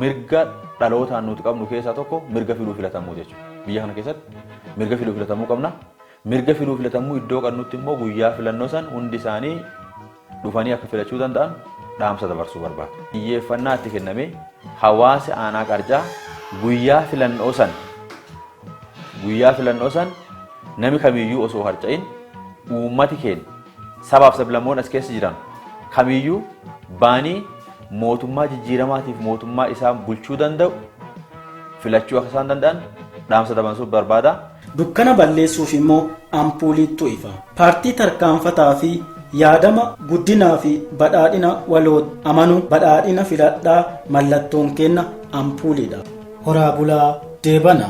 mirga dhalootaan nuti qabnu keessaa tokko mirga filuu filatamuu jechuudha. Biyya kana keessatti mirga filuu filatamuu qabna. Mirga filuu filatamuu iddoo qabnutti immoo guyyaa filannoo san hundi isaanii dhufanii akka filachuu danda'an dhaamsa dabarsuu barbaada. Xiyyeeffannaa itti kennamee hawaasi aanaa Qarcaa guyyaa filannoo san nami kamiyyuu osoo harca'in, uummati keenya sabaaf sablammoon as keessa jiran kamiyyuu baanii mootummaa jijjiiramaatiif mootummaa isaan bulchuu danda'u filachuu akka isaan danda'an dhaamsa dabarsuu barbaada. Dukkana balleessuuf immoo ampuuliittu ifa. Paartii tarkaanfataa fi yaadama guddinaa fi badhaadhina waloo amanu, Badhaadhina filadhaa, mallattoon kenna ampuuliidha. Horaa bulaa, deebana.